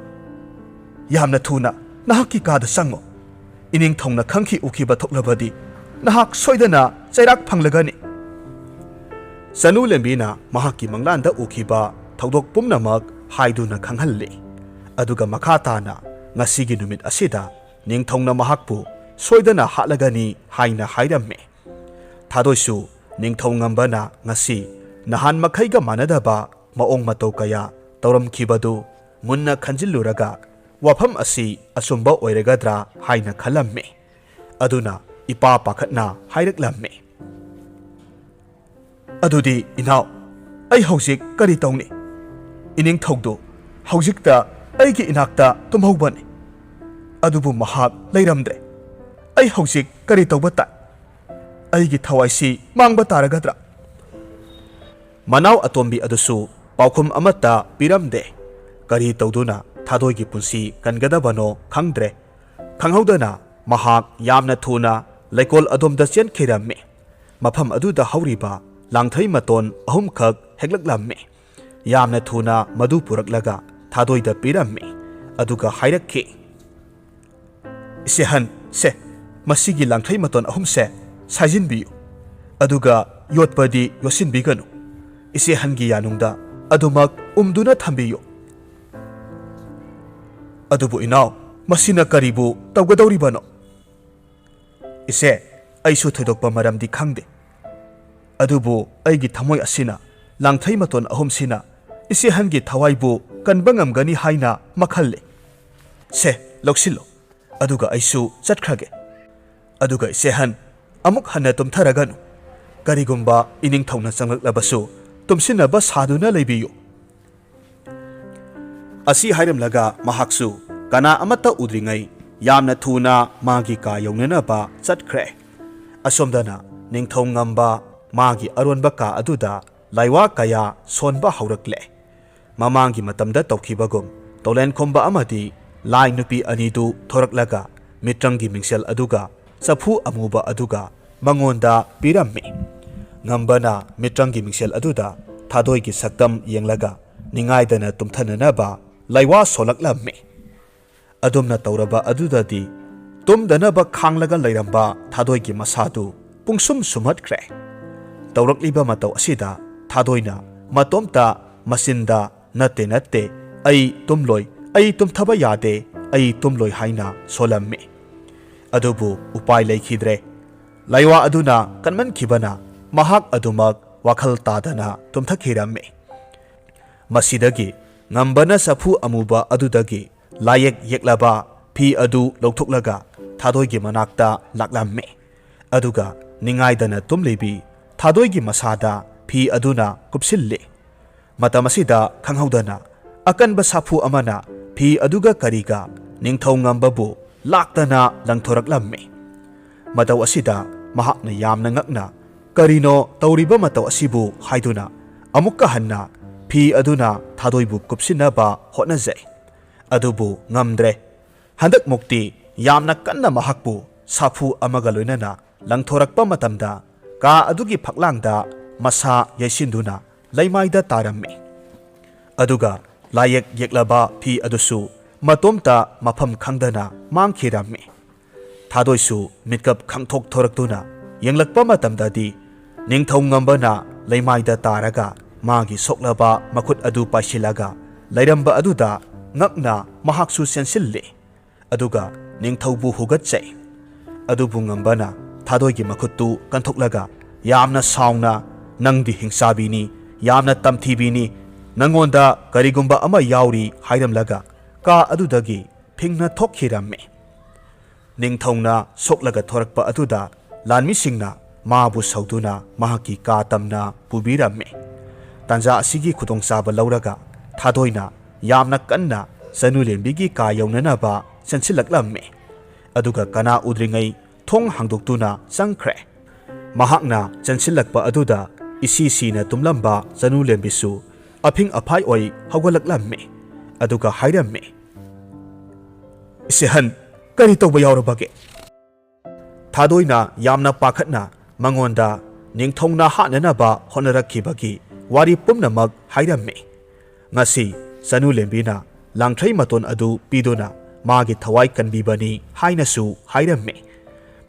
ꯌꯥꯝꯅ ꯊꯨꯅ ꯅꯍꯥꯛꯀꯤ ꯀꯥꯗ ꯆꯪꯉꯣ꯫ ꯏꯅꯤꯡꯊꯧꯅ ꯈꯪꯈꯤ ꯎꯈꯤꯕ ꯊꯣꯛꯂꯕꯗꯤ ꯅꯍꯥꯛ ꯁꯣꯏꯗꯅ ꯆꯩꯔꯥꯛ ꯐꯪꯂꯒꯅꯤ꯫" ꯆꯅꯨ ꯂꯦꯝꯕꯤꯅ ꯃꯍꯥꯛꯀꯤ ꯃꯪꯂꯥꯟꯗ ꯎꯈꯤꯕ ꯊꯧꯗꯣꯛ ꯄꯨꯝꯅꯃꯛ ꯍꯥꯏꯗꯨꯅ ꯈꯪꯍꯜꯂꯤ꯫ ꯑꯗꯨꯒ ꯃꯈꯥ ꯇꯥꯅ ꯉꯁꯤꯒꯤ ꯅꯨꯃꯤꯠ ꯑꯁꯤꯗ ꯅꯤꯡꯊꯧꯅ ꯃꯍꯥꯛꯄꯨ ꯁꯣꯏꯗꯅ ꯍꯥꯠꯂꯒꯅꯤ ꯍꯥꯏꯅ ꯍꯥꯏꯔꯝꯃꯤ꯫ ꯊꯥꯗꯣꯏꯁꯨ ꯅꯤꯡꯊꯧ ꯉꯝꯕꯅ ꯉꯁꯤ ꯅꯍꯥꯟ ꯃꯈꯩꯒ ꯃꯥꯟꯅꯗꯕ ꯃꯑꯣꯡ ꯃꯇꯧ ꯀꯌꯥ ꯇꯧꯔꯝꯈꯤꯕꯗꯨ ꯃꯨꯟꯅ ꯈꯟꯖꯤꯜꯂꯨꯔꯒ ꯋꯥꯐꯝ ꯑꯁꯤ ꯑꯆꯨꯝꯕ ꯑꯣꯏꯔꯒꯗ꯭ꯔꯥ ꯍꯥꯏꯅ ꯈꯜꯂꯝꯃꯤ꯫ ꯑꯗꯨꯅ ꯏꯄꯥ ꯄꯥꯈꯠꯅ ꯍꯥꯏꯔꯛꯂꯝꯃꯤ, "ꯑꯗꯨꯗꯤ ꯏꯅꯥꯎ, ꯑꯩ ꯍꯧꯖꯤꯛ ꯀꯔꯤ ꯇꯧꯅꯤ? ꯏꯅꯤꯡꯊꯧꯗꯨ ꯍꯧꯖꯤꯛꯇ ꯑꯩꯒꯤ ꯏꯅꯥꯛꯇ ꯇꯨꯝꯍꯧꯕꯅꯤ꯫ ꯑꯗꯨꯕꯨ ꯃꯍꯥꯛ ꯂꯩꯔꯝꯗ꯭ꯔꯦ꯫ ꯑꯩ ꯍꯧꯖꯤꯛ ꯀꯔꯤ ꯇꯧꯕ ꯇꯥꯏ? ꯑꯩꯒꯤ ꯊꯋꯥꯏꯁꯤ ꯃꯥꯡꯕ ꯇꯥꯔꯒꯗ꯭ꯔꯥ?" ꯃꯅꯥꯎ ꯑꯇꯣꯝꯕꯤ ꯑꯗꯨꯁꯨ ꯄꯥꯎꯈꯨꯝ ꯑꯃꯠꯇ ꯄꯤꯔꯝꯗꯦ꯫ ꯀꯔꯤ ꯇꯧꯗꯨꯅ ꯊꯥꯗꯣꯏꯒꯤ ꯄꯨꯟꯁꯤ ꯀꯟꯒꯗꯕꯅꯣ ꯈꯪꯗ꯭ꯔꯦ꯫ ꯈꯪꯍꯧꯗꯅ ꯃꯍꯥꯛ ꯌꯥꯝꯅ ꯊꯨꯅ ꯂꯩꯀꯣꯜ ꯑꯗꯣꯝꯗ ꯆꯦꯟꯈꯤꯔꯝꯃꯤ꯫ ꯃꯐꯝ ꯑꯗꯨꯗ ꯍꯧꯔꯤꯕ ꯂꯥꯡꯊ꯭ꯔꯩ ꯃꯇꯣꯟ ꯑꯍꯨꯝꯈꯛ ꯍꯦꯛꯂꯛꯂꯝꯃꯤ꯫ ꯌꯥꯝꯅ ꯊꯨꯅ ꯃꯗꯨ ꯄꯨꯔꯛꯂꯒ ꯊꯥꯗꯣꯏꯗ ꯄꯤꯔꯝꯃꯤ꯫ ꯑꯗꯨꯒ ꯍꯥꯏꯔꯛꯈꯤ, "ꯏꯆꯦꯍꯟ, ꯁꯦ, ꯃꯁꯤꯒꯤ ꯂꯥꯡꯊ꯭ꯔꯩ ꯃꯇꯣꯟ ꯑꯍꯨꯝꯁꯦ ꯁꯥꯏꯖꯤꯟꯕꯤꯌꯨ꯫ ꯑꯗꯨꯒ ꯌꯣꯠꯄꯗꯤ ꯌꯣꯠꯁꯤꯟꯕꯤꯒꯅꯨ꯫ ꯏꯆꯦꯍꯟꯒꯤ ꯌꯥꯅꯨꯡꯗ ꯑꯗꯨꯃꯛ ꯎꯝꯗꯨꯅ ꯊꯝꯕꯤꯌꯨ꯫" "ꯑꯗꯨꯕꯨ ꯏꯅꯥꯎ, ꯃꯁꯤꯅ ꯀꯔꯤꯕꯨ ꯇꯧꯒꯗꯧꯔꯤꯕꯅꯣ?" "ꯏꯆꯦ, ꯑꯩꯁꯨ ꯊꯣꯏꯗꯣꯛꯄ ꯃꯔꯝꯗꯤ ꯈꯪꯗꯦ꯫ ꯑꯗꯨꯕꯨ ꯑꯩꯒꯤ ꯊꯃꯣꯏ ꯑꯁꯤꯅ ꯂꯥꯡꯊ꯭ꯔꯩ ꯃꯇꯣꯟ ꯑꯍꯨꯝꯁꯤꯅ ꯏꯆꯦꯍꯟꯒꯤ ꯊꯋꯥꯏꯕꯨ ꯀꯟꯕ ꯉꯝꯒꯅꯤ ꯍꯥꯏꯅ ꯃꯈꯜꯂꯤ꯫ ꯁꯦ, ꯂꯧꯁꯤꯜꯂꯨ, ꯑꯗꯨꯒ ꯑꯩꯁꯨ ꯆꯠꯈ꯭ꯔꯒꯦ꯫ ꯑꯗꯨꯒ ꯏꯆꯦꯍꯟ, ꯑꯃꯨꯛ ꯍꯟꯅ ꯇꯨꯝꯊꯔꯒꯅꯨ꯫ ꯀꯔꯤꯒꯨꯝꯕ ꯏꯅꯤꯡꯊꯧꯅ ꯆꯪꯂꯛꯂꯕꯁꯨ ꯇꯨꯝꯁꯤꯟꯅꯕ ꯁꯥꯗꯨꯅ ꯂꯩꯕꯤꯌꯨ꯫" ꯑꯁꯤ ꯍꯥꯏꯔꯝꯂꯒ ꯃꯍꯥꯛꯁꯨ ꯀꯅꯥ ꯑꯃꯠꯇ ꯎꯗ꯭ꯔꯤꯉꯩ ꯌꯥꯝꯅ ꯊꯨꯅ ꯃꯥꯒꯤ ꯀꯥ ꯌꯧꯅꯅꯕ ꯆꯠꯈ꯭ꯔꯦ꯫ ꯑꯁꯣꯝꯗꯅ ꯅꯤꯡꯊꯧ ꯉꯝꯕ ꯃꯥꯒꯤ ꯑꯔꯣꯟꯕ ꯀꯥ ꯑꯗꯨꯗ ꯂꯥꯏꯋꯥ ꯀꯌꯥ ꯁꯣꯟꯕ ꯍꯧꯔꯛꯂꯦ꯫ ꯃꯃꯥꯡꯒꯤ ꯃꯇꯝꯗ ꯇꯧꯈꯤꯕꯒꯨꯝ, ꯇꯣꯂꯦꯟꯈꯣꯝꯕ ꯑꯃꯗꯤ ꯂꯥꯏ ꯅꯨꯄꯤ ꯑꯅꯤꯗꯨ ꯊꯣꯔꯛꯂꯒ ꯃꯤꯇ꯭ꯔꯪꯒꯤ ꯃꯤꯡꯁꯦꯜ ꯑꯗꯨꯒ ꯆꯐꯨ ꯑꯃꯨꯕ ꯑꯗꯨꯒ ꯃꯉꯣꯟꯗ ꯄꯤꯔꯝꯃꯤ꯫ ꯉꯝꯕꯅ ꯃꯤꯇ꯭ꯔꯪꯒꯤ ꯃꯤꯡꯁꯦꯜ ꯑꯗꯨꯗ ꯊꯥꯗꯣꯏꯒꯤ ꯁꯛꯇꯝ ꯌꯦꯡꯂꯒ ꯅꯤꯡꯉꯥꯏꯗꯅ ꯇꯨꯝꯊꯅꯅꯕ ꯂꯥꯏꯋꯥ ꯁꯣꯜꯂꯛꯂꯝꯃꯤ꯫ ꯑꯗꯨꯝꯅ ꯇꯧꯔꯕ ꯑꯗꯨꯗꯗꯤ ꯇꯨꯝꯗꯅꯕ ꯈꯥꯡꯂꯒ ꯂꯩꯔꯝꯕ ꯊꯥꯗꯣꯏꯒꯤ ꯃꯁꯥꯗꯨ ꯄꯨꯡꯁꯨꯝ ꯁꯨꯝꯍꯠꯈ꯭ꯔꯦ꯫ ꯇꯧꯔꯛꯂꯤꯕ ꯃꯇꯧ ꯑꯁꯤꯗ ꯊꯥꯗꯣꯏꯅ ꯃꯇꯣꯝꯇ ꯃꯆꯤꯟꯗ "ꯅꯠꯇꯦ, ꯅꯠꯇꯦ, ꯑꯩ ꯇꯨꯝꯂꯣꯏ, ꯑꯩ ꯇꯨꯝꯊꯕ ꯌꯥꯗꯦ, ꯑꯩ ꯇꯨꯝꯂꯣꯏ" ꯍꯥꯏꯅ ꯁꯣꯜꯂꯝꯃꯤ꯫ ꯑꯗꯨꯕꯨ ꯎꯄꯥꯏ ꯂꯩꯈꯤꯗ꯭ꯔꯦ꯫ ꯂꯥꯏꯋꯥ ꯑꯗꯨꯅ ꯀꯟꯃꯟꯈꯤꯕꯅ ꯃꯍꯥꯛ ꯑꯗꯨꯃꯛ ꯋꯥꯈꯜ ꯇꯥꯗꯅ ꯇꯨꯝꯊꯈꯤꯔꯝꯃꯤ꯫ ꯃꯁꯤꯗꯒꯤ ꯉꯝꯕꯅ ꯆꯐꯨ ꯑꯃꯨꯕ ꯑꯗꯨꯗꯒꯤ ꯂꯥꯏꯌꯦꯛ ꯌꯦꯛꯂꯕ ꯐꯤ ꯑꯗꯨ ꯂꯧꯊꯣꯛꯂꯒ ꯊꯥꯗꯣꯏꯒꯤ ꯃꯅꯥꯛꯇ ꯂꯥꯛꯂꯝꯃꯤ꯫ ꯑꯗꯨꯒ ꯅꯤꯡꯉꯥꯏꯗꯅ ꯇꯨꯝꯂꯤꯕꯤ ꯊꯥꯗꯣꯏꯒꯤ ꯃꯁꯥꯗ ꯐꯤ ꯑꯗꯨꯅ ꯀꯨꯞꯁꯤꯜꯂꯤ꯫ ꯃꯇꯝ ꯑꯁꯤꯗ ꯈꯪꯍꯧꯗꯅ ꯑꯀꯟꯕ ꯁꯥꯐꯨ ꯑꯃꯅ ꯐꯤ ꯑꯗꯨꯒ ꯀꯔꯤꯒ ꯅꯤꯡꯊꯧ ꯉꯝꯕꯕꯨ ꯂꯥꯛꯇꯅ ꯂꯪꯊꯣꯔꯛꯂꯝꯃꯤ꯫ ꯃꯇꯧ ꯑꯁꯤꯗ ꯃꯍꯥꯛꯅ ꯌꯥꯝꯅ ꯉꯛꯅ "ꯀꯔꯤꯅꯣ ꯇꯧꯔꯤꯕ ꯃꯇꯧ ꯑꯁꯤꯕꯨ?" ꯍꯥꯏꯗꯨꯅ ꯑꯃꯨꯛꯀ ꯍꯟꯅ ꯐꯤ ꯑꯗꯨꯅ ꯊꯥꯗꯣꯏꯕꯨ ꯀꯨꯞꯁꯤꯟꯅꯕ ꯍꯣꯠꯅꯖꯩ꯫ ꯑꯗꯨꯕꯨ ꯉꯝꯗ꯭ꯔꯦ꯫ ꯍꯟꯗꯛꯃꯨꯛꯇꯤ ꯌꯥꯝꯅ ꯀꯟꯅ ꯃꯍꯥꯛꯄꯨ ꯁꯥꯐꯨ ꯑꯃꯒ ꯂꯣꯏꯅꯅ ꯂꯪꯊꯣꯔꯛꯄ ꯃꯇꯝꯗ ꯀꯥ ꯑꯗꯨꯒꯤ ꯐꯛꯂꯥꯡꯗ ꯃꯁꯥ ꯌꯩꯁꯤꯟꯗꯨꯅ ꯂꯩꯃꯥꯏꯗ ꯇꯥꯔꯝꯃꯤ꯫ ꯑꯗꯨꯒ ꯂꯥꯏꯌꯦꯛ ꯌꯦꯛꯂꯕ ꯐꯤ ꯑꯗꯨꯁꯨ ꯃꯇꯣꯝꯇ ꯃꯐꯝ ꯈꯪꯗꯅ ꯃꯥꯡꯈꯤꯔꯝꯃꯤ꯫ ꯊꯥꯗꯣꯏꯁꯨ ꯃꯤꯠꯀꯞ ꯈꯪꯊꯣꯛ ꯊꯣꯔꯛꯇꯨꯅ ꯌꯦꯡꯂꯛꯄ ꯃꯇꯝꯗꯗꯤ ꯅꯤꯡꯊꯧ ꯉꯝꯕꯅ ꯂꯩꯃꯥꯏꯗ ꯇꯥꯔꯒ ꯃꯥꯒꯤ ꯁꯣꯛꯂꯕ ꯃꯈꯨꯠ ꯑꯗꯨ ꯄꯥꯏꯁꯤꯜꯂꯒ ꯂꯩꯔꯝꯕ ꯑꯗꯨꯗ ꯉꯛꯅ ꯃꯍꯥꯛꯁꯨ ꯆꯦꯟꯁꯤꯜꯂꯤ꯫ ꯑꯗꯨꯒ ꯅꯤꯡꯊꯧꯕꯨ ꯍꯨꯒꯠꯆꯩ꯫ ꯑꯗꯨꯕꯨ ꯉꯝꯕꯅ ꯊꯥꯗꯣꯏꯒꯤ ꯃꯈꯨꯠꯇꯨ ꯀꯟꯊꯣꯛꯂꯒ ꯌꯥꯝꯅ ꯁꯥꯎꯅ, "ꯅꯪꯗꯤ ꯍꯤꯡꯆꯥꯕꯤꯅꯤ, ꯌꯥꯝꯅ ꯇꯝꯊꯤꯕꯤꯅꯤ, ꯅꯪꯉꯣꯟꯗ ꯀꯔꯤꯒꯨꯝꯕ ꯑꯃ ꯌꯥꯎꯔꯤ" ꯍꯥꯏꯔꯝꯂꯒ ꯀꯥ ꯑꯗꯨꯗꯒꯤ ꯐꯤꯡꯅ ꯊꯣꯛꯈꯤꯔꯝꯃꯤ꯫ ꯅꯤꯡꯊꯧꯅ ꯁꯣꯛꯂꯒ ꯊꯣꯔꯛꯄ ꯑꯗꯨꯗ ꯂꯥꯟꯃꯤꯁꯤꯡꯅ ꯃꯥꯕꯨ ꯁꯧꯗꯨꯅ ꯃꯍꯥꯛꯀꯤ ꯀꯥ ꯇꯝꯅ ꯄꯨꯕꯤꯔꯝꯃꯤ꯫ ꯇꯥꯟꯖꯥ ꯑꯁꯤꯒꯤ ꯈꯨꯗꯣꯡꯆꯥꯕ ꯂꯧꯔꯒ ꯊꯥꯗꯣꯏꯅ ꯌꯥꯝꯅ ꯀꯟꯅ ꯆꯅꯨꯂꯦꯝꯕꯤꯒꯤ ꯀꯥ ꯌꯧꯅꯅꯕ ꯆꯪꯁꯤꯜꯂꯛꯂꯝꯃꯤ꯫ ꯑꯗꯨꯒ ꯀꯅꯥ ꯎꯗ꯭ꯔꯤꯉꯩ ꯊꯣꯡ ꯍꯥꯡꯗꯣꯛꯇꯨꯅ ꯆꯪꯈ꯭ꯔꯦ꯫ ꯃꯍꯥꯛꯅ ꯆꯪꯁꯤꯜꯂꯛꯄ ꯑꯗꯨꯗ ꯏꯁꯤ ꯁꯤꯅ ꯇꯨꯝꯂꯝꯕ ꯆꯅꯨꯂꯦꯝꯕꯤꯁꯨ ꯑꯐꯤꯡ ꯑꯐꯥꯏ ꯑꯣꯏ ꯍꯧꯒꯠꯂꯛꯂꯝꯃꯤ꯫ ꯑꯗꯨꯒ ꯍꯥꯏꯔꯝꯃꯤ, "ꯏꯆꯦꯍꯟ, ꯀꯔꯤ ꯇꯧꯕ ꯌꯥꯎꯔꯕꯒꯦ?" ꯊꯥꯗꯣꯏꯅ ꯌꯥꯝꯅ ꯄꯥꯈꯠꯅ ꯃꯉꯣꯟꯗ ꯅꯤꯡꯊꯧꯅ ꯍꯥꯠꯅꯅꯕ ꯍꯣꯠꯅꯔꯛꯈꯤꯕꯒꯤ ꯋꯥꯔꯤ ꯄꯨꯝꯅꯃꯛ ꯍꯥꯏꯔꯝꯃꯤ꯫ ꯉꯁꯤ ꯆꯅꯨꯂꯦꯝꯕꯤꯅ ꯂꯥꯡꯊ꯭ꯔꯩ ꯃꯇꯣꯟ ꯑꯗꯨ ꯄꯤꯗꯨꯅ ꯃꯥꯒꯤ ꯊꯋꯥꯏ ꯀꯟꯕꯤꯕꯅꯤ ꯍꯥꯏꯅꯁꯨ ꯍꯥꯏꯔꯝꯃꯤ꯫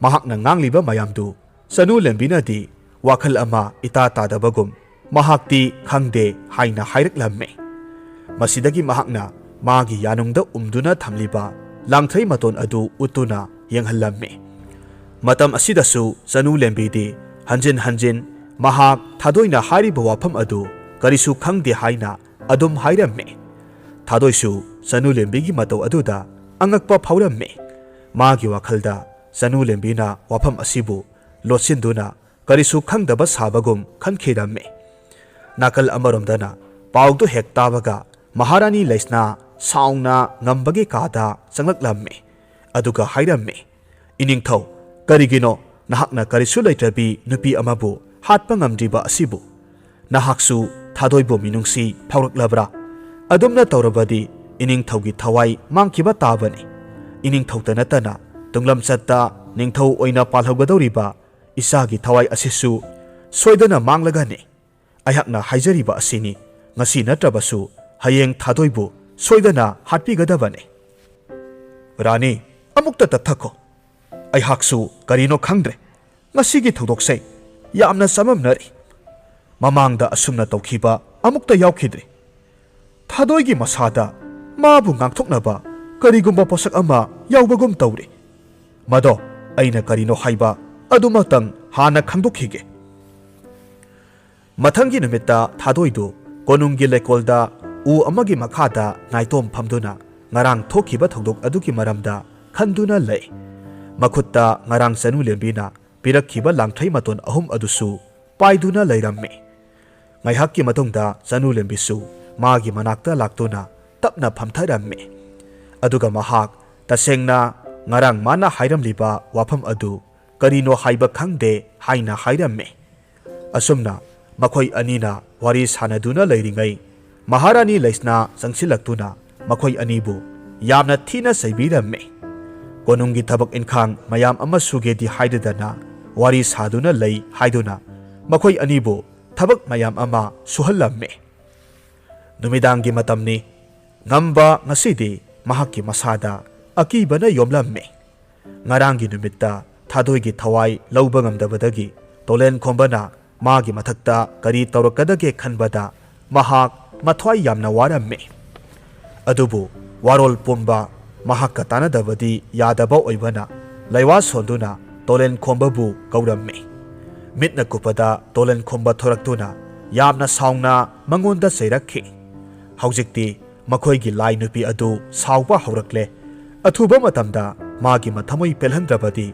ꯃꯍꯥꯛꯅ ꯉꯥꯡꯂꯤꯕ ꯃꯌꯥꯝꯗꯨ ꯆꯅꯨꯂꯦꯝꯕꯤꯅꯗꯤ ꯋꯥꯈꯜ ꯑꯃ ꯏꯇꯥ ꯇꯥꯗꯕꯒꯨꯝ ꯃꯍꯥꯛꯇꯤ ꯈꯪꯗꯦ ꯍꯥꯏꯅ ꯍꯥꯏꯔꯛꯂꯝꯃꯤ꯫ ꯃꯁꯤꯗꯒꯤ ꯃꯍꯥꯛꯅ ꯃꯥꯒꯤ ꯌꯥꯅꯨꯡꯗ ꯎꯝꯗꯨꯅ ꯊꯝꯂꯤꯕ ꯂꯥꯡꯊ꯭ꯔꯩ ꯃꯇꯣꯟ ꯑꯗꯨ ꯎꯠꯇꯨꯅ ꯌꯦꯡꯍꯜꯂꯝꯃꯤ꯫ ꯃꯇꯝ ꯑꯁꯤꯗꯁꯨ ꯆꯅꯨꯂꯦꯝꯕꯤꯗꯤ ꯍꯟꯖꯤꯟ ꯍꯟꯖꯤꯟ ꯃꯍꯥꯛ ꯊꯥꯗꯣꯏꯅ ꯍꯥꯏꯔꯤꯕ ꯋꯥꯐꯝ ꯑꯗꯨ ꯀꯔꯤꯁꯨ ꯈꯪꯗꯦ ꯍꯥꯏꯅ ꯑꯗꯨꯝ ꯍꯥꯏꯔꯝꯃꯤ꯫ ꯊꯥꯗꯣꯏꯁꯨ ꯆꯅꯨꯂꯦꯝꯕꯤꯒꯤ ꯃꯇꯧ ꯑꯗꯨꯗ ꯑꯉꯛꯄ ꯐꯥꯎꯔꯝꯃꯤ꯫ ꯃꯥꯒꯤ ꯋꯥꯈꯜꯗ ꯆꯅꯨꯂꯦꯝꯕꯤꯅ ꯋꯥꯐꯝ ꯑꯁꯤꯕꯨ ꯂꯣꯠꯁꯤꯟꯗꯨꯅ ꯀꯔꯤꯁꯨ ꯈꯪꯗꯕ ꯁꯥꯕꯒꯨꯝ ꯈꯟꯈꯤꯔꯝꯃꯤ꯫ ꯅꯥꯀꯜ ꯑꯃꯔꯣꯝꯗꯅ ꯄꯥꯎꯗꯨ ꯍꯦꯛ ꯇꯥꯕꯒ ꯃꯍꯥꯔꯥꯅꯤ ꯂꯩꯁꯅꯥ ꯁꯥꯎꯅ ꯉꯝꯕꯒꯤ ꯀꯥꯗ ꯆꯪꯂꯛꯂꯝꯃꯤ꯫ ꯑꯗꯨꯒ ꯍꯥꯏꯔꯝꯃꯤ, "ꯏꯅꯤꯡꯊꯧ, ꯀꯔꯤꯒꯤꯅꯣ ꯅꯍꯥꯛꯅ ꯀꯔꯤꯁꯨ ꯂꯩꯇ꯭ꯔꯕꯤ ꯅꯨꯄꯤ ꯑꯃꯕꯨ ꯍꯥꯠꯄ ꯉꯝꯗ꯭ꯔꯤꯕ ꯑꯁꯤꯕꯨ? ꯅꯍꯥꯛꯁꯨ ꯊꯥꯗꯣꯏꯕꯨ ꯃꯤꯅꯨꯡꯁꯤ ꯐꯥꯎꯔꯛꯂꯕ꯭ꯔꯥ? ꯑꯗꯨꯝꯅ ꯇꯧꯔꯕꯗꯤ ꯏꯅꯤꯡꯊꯧꯒꯤ ꯊꯋꯥꯏ ꯃꯥꯡꯈꯤꯕ ꯇꯥꯕꯅꯤ꯫ ꯏꯅꯤꯡꯊꯧꯇ ꯅꯠꯇꯅ ꯇꯨꯡꯂꯝꯆꯠꯇ ꯅꯤꯡꯊꯧ ꯑꯣꯏꯅ ꯄꯥꯜꯍꯧꯒꯗꯧꯔꯤꯕ ꯏꯆꯥꯒꯤ ꯊꯋꯥꯏ ꯑꯁꯤꯁꯨ ꯁꯣꯏꯗꯅ ꯃꯥꯡꯂꯒꯅꯤ꯫ ꯑꯩꯍꯥꯛꯅ ꯍꯥꯏꯖꯔꯤꯕ ꯑꯁꯤꯅꯤ, ꯉꯁꯤ ꯅꯠꯇ꯭ꯔꯕꯁꯨ ꯍꯌꯦꯡ ꯊꯥꯗꯣꯏꯕꯨ ꯁꯣꯏꯗꯅ ꯍꯥꯠꯄꯤꯒꯗꯕꯅꯤ꯫" "ꯔꯥꯅꯤ, ꯑꯃꯨꯛꯇ ꯇꯞꯊꯈꯣ꯫ ꯑꯩꯍꯥꯛꯁꯨ ꯀꯔꯤꯅꯣ ꯈꯪꯗ꯭ꯔꯦ꯫ ꯉꯁꯤꯒꯤ ꯊꯧꯗꯣꯛꯁꯦ ꯌꯥꯝꯅ ꯆꯃꯝꯅꯔꯤ꯫ ꯃꯃꯥꯡꯗ ꯑꯁꯨꯝꯅ ꯇꯧꯈꯤꯕ ꯑꯃꯨꯛꯇ ꯌꯥꯎꯈꯤꯗ꯭ꯔꯤ꯫ ꯊꯥꯗꯣꯏꯒꯤ ꯃꯁꯥꯗ ꯃꯥꯕꯨ ꯉꯥꯛꯊꯣꯛꯅꯕ ꯀꯔꯤꯒꯨꯝꯕ ꯄꯣꯠꯁꯛ ꯑꯃ ꯌꯥꯎꯕꯒꯨꯝ ꯇꯧꯔꯤ꯫ ꯃꯗꯣ ꯑꯩꯅ ꯀꯔꯤꯅꯣ ꯍꯥꯏꯕ ꯑꯗꯨꯃꯛꯇꯪ ꯍꯥꯟꯅ ꯈꯪꯗꯣꯛꯈꯤꯒꯦ꯫" ꯃꯊꯪꯒꯤ ꯅꯨꯃꯤꯠꯇ ꯊꯥꯗꯣꯏꯗꯨ ꯀꯣꯅꯨꯡꯒꯤ ꯂꯩꯀꯣꯜꯗ ꯎ ꯑꯃꯒꯤ ꯃꯈꯥꯗ ꯅꯥꯏꯇꯣꯝ ꯐꯝꯗꯨꯅ ꯉꯔꯥꯡ ꯊꯣꯛꯈꯤꯕ ꯊꯧꯗꯣꯛ ꯑꯗꯨꯒꯤ ꯃꯔꯝꯗ ꯈꯟꯗꯨꯅ ꯂꯩ꯫ ꯃꯈꯨꯠꯇ ꯉꯔꯥꯡ ꯆꯅꯨ ꯂꯦꯝꯕꯤꯅ ꯄꯤꯔꯛꯈꯤꯕ ꯂꯥꯡꯊ꯭ꯔꯩ ꯃꯇꯣꯟ ꯑꯍꯨꯝ ꯑꯗꯨꯁꯨ ꯄꯥꯏꯗꯨꯅ ꯂꯩꯔꯝꯃꯤ꯫ ꯉꯥꯏꯍꯥꯛꯀꯤ ꯃꯇꯨꯡꯗ ꯆꯅꯨ ꯂꯦꯝꯕꯤꯁꯨ ꯃꯥꯒꯤ ꯃꯅꯥꯛꯇ ꯂꯥꯛꯇꯨꯅ ꯇꯞꯅ ꯐꯝꯊꯔꯝꯃꯤ꯫ ꯑꯗꯨꯒ ꯃꯍꯥꯛ ꯇꯁꯦꯡꯅ ꯉꯔꯥꯡ ꯃꯥꯅ ꯍꯥꯏꯔꯝꯂꯤꯕ ꯋꯥꯐꯝ ꯑꯗꯨ ꯀꯔꯤꯅꯣ ꯍꯥꯏꯕ ꯈꯪꯗꯦ ꯍꯥꯏꯅ ꯍꯥꯏꯔꯝꯃꯤ꯫ ꯑꯁꯨꯝꯅ ꯃꯈꯣꯏ ꯑꯅꯤꯅ ꯋꯥꯔꯤ ꯁꯥꯟꯅꯗꯨꯅ ꯂꯩꯔꯤꯉꯩ, ꯃꯍꯥꯔꯥꯅꯤ ꯂꯩꯁꯅꯥ ꯆꯪꯁꯤꯜꯂꯛꯇꯨꯅ ꯃꯈꯣꯏ ꯑꯅꯤꯕꯨ ꯌꯥꯝꯅ ꯊꯤꯅ ꯆꯩꯕꯤꯔꯝꯃꯤ꯫ ꯀꯣꯅꯨꯡꯒꯤ ꯊꯕꯛ ꯏꯟꯈꯥꯡ ꯃꯌꯥꯝ ꯑꯃ ꯁꯨꯒꯦꯗꯤ ꯍꯥꯏꯗꯗꯅ ꯋꯥꯔꯤ ꯁꯥꯗꯨꯅ ꯂꯩ ꯍꯥꯏꯗꯨꯅ ꯃꯈꯣꯏ ꯑꯅꯤꯕꯨ ꯊꯕꯛ ꯃꯌꯥꯝ ꯑꯃ ꯁꯨꯍꯜꯂꯝꯃꯤ꯫ ꯅꯨꯃꯤꯗꯥꯡꯒꯤ ꯃꯇꯝꯅꯤ꯫ ꯉꯝꯕ ꯉꯁꯤꯗꯤ ꯃꯍꯥꯛꯀꯤ ꯃꯁꯥꯗ ꯑꯀꯤꯕꯅ ꯌꯣꯝꯂꯝꯃꯤ꯫ ꯉꯔꯥꯡꯒꯤ ꯅꯨꯃꯤꯠꯇ ꯊꯥꯗꯣꯏꯒꯤ ꯊꯋꯥꯏ ꯂꯧꯕ ꯉꯝꯗꯕꯗꯒꯤ ꯇꯣꯂꯦꯟ ꯈꯣꯝꯕꯅ ꯃꯥꯒꯤ ꯃꯊꯛꯇ ꯀꯔꯤ ꯇꯧꯔꯛꯀꯗꯒꯦ ꯈꯟꯕꯗ ꯃꯍꯥꯛ ꯃꯊ꯭ꯋꯥꯏ ꯌꯥꯝꯅ ꯋꯥꯔꯝꯃꯤ꯫ ꯑꯗꯨꯕꯨ ꯋꯥꯔꯣꯜ ꯄꯨꯝꯕ ꯃꯍꯥꯛꯀ ꯇꯥꯟꯅꯗꯕꯗꯤ ꯌꯥꯗꯕ ꯑꯣꯏꯕꯅ ꯂꯩꯋꯥ ꯁꯣꯟꯗꯨꯅ ꯇꯣꯂꯦꯟ ꯈꯣꯝꯕꯕꯨ ꯀꯧꯔꯝꯃꯤ꯫ ꯃꯤꯠꯅ ꯀꯨꯞꯄꯗ ꯇꯣꯂꯦꯟ ꯈꯣꯝꯕ ꯊꯣꯔꯛꯇꯨꯅ ꯌꯥꯝꯅ ꯁꯥꯎꯅ ꯃꯉꯣꯟꯗ ꯆꯩꯔꯛꯈꯤ꯫ ꯍꯧꯖꯤꯛꯇꯤ ꯃꯈꯣꯏꯒꯤ ꯂꯥꯏ ꯅꯨꯄꯤ ꯑꯗꯨ ꯁꯥꯎꯕ ꯍꯧꯔꯛꯂꯦ꯫ ꯑꯊꯨꯕ ꯃꯇꯝꯗ ꯃꯥꯒꯤ ꯃꯊꯃꯣꯏ ꯄꯦꯜꯍꯟꯗ꯭ꯔꯕꯗꯤ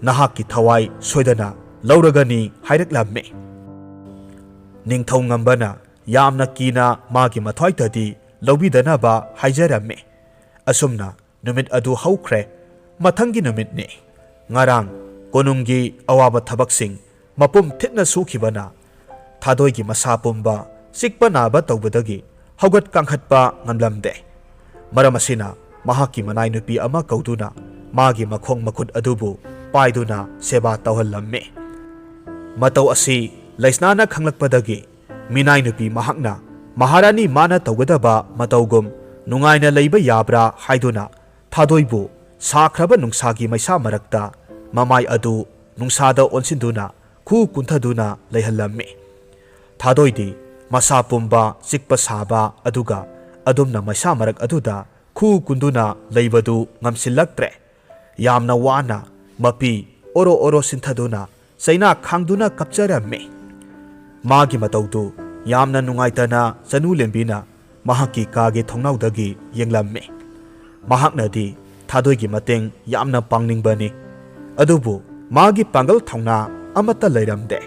ꯅꯍꯥꯛꯀꯤ ꯊꯋꯥꯏ ꯁꯣꯏꯗꯅ ꯂꯧꯔꯒꯅꯤ ꯍꯥꯏꯔꯛꯂꯝꯃꯤ꯫ ꯅꯤꯡꯊꯧ ꯉꯝꯕꯅ ꯌꯥꯝꯅ ꯀꯤꯅ ꯃꯥꯒꯤ ꯃꯊ꯭ꯋꯥꯏꯇꯗꯤ ꯂꯧꯕꯤꯗꯅꯕ ꯍꯥꯏꯖꯔꯝꯃꯤ꯫ ꯑꯁꯨꯝꯅ ꯅꯨꯃꯤꯠ ꯑꯗꯨ ꯍꯧꯈ꯭ꯔꯦ꯫ ꯃꯊꯪꯒꯤ ꯅꯨꯃꯤꯠꯅꯤ꯫ ꯉꯔꯥꯡ ꯀꯣꯅꯨꯡꯒꯤ ꯑꯋꯥꯕ ꯊꯕꯛꯁꯤꯡ ꯃꯄꯨꯝ ꯊꯤꯠꯅ ꯁꯨꯈꯤꯕꯅ ꯊꯥꯗꯣꯏꯒꯤ ꯃꯁꯥ ꯄꯨꯝꯕ ꯆꯤꯛꯄ ꯅꯥꯕ ꯇꯧꯕꯗꯒꯤ ꯍꯧꯒꯠ ꯀꯥꯡꯈꯠꯄ ꯉꯝꯂꯝꯗꯦ꯫ ꯃꯔꯝ ꯑꯁꯤꯅ ꯃꯍꯥꯛꯀꯤ ꯃꯅꯥꯏ ꯅꯨꯄꯤ ꯑꯃ ꯀꯧꯗꯨꯅ ꯃꯥꯒꯤ ꯃꯈꯣꯡ ꯃꯈꯨꯠ ꯑꯗꯨꯕꯨ ꯄꯥꯏꯗꯨꯅ ꯁꯦꯕꯥ ꯇꯧꯍꯜꯂꯝꯃꯤ꯫ ꯃꯇꯧ ꯑꯁꯤ ꯂꯩꯁꯅꯥꯅ ꯈꯪꯂꯛꯄꯗꯒꯤ ꯃꯤꯅꯥꯏ ꯅꯨꯄꯤ ꯃꯍꯥꯛꯅ ꯃꯍꯥꯔꯥꯅꯤ ꯃꯥꯅ ꯇꯧꯒꯗꯕ ꯃꯇꯧꯒꯨꯝ ꯅꯨꯡꯉꯥꯏꯅ ꯂꯩꯕ ꯌꯥꯕ꯭ꯔꯥ ꯍꯥꯏꯗꯨꯅ ꯊꯥꯗꯣꯏꯕꯨ ꯁꯥꯈ꯭ꯔꯕ ꯅꯨꯡꯁꯥꯒꯤ ꯃꯩꯁꯥ ꯃꯔꯛꯇ ꯃꯃꯥꯏ ꯑꯗꯨ ꯅꯨꯡꯁꯥꯗ ꯑꯣꯟꯁꯤꯟꯗꯨꯅ ꯈꯨ ꯀꯨꯟꯊꯗꯨꯅ ꯂꯩꯍꯜꯂꯝꯃꯤ꯫ ꯊꯥꯗꯣꯏꯗꯤ ꯃꯁꯥ ꯄꯨꯝꯕ ꯆꯤꯛꯄ ꯁꯥꯕ ꯑꯗꯨꯒ ꯑꯗꯨꯝꯅ ꯃꯩꯁꯥ ꯃꯔꯛ ꯑꯗꯨꯗ ꯈꯨ ꯀꯨꯟꯗꯨꯅ ꯂꯩꯕꯗꯨ ꯉꯝꯁꯤꯜꯂꯛꯇ꯭ꯔꯦ꯫ ꯌꯥꯝꯅ ꯋꯥꯅ ꯃꯄꯤ ꯑꯣꯔꯣ ꯑꯣꯔꯣ ꯁꯤꯟꯊꯗꯨꯅ ꯆꯩꯅꯥ ꯈꯥꯡꯗꯨꯅ ꯀꯞꯆꯔꯝꯃꯤ꯫ ꯃꯥꯒꯤ ꯃꯇꯧꯗꯨ ꯌꯥꯝꯅ ꯅꯨꯡꯉꯥꯏꯇꯅ ꯆꯅꯨ ꯂꯦꯝꯕꯤꯅ ꯃꯍꯥꯛꯀꯤ ꯀꯥꯒꯤ ꯊꯣꯡꯅꯥꯎꯗꯒꯤ ꯌꯦꯡꯂꯝꯃꯤ꯫ ꯃꯍꯥꯛꯅꯗꯤ ꯊꯥꯗꯣꯏꯒꯤ ꯃꯇꯦꯡ ꯌꯥꯝꯅ ꯄꯥꯡꯅꯤꯡꯕꯅꯤ꯫ ꯑꯗꯨꯕꯨ ꯃꯥꯒꯤ ꯄꯥꯡꯒꯜ ꯊꯧꯅꯥ ꯑꯃꯠꯇ ꯂꯩꯔꯝꯗꯦ꯫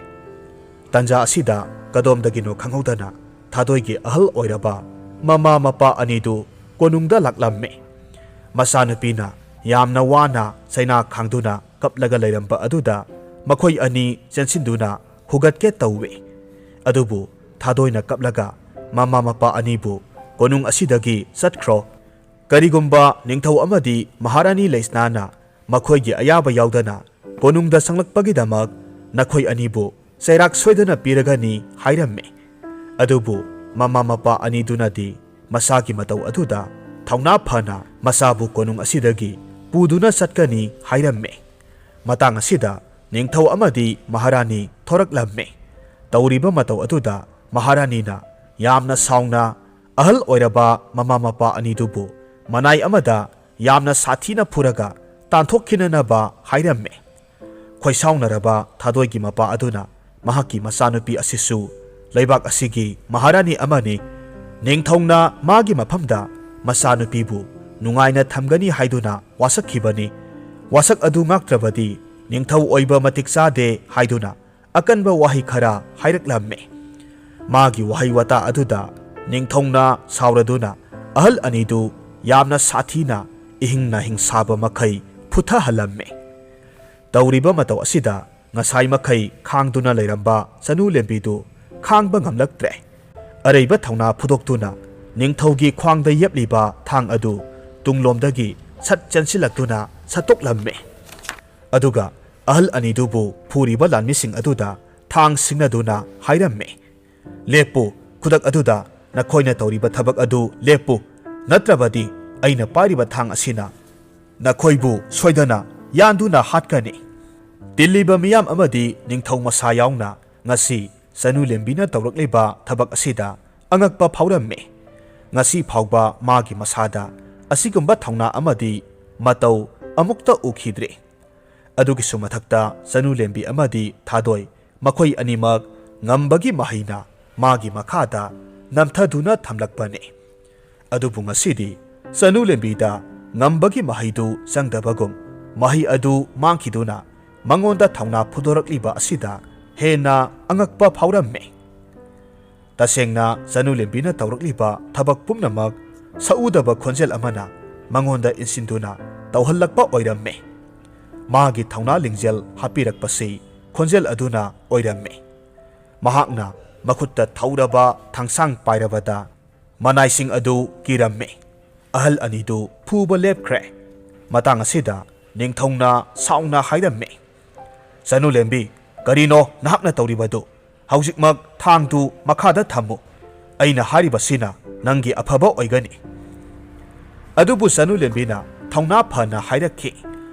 ꯇꯟꯖꯥ ꯑꯁꯤꯗ ꯀꯗꯣꯝꯗꯒꯤꯅꯣ ꯈꯪꯍꯧꯗꯅ ꯊꯥꯗꯣꯏꯒꯤ ꯑꯍꯜ ꯑꯣꯏꯔꯕ ꯃꯃꯥ ꯃꯄꯥ ꯑꯅꯤꯗꯨ ꯀꯣꯅꯨꯡꯗ ꯂꯥꯛꯂꯝꯃꯤ꯫ ꯃꯆꯥꯅꯨꯄꯤꯅ ꯌꯥꯝꯅ ꯋꯥꯅ ꯆꯩꯅꯥ ꯈꯥꯡꯗꯨꯅ ꯀꯞꯂꯒ ꯂꯩꯔꯝꯕ ꯑꯗꯨꯗ ꯃꯈꯣꯏ ꯑꯅꯤ ꯆꯦꯟꯁꯤꯟꯗꯨꯅ ꯍꯨꯒꯠꯀꯦ ꯇꯧꯏ꯫ ꯑꯗꯨꯕꯨ ꯊꯥꯗꯣꯏꯅ ꯀꯞꯂꯒ ꯃꯃꯥ ꯃꯄꯥ ꯑꯅꯤꯕꯨ ꯀꯣꯅꯨꯡ ꯑꯁꯤꯗꯒꯤ ꯆꯠꯈ꯭ꯔꯣ꯫ ꯀꯔꯤꯒꯨꯝꯕ ꯅꯤꯡꯊꯧ ꯑꯃꯗꯤ ꯃꯍꯥꯔꯥꯅꯤ ꯂꯩꯁꯅꯥꯅ ꯃꯈꯣꯏꯒꯤ ꯑꯌꯥꯕ ꯌꯥꯎꯗꯅ ꯀꯣꯅꯨꯡꯗ ꯆꯪꯂꯛꯄꯒꯤꯗꯃꯛ ꯅꯈꯣꯏ ꯑꯅꯤꯕꯨ ꯆꯩꯔꯥꯛ ꯁꯣꯏꯗꯅ ꯄꯤꯔꯒꯅꯤ ꯍꯥꯏꯔꯝꯃꯤ꯫ ꯑꯗꯨꯕꯨ ꯃꯃꯥ ꯃꯄꯥ ꯑꯅꯤꯗꯨꯅꯗꯤ ꯃꯁꯥꯒꯤ ꯃꯇꯧ ꯑꯗꯨꯗ ꯊꯧꯅꯥ ꯐꯅ ꯃꯆꯥꯕꯨ ꯀꯣꯅꯨꯡ ꯑꯁꯤꯗꯒꯤ ꯄꯨꯗꯨꯅ ꯆꯠꯀꯅꯤ ꯍꯥꯏꯔꯝꯃꯤ꯫ ꯃꯇꯥꯡ ꯑꯁꯤꯗ ꯅꯤꯡꯊꯧ ꯑꯃꯗꯤ ꯃꯍꯥꯔꯥꯅꯤ ꯊꯣꯔꯛꯂꯝꯃꯤ꯫ ꯇꯧꯔꯤꯕ ꯃꯇꯧ ꯑꯗꯨꯗ ꯃꯍꯥꯔꯥꯅꯤꯅ ꯌꯥꯝꯅ ꯁꯥꯎꯅ ꯑꯍꯜ ꯑꯣꯏꯔꯕ ꯃꯃꯥ ꯃꯄꯥ ꯑꯅꯤꯗꯨꯕꯨ ꯃꯅꯥꯏ ꯑꯃꯗ ꯌꯥꯝꯅ ꯁꯥꯊꯤꯅ ꯐꯨꯔꯒ ꯇꯥꯟꯊꯣꯛꯈꯤꯅꯅꯕ ꯍꯥꯏꯔꯝꯃꯤ꯫ ꯈꯣꯏꯁꯥꯎꯅꯔꯕ ꯊꯥꯗꯣꯏꯒꯤ ꯃꯄꯥ ꯑꯗꯨꯅ ꯃꯍꯥꯛꯀꯤ ꯃꯆꯥꯅꯨꯄꯤ ꯑꯁꯤꯁꯨ ꯂꯩꯕꯥꯛ ꯑꯁꯤꯒꯤ ꯃꯍꯥꯔꯥꯅꯤ ꯑꯃꯅꯤ, ꯅꯤꯡꯊꯧꯅ ꯃꯥꯒꯤ ꯃꯐꯝꯗ ꯃꯆꯥꯅꯨꯄꯤꯕꯨ ꯅꯨꯡꯉꯥꯏꯅ ꯊꯝꯒꯅꯤ ꯍꯥꯏꯗꯨꯅ ꯋꯥꯁꯛꯈꯤꯕꯅꯤ꯫ ꯋꯥꯁꯛ ꯑꯗꯨ ꯉꯥꯛꯇ꯭ꯔꯕꯗꯤ ꯅꯤꯡꯊꯧ ꯑꯣꯏꯕ ꯃꯇꯤꯛ ꯆꯥꯗꯦ ꯍꯥꯏꯗꯨꯅ ꯑꯀꯟꯕ ꯋꯥꯍꯩ ꯈꯔ ꯍꯥꯏꯔꯛꯂꯝꯃꯤ꯫ ꯃꯥꯒꯤ ꯋꯥꯍꯩ ꯋꯥꯇꯥ ꯑꯗꯨꯗ ꯅꯤꯡꯊꯧꯅ ꯁꯥꯎꯔꯗꯨꯅ ꯑꯍꯜ ꯑꯅꯤꯗꯨ ꯌꯥꯝꯅ ꯁꯥꯊꯤꯅ ꯏꯍꯤꯡ ꯅꯥꯍꯤꯡ ꯁꯥꯕ ꯃꯈꯩ ꯐꯨꯊꯍꯜꯂꯝꯃꯤ꯫ ꯇꯧꯔꯤꯕ ꯃꯇꯧ ꯑꯁꯤꯗ ꯉꯁꯥꯏ ꯃꯈꯩ ꯈꯥꯡꯗꯨꯅ ꯂꯩꯔꯝꯕ ꯆꯅꯨ ꯂꯦꯝꯕꯤꯗꯨ ꯈꯥꯡꯕ ꯉꯝꯂꯛꯇ꯭ꯔꯦ꯫ ꯑꯔꯩꯕ ꯊꯧꯅꯥ ꯐꯨꯗꯣꯛꯇꯨꯅ ꯅꯤꯡꯊꯧꯒꯤ ꯈ꯭ꯋꯥꯡꯗ ꯌꯦꯞꯂꯤꯕ ꯊꯥꯡ ꯑꯗꯨ ꯇꯨꯡꯂꯣꯝꯗꯒꯤ ꯁꯠ ꯆꯦꯟꯁꯤꯜꯂꯛꯇꯨꯅ ꯁꯠꯇꯣꯛꯂꯝꯃꯤ꯫ ꯑꯗꯨꯒ ꯑꯍꯜ ꯑꯅꯤꯗꯨꯕꯨ ꯐꯨꯔꯤꯕ ꯂꯥꯟꯃꯤꯁꯤꯡ ꯑꯗꯨꯗ ꯊꯥꯡ ꯁꯤꯡꯅꯗꯨꯅ ꯍꯥꯏꯔꯝꯃꯤ, "ꯂꯦꯞꯄꯨ, ꯈꯨꯗꯛ ꯑꯗꯨꯗ ꯅꯈꯣꯏꯅ ꯇꯧꯔꯤꯕ ꯊꯕꯛ ꯑꯗꯨ ꯂꯦꯞꯄꯨ, ꯅꯠꯇ꯭ꯔꯕꯗꯤ ꯑꯩꯅ ꯄꯥꯏꯔꯤꯕ ꯊꯥꯡ ꯑꯁꯤꯅ ꯅꯈꯣꯏꯕꯨ ꯁꯣꯏꯗꯅ ꯌꯥꯟꯗꯨꯅ ꯍꯥꯠꯀꯅꯤ꯫" ꯇꯤꯜꯂꯤꯕ ꯃꯤꯌꯥꯝ ꯑꯃꯗꯤ ꯅꯤꯡꯊꯧ ꯃꯁꯥ ꯌꯥꯎꯅ ꯉꯁꯤ ꯆꯅꯨ ꯂꯦꯝꯕꯤꯅ ꯇꯧꯔꯛꯂꯤꯕ ꯊꯕꯛ ꯑꯁꯤꯗ ꯑꯉꯛꯄ ꯐꯥꯎꯔꯝꯃꯤ꯫ ꯉꯁꯤ ꯐꯥꯎꯕ ꯃꯥꯒꯤ ꯃꯁꯥꯗ ꯑꯁꯤꯒꯨꯝꯕ ꯊꯧꯅꯥ ꯑꯃꯗꯤ ꯃꯇꯧ ꯑꯃꯨꯛꯇ ꯎꯈꯤꯗ꯭ꯔꯤ꯫ ꯑꯗꯨꯒꯤꯁꯨ ꯃꯊꯛꯇ ꯆꯅꯨ ꯂꯦꯝꯕꯤ ꯑꯃꯗꯤ ꯊꯥꯗꯣꯏ ꯃꯈꯣꯏ ꯑꯅꯤꯃꯛ ꯉꯝꯕꯒꯤ ꯃꯍꯩꯅ ꯃꯥꯒꯤ ꯃꯈꯥꯗ ꯅꯝꯊꯗꯨꯅ ꯊꯝꯂꯛꯄꯅꯤ꯫ ꯑꯗꯨꯕꯨ ꯉꯁꯤꯗꯤ ꯆꯅꯨ ꯂꯦꯝꯕꯤꯗ ꯉꯝꯕꯒꯤ ꯃꯍꯩꯗꯨ ꯆꯪꯗꯕꯒꯨꯝ ꯃꯍꯩ ꯑꯗꯨ ꯃꯥꯡꯈꯤꯗꯨꯅ ꯃꯉꯣꯟꯗ ꯊꯧꯅꯥ ꯐꯨꯗꯣꯔꯛꯂꯤꯕ ꯑꯁꯤꯗ ꯍꯦꯟꯅ ꯑꯉꯛꯄ ꯐꯥꯎꯔꯝꯃꯤ꯫ ꯇꯁꯦꯡꯅ ꯆꯅꯨꯂꯦꯝꯕꯤꯅ ꯇꯧꯔꯛꯂꯤꯕ ꯊꯕꯛ ꯄꯨꯝꯅꯃꯛ ꯁꯛꯎꯗꯕ ꯈꯣꯟꯖꯦꯜ ꯑꯃꯅ ꯃꯉꯣꯟꯗ ꯏꯟꯁꯤꯟꯗꯨꯅ ꯇꯧꯍꯜꯂꯛꯄ ꯑꯣꯏꯔꯝꯃꯤ꯫ ꯃꯥꯒꯤ ꯊꯧꯅꯥ ꯂꯤꯡꯖꯦꯜ ꯍꯥꯞꯄꯤꯔꯛꯄꯁꯤ ꯈꯣꯟꯖꯦꯜ ꯑꯗꯨꯅ ꯑꯣꯏꯔꯝꯃꯤ꯫ ꯃꯍꯥꯛꯅ ꯃꯈꯨꯠꯇ ꯊꯧꯔꯕ ꯊꯥꯡꯁꯥꯡ ꯄꯥꯏꯔꯕꯗ ꯃꯅꯥꯏꯁꯤꯡ ꯑꯗꯨ ꯀꯤꯔꯝꯃꯤ꯫ ꯑꯍꯜ ꯑꯅꯤꯗꯨ ꯐꯨꯕ ꯂꯦꯞꯈ꯭ꯔꯦ꯫ ꯃꯇꯥꯡ ꯑꯁꯤꯗ ꯅꯤꯡꯊꯧꯅ ꯁꯥꯎꯅ ꯍꯥꯏꯔꯝꯃꯤ, "ꯆꯅꯨꯂꯦꯝꯕꯤ, ꯀꯔꯤꯅꯣ ꯅꯍꯥꯛꯅ ꯇꯧꯔꯤꯕꯗꯨ? ꯍꯧꯖꯤꯛꯃꯛ ꯊꯥꯡꯗꯨ ꯃꯈꯥꯗ ꯊꯝꯃꯨ꯫ ꯑꯩꯅ ꯍꯥꯏꯔꯤꯕꯁꯤꯅ ꯅꯪꯒꯤ ꯑꯐꯕ ꯑꯣꯏꯒꯅꯤ꯫" ꯑꯗꯨꯕꯨ ꯆꯅꯨꯂꯦꯝꯕꯤꯅ ꯊꯧꯅꯥ ꯐꯅ ꯍꯥꯏꯔꯛꯈꯤ,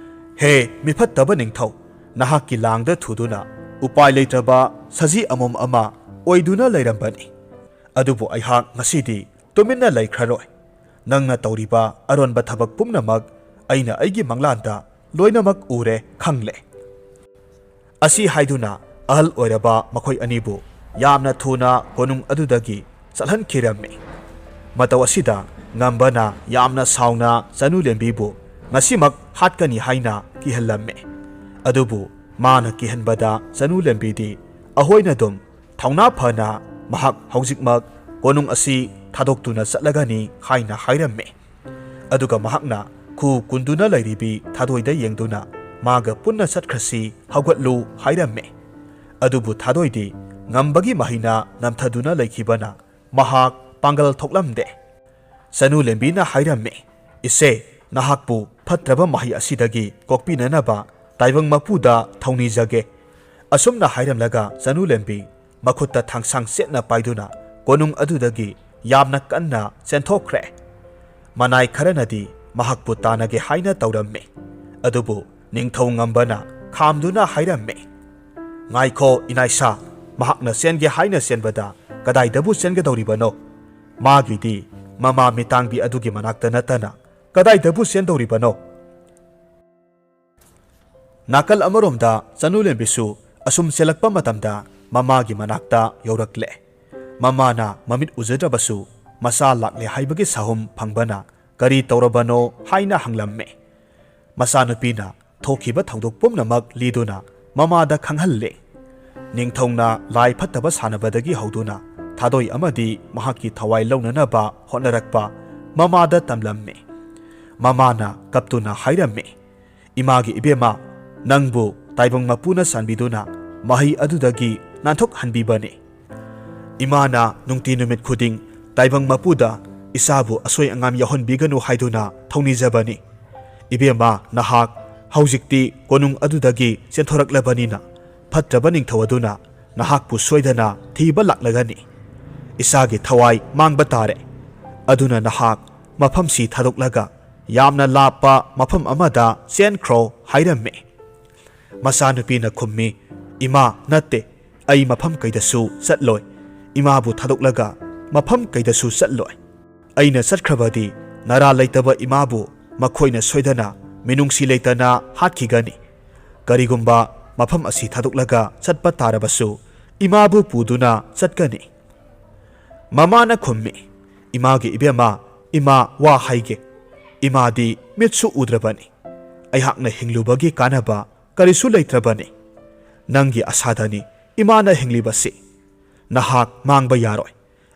"ꯍꯦ ꯃꯤꯐꯠꯇꯕ ꯅꯤꯡꯊꯧ, ꯅꯍꯥꯛꯀꯤ ꯂꯥꯡꯗ ꯊꯨꯗꯨꯅ ꯎꯄꯥꯏ ꯂꯩꯇ꯭ꯔꯕ ꯁꯖꯤ ꯑꯃꯣꯝ ꯑꯃ ꯑꯣꯏꯗꯨꯅ ꯂꯩꯔꯝꯕꯅꯤ꯫ ꯑꯗꯨꯕꯨ ꯑꯩꯍꯥꯛ ꯉꯁꯤꯗꯤ ꯇꯨꯃꯤꯟꯅ ꯂꯩꯈ꯭ꯔꯔꯣꯏ꯫ ꯅꯪꯅ ꯇꯧꯔꯤꯕ ꯑꯔꯣꯟꯕ ꯊꯕꯛ ꯄꯨꯝꯅꯃꯛ ꯑꯩꯅ ꯑꯩꯒꯤ ꯃꯪꯂꯥꯟꯗ ꯂꯣꯏꯅꯃꯛ ꯎꯔꯦ, ꯈꯪꯂꯦ꯫" ꯑꯁꯤ ꯍꯥꯏꯗꯨꯅ ꯑꯍꯜ ꯑꯣꯏꯔꯕ ꯃꯈꯣꯏ ꯑꯅꯤꯕꯨ ꯌꯥꯝꯅ ꯊꯨꯅ ꯀꯣꯅꯨꯡ ꯑꯗꯨꯗꯒꯤ ꯆꯠꯍꯟꯈꯤꯔꯝꯃꯤ꯫ ꯃꯇꯧ ꯑꯁꯤꯗ ꯉꯝꯕꯅ ꯌꯥꯝꯅ ꯁꯥꯎꯅ ꯆꯅꯨꯂꯦꯝꯕꯤꯕꯨ ꯉꯁꯤꯃꯛ ꯍꯥꯠꯀꯅꯤ ꯍꯥꯏꯅ ꯀꯤꯍꯜꯂꯝꯃꯤ꯫ ꯑꯗꯨꯕꯨ ꯃꯥꯅ ꯀꯤꯍꯟꯕꯗ ꯆꯅꯨꯂꯦꯝꯕꯤꯗꯤ ꯑꯍꯣꯏꯅꯗꯨꯝ ꯊꯧꯅꯥ ꯐꯅ ꯃꯍꯥꯛ ꯍꯧꯖꯤꯛꯃꯛ ꯀꯣꯅꯨꯡ ꯑꯁꯤ ꯊꯥꯗꯣꯛꯇꯨꯅ ꯆꯠꯂꯒꯅꯤ ꯍꯥꯏꯅ ꯍꯥꯏꯔꯝꯃꯤ꯫ ꯑꯗꯨꯒ ꯃꯍꯥꯛꯅ ꯈꯨ ꯀꯨꯟꯗꯨꯅ ꯂꯩꯔꯤꯕꯤ ꯊꯥꯗꯣꯏꯗ ꯌꯦꯡꯗꯨꯅ ꯃꯥꯒ ꯄꯨꯟꯅ ꯆꯠꯈ꯭ꯔꯁꯤ, ꯍꯧꯒꯠꯂꯨ ꯍꯥꯏꯔꯝꯃꯤ꯫ ꯑꯗꯨꯕꯨ ꯊꯥꯗꯣꯏꯗꯤ ꯉꯝꯕꯒꯤ ꯃꯍꯩꯅ ꯅꯝꯊꯗꯨꯅ ꯂꯩꯈꯤꯕꯅ ꯃꯍꯥꯛ ꯄꯥꯡꯒꯜ ꯊꯣꯛꯂꯝꯗꯦ꯫ ꯆꯅꯨꯂꯦꯝꯕꯤꯅ ꯍꯥꯏꯔꯝꯃꯤ, "ꯏꯆꯦ, ꯅꯍꯥꯛꯄꯨ ꯐꯠꯇ꯭ꯔꯕ ꯃꯍꯩ ꯑꯁꯤꯗꯒꯤ ꯀꯣꯛꯄꯤꯅꯅꯕ ꯇꯥꯏꯕꯪ ꯃꯄꯨꯗ ꯊꯧꯅꯤꯖꯒꯦ꯫" ꯑꯁꯨꯝꯅ ꯍꯥꯏꯔꯝꯂꯒ ꯆꯅꯨꯂꯦꯝꯕꯤ ꯃꯈꯨꯠꯇ ꯊꯥꯡꯁꯥꯡ ꯆꯦꯠꯅ ꯄꯥꯏꯗꯨꯅ ꯀꯣꯅꯨꯡ ꯑꯗꯨꯗꯒꯤ ꯌꯥꯝꯅ ꯀꯟꯅ ꯆꯦꯟꯊꯣꯛꯈ꯭ꯔꯦ꯫ ꯃꯅꯥꯏ ꯈꯔꯅꯗꯤ ꯃꯍꯥꯛꯄꯨ ꯇꯥꯟꯅꯒꯦ ꯍꯥꯏꯅ ꯇꯧꯔꯝꯃꯤ꯫ ꯑꯗꯨꯕꯨ ꯅꯤꯡꯊꯧ ꯉꯝꯕꯅ ꯈꯥꯝꯗꯨꯅ ꯍꯥꯏꯔꯝꯃꯤ, "ꯉꯥꯏꯈꯣ ꯏꯅꯥꯏꯁꯥ, ꯃꯍꯥꯛꯅ ꯆꯦꯟꯒꯦ ꯍꯥꯏꯅ ꯆꯦꯟꯕꯗ ꯀꯗꯥꯏꯗꯕꯨ ꯆꯦꯟꯒꯗꯧꯔꯤꯕꯅꯣ? ꯃꯥꯒꯤꯗꯤ ꯃꯃꯥ ꯃꯤꯇꯥꯡꯕꯤ ꯑꯗꯨꯒꯤ ꯃꯅꯥꯛꯇ ꯅꯠꯇꯅ ꯀꯗꯥꯏꯗꯕꯨ ꯆꯦꯟꯗꯧꯔꯤꯕꯅꯣ?" ꯅꯥꯀꯜ ꯑꯃꯔꯣꯝꯗ ꯆꯅꯨꯂꯦꯝꯕꯤꯁꯨ ꯑꯁꯨꯝ ꯆꯦꯜꯂꯛꯄ ꯃꯇꯝꯗ ꯃꯃꯥꯒꯤ ꯃꯅꯥꯛꯇ ꯌꯧꯔꯛꯂꯦ꯫ ꯃꯃꯥꯅ ꯃꯃꯤꯠ ꯎꯖꯗ꯭ꯔꯕꯁꯨ ꯃꯆꯥ ꯂꯥꯛꯂꯦ ꯍꯥꯏꯕꯒꯤ ꯁꯥꯍꯨꯝ ꯐꯪꯕꯅ ꯀꯔꯤ ꯇꯧꯔꯕꯅꯣ ꯍꯥꯏꯅ ꯍꯪꯂꯝꯃꯦ꯫ ꯃꯆꯥꯅꯨꯄꯤꯅ ꯊꯣꯛꯈꯤꯕ ꯊꯧꯗꯣꯛ ꯄꯨꯝꯅꯃꯛ ꯂꯤꯗꯨꯅ ꯃꯃꯥꯗ ꯈꯪꯍꯜꯂꯦ꯫ ꯅꯤꯡꯊꯧꯅ ꯂꯥꯏ ꯐꯠꯇꯕ ꯁꯥꯟꯅꯕꯗꯒꯤ ꯍꯧꯗꯨꯅ ꯊꯥꯗꯣꯏ ꯑꯃꯗꯤ ꯃꯍꯥꯛꯀꯤ ꯊꯋꯥꯏ ꯂꯧꯅꯅꯕ ꯍꯣꯠꯅꯔꯛꯄ ꯃꯃꯥꯗ ꯇꯝꯂꯝꯃꯤ꯫ ꯃꯃꯥꯅ ꯀꯞꯇꯨꯅ ꯍꯥꯏꯔꯝꯃꯤ, "ꯏꯃꯥꯒꯤ ꯏꯕꯦꯝꯃ, ꯅꯪꯕꯨ ꯇꯥꯏꯕꯪ ꯃꯄꯨꯅ ꯆꯥꯟꯕꯤꯗꯨꯅ ꯃꯍꯩ ꯑꯗꯨꯗꯒꯤ ꯅꯥꯟꯊꯣꯛꯍꯟꯕꯤꯕꯅꯤ꯫ ꯏꯃꯥꯅ ꯅꯨꯡꯇꯤ ꯅꯨꯃꯤꯠ ꯈꯨꯗꯤꯡ ꯇꯥꯏꯕꯪ ꯃꯄꯨꯗ ꯏꯆꯥꯕꯨ ꯑꯁꯣꯏ ꯑꯉꯥꯝ ꯌꯥꯎꯍꯟꯕꯤꯒꯅꯨ ꯍꯥꯏꯗꯨꯅ ꯊꯧꯅꯤꯖꯕꯅꯤ꯫ ꯏꯕꯦꯝꯃ, ꯅꯍꯥꯛ ꯍꯧꯖꯤꯛꯇꯤ ꯀꯣꯅꯨꯡ ꯑꯗꯨꯗꯒꯤ ꯆꯦꯟꯊꯣꯔꯛꯂꯕꯅꯤꯅ, ꯐꯠꯇ꯭ꯔꯕ ꯅꯤꯡꯊꯧ ꯑꯗꯨꯅ ꯅꯍꯥꯛꯄꯨ ꯁꯣꯏꯗꯅ ꯊꯤꯕ ꯂꯥꯛꯂꯒꯅꯤ꯫ ꯏꯆꯥꯒꯤ ꯊꯋꯥꯏ ꯃꯥꯡꯕ ꯇꯥꯔꯦ꯫ ꯑꯗꯨꯅ ꯅꯍꯥꯛ ꯃꯐꯝꯁꯤ ꯊꯥꯗꯣꯛꯂꯒ ꯌꯥꯝꯅ ꯂꯥꯞꯄ ꯃꯐꯝ ꯑꯃꯗ ꯆꯦꯟꯈ꯭ꯔꯣ" ꯍꯥꯏꯔꯝꯃꯤ꯫ ꯃꯆꯥꯅꯨꯄꯤꯅ ꯈꯨꯝꯃꯤ, "ꯏꯃꯥ, ꯅꯠꯇꯦ, ꯑꯩ ꯃꯐꯝ ꯀꯩꯗꯁꯨ ꯆꯠꯂꯣꯏ꯫ ꯏꯃꯥꯕꯨ ꯊꯥꯗꯣꯛꯂꯒ ꯃꯐꯝ ꯀꯩꯗꯁꯨ ꯆꯠꯂꯣꯏ꯫ ꯑꯩꯅ ꯆꯠꯈ꯭ꯔꯕꯗꯤ ꯅꯔꯥ ꯂꯩꯇꯕ ꯏꯃꯥꯕꯨ ꯃꯈꯣꯏꯅ ꯁꯣꯏꯗꯅ ꯃꯤꯅꯨꯡꯁꯤ ꯂꯩꯇꯅ ꯍꯥꯠꯈꯤꯒꯅꯤ꯫ ꯀꯔꯤꯒꯨꯝꯕ ꯃꯐꯝ ꯑꯁꯤ ꯊꯥꯗꯣꯛꯂꯒ ꯆꯠꯄ ꯇꯥꯔꯕꯁꯨ, ꯏꯃꯥꯕꯨ ꯄꯨꯗꯨꯅ ꯆꯠꯀꯅꯤ"꯫ ꯃꯃꯥꯅ ꯈꯨꯝꯃꯤ, "ꯏꯃꯥꯒꯤ ꯏꯕꯦꯝꯃ, ꯏꯃꯥ ꯋꯥ ꯍꯥꯏꯒꯦ꯫ ꯏꯃꯥꯗꯤ ꯃꯤꯠꯁꯨ ꯎꯗ꯭ꯔꯕꯅꯤ꯫ ꯑꯩꯍꯥꯛꯅ ꯍꯤꯡꯂꯨꯕꯒꯤ ꯀꯥꯟꯅꯕ ꯀꯔꯤꯁꯨ ꯂꯩꯇ꯭ꯔꯕꯅꯤ꯫ ꯅꯪꯒꯤ ꯑꯁꯥꯗꯅꯤ ꯏꯃꯥꯅ ꯍꯤꯡꯂꯤꯕꯁꯤ꯫ ꯅꯍꯥꯛ ꯃꯥꯡꯕ ꯌꯥꯔꯣꯏ꯫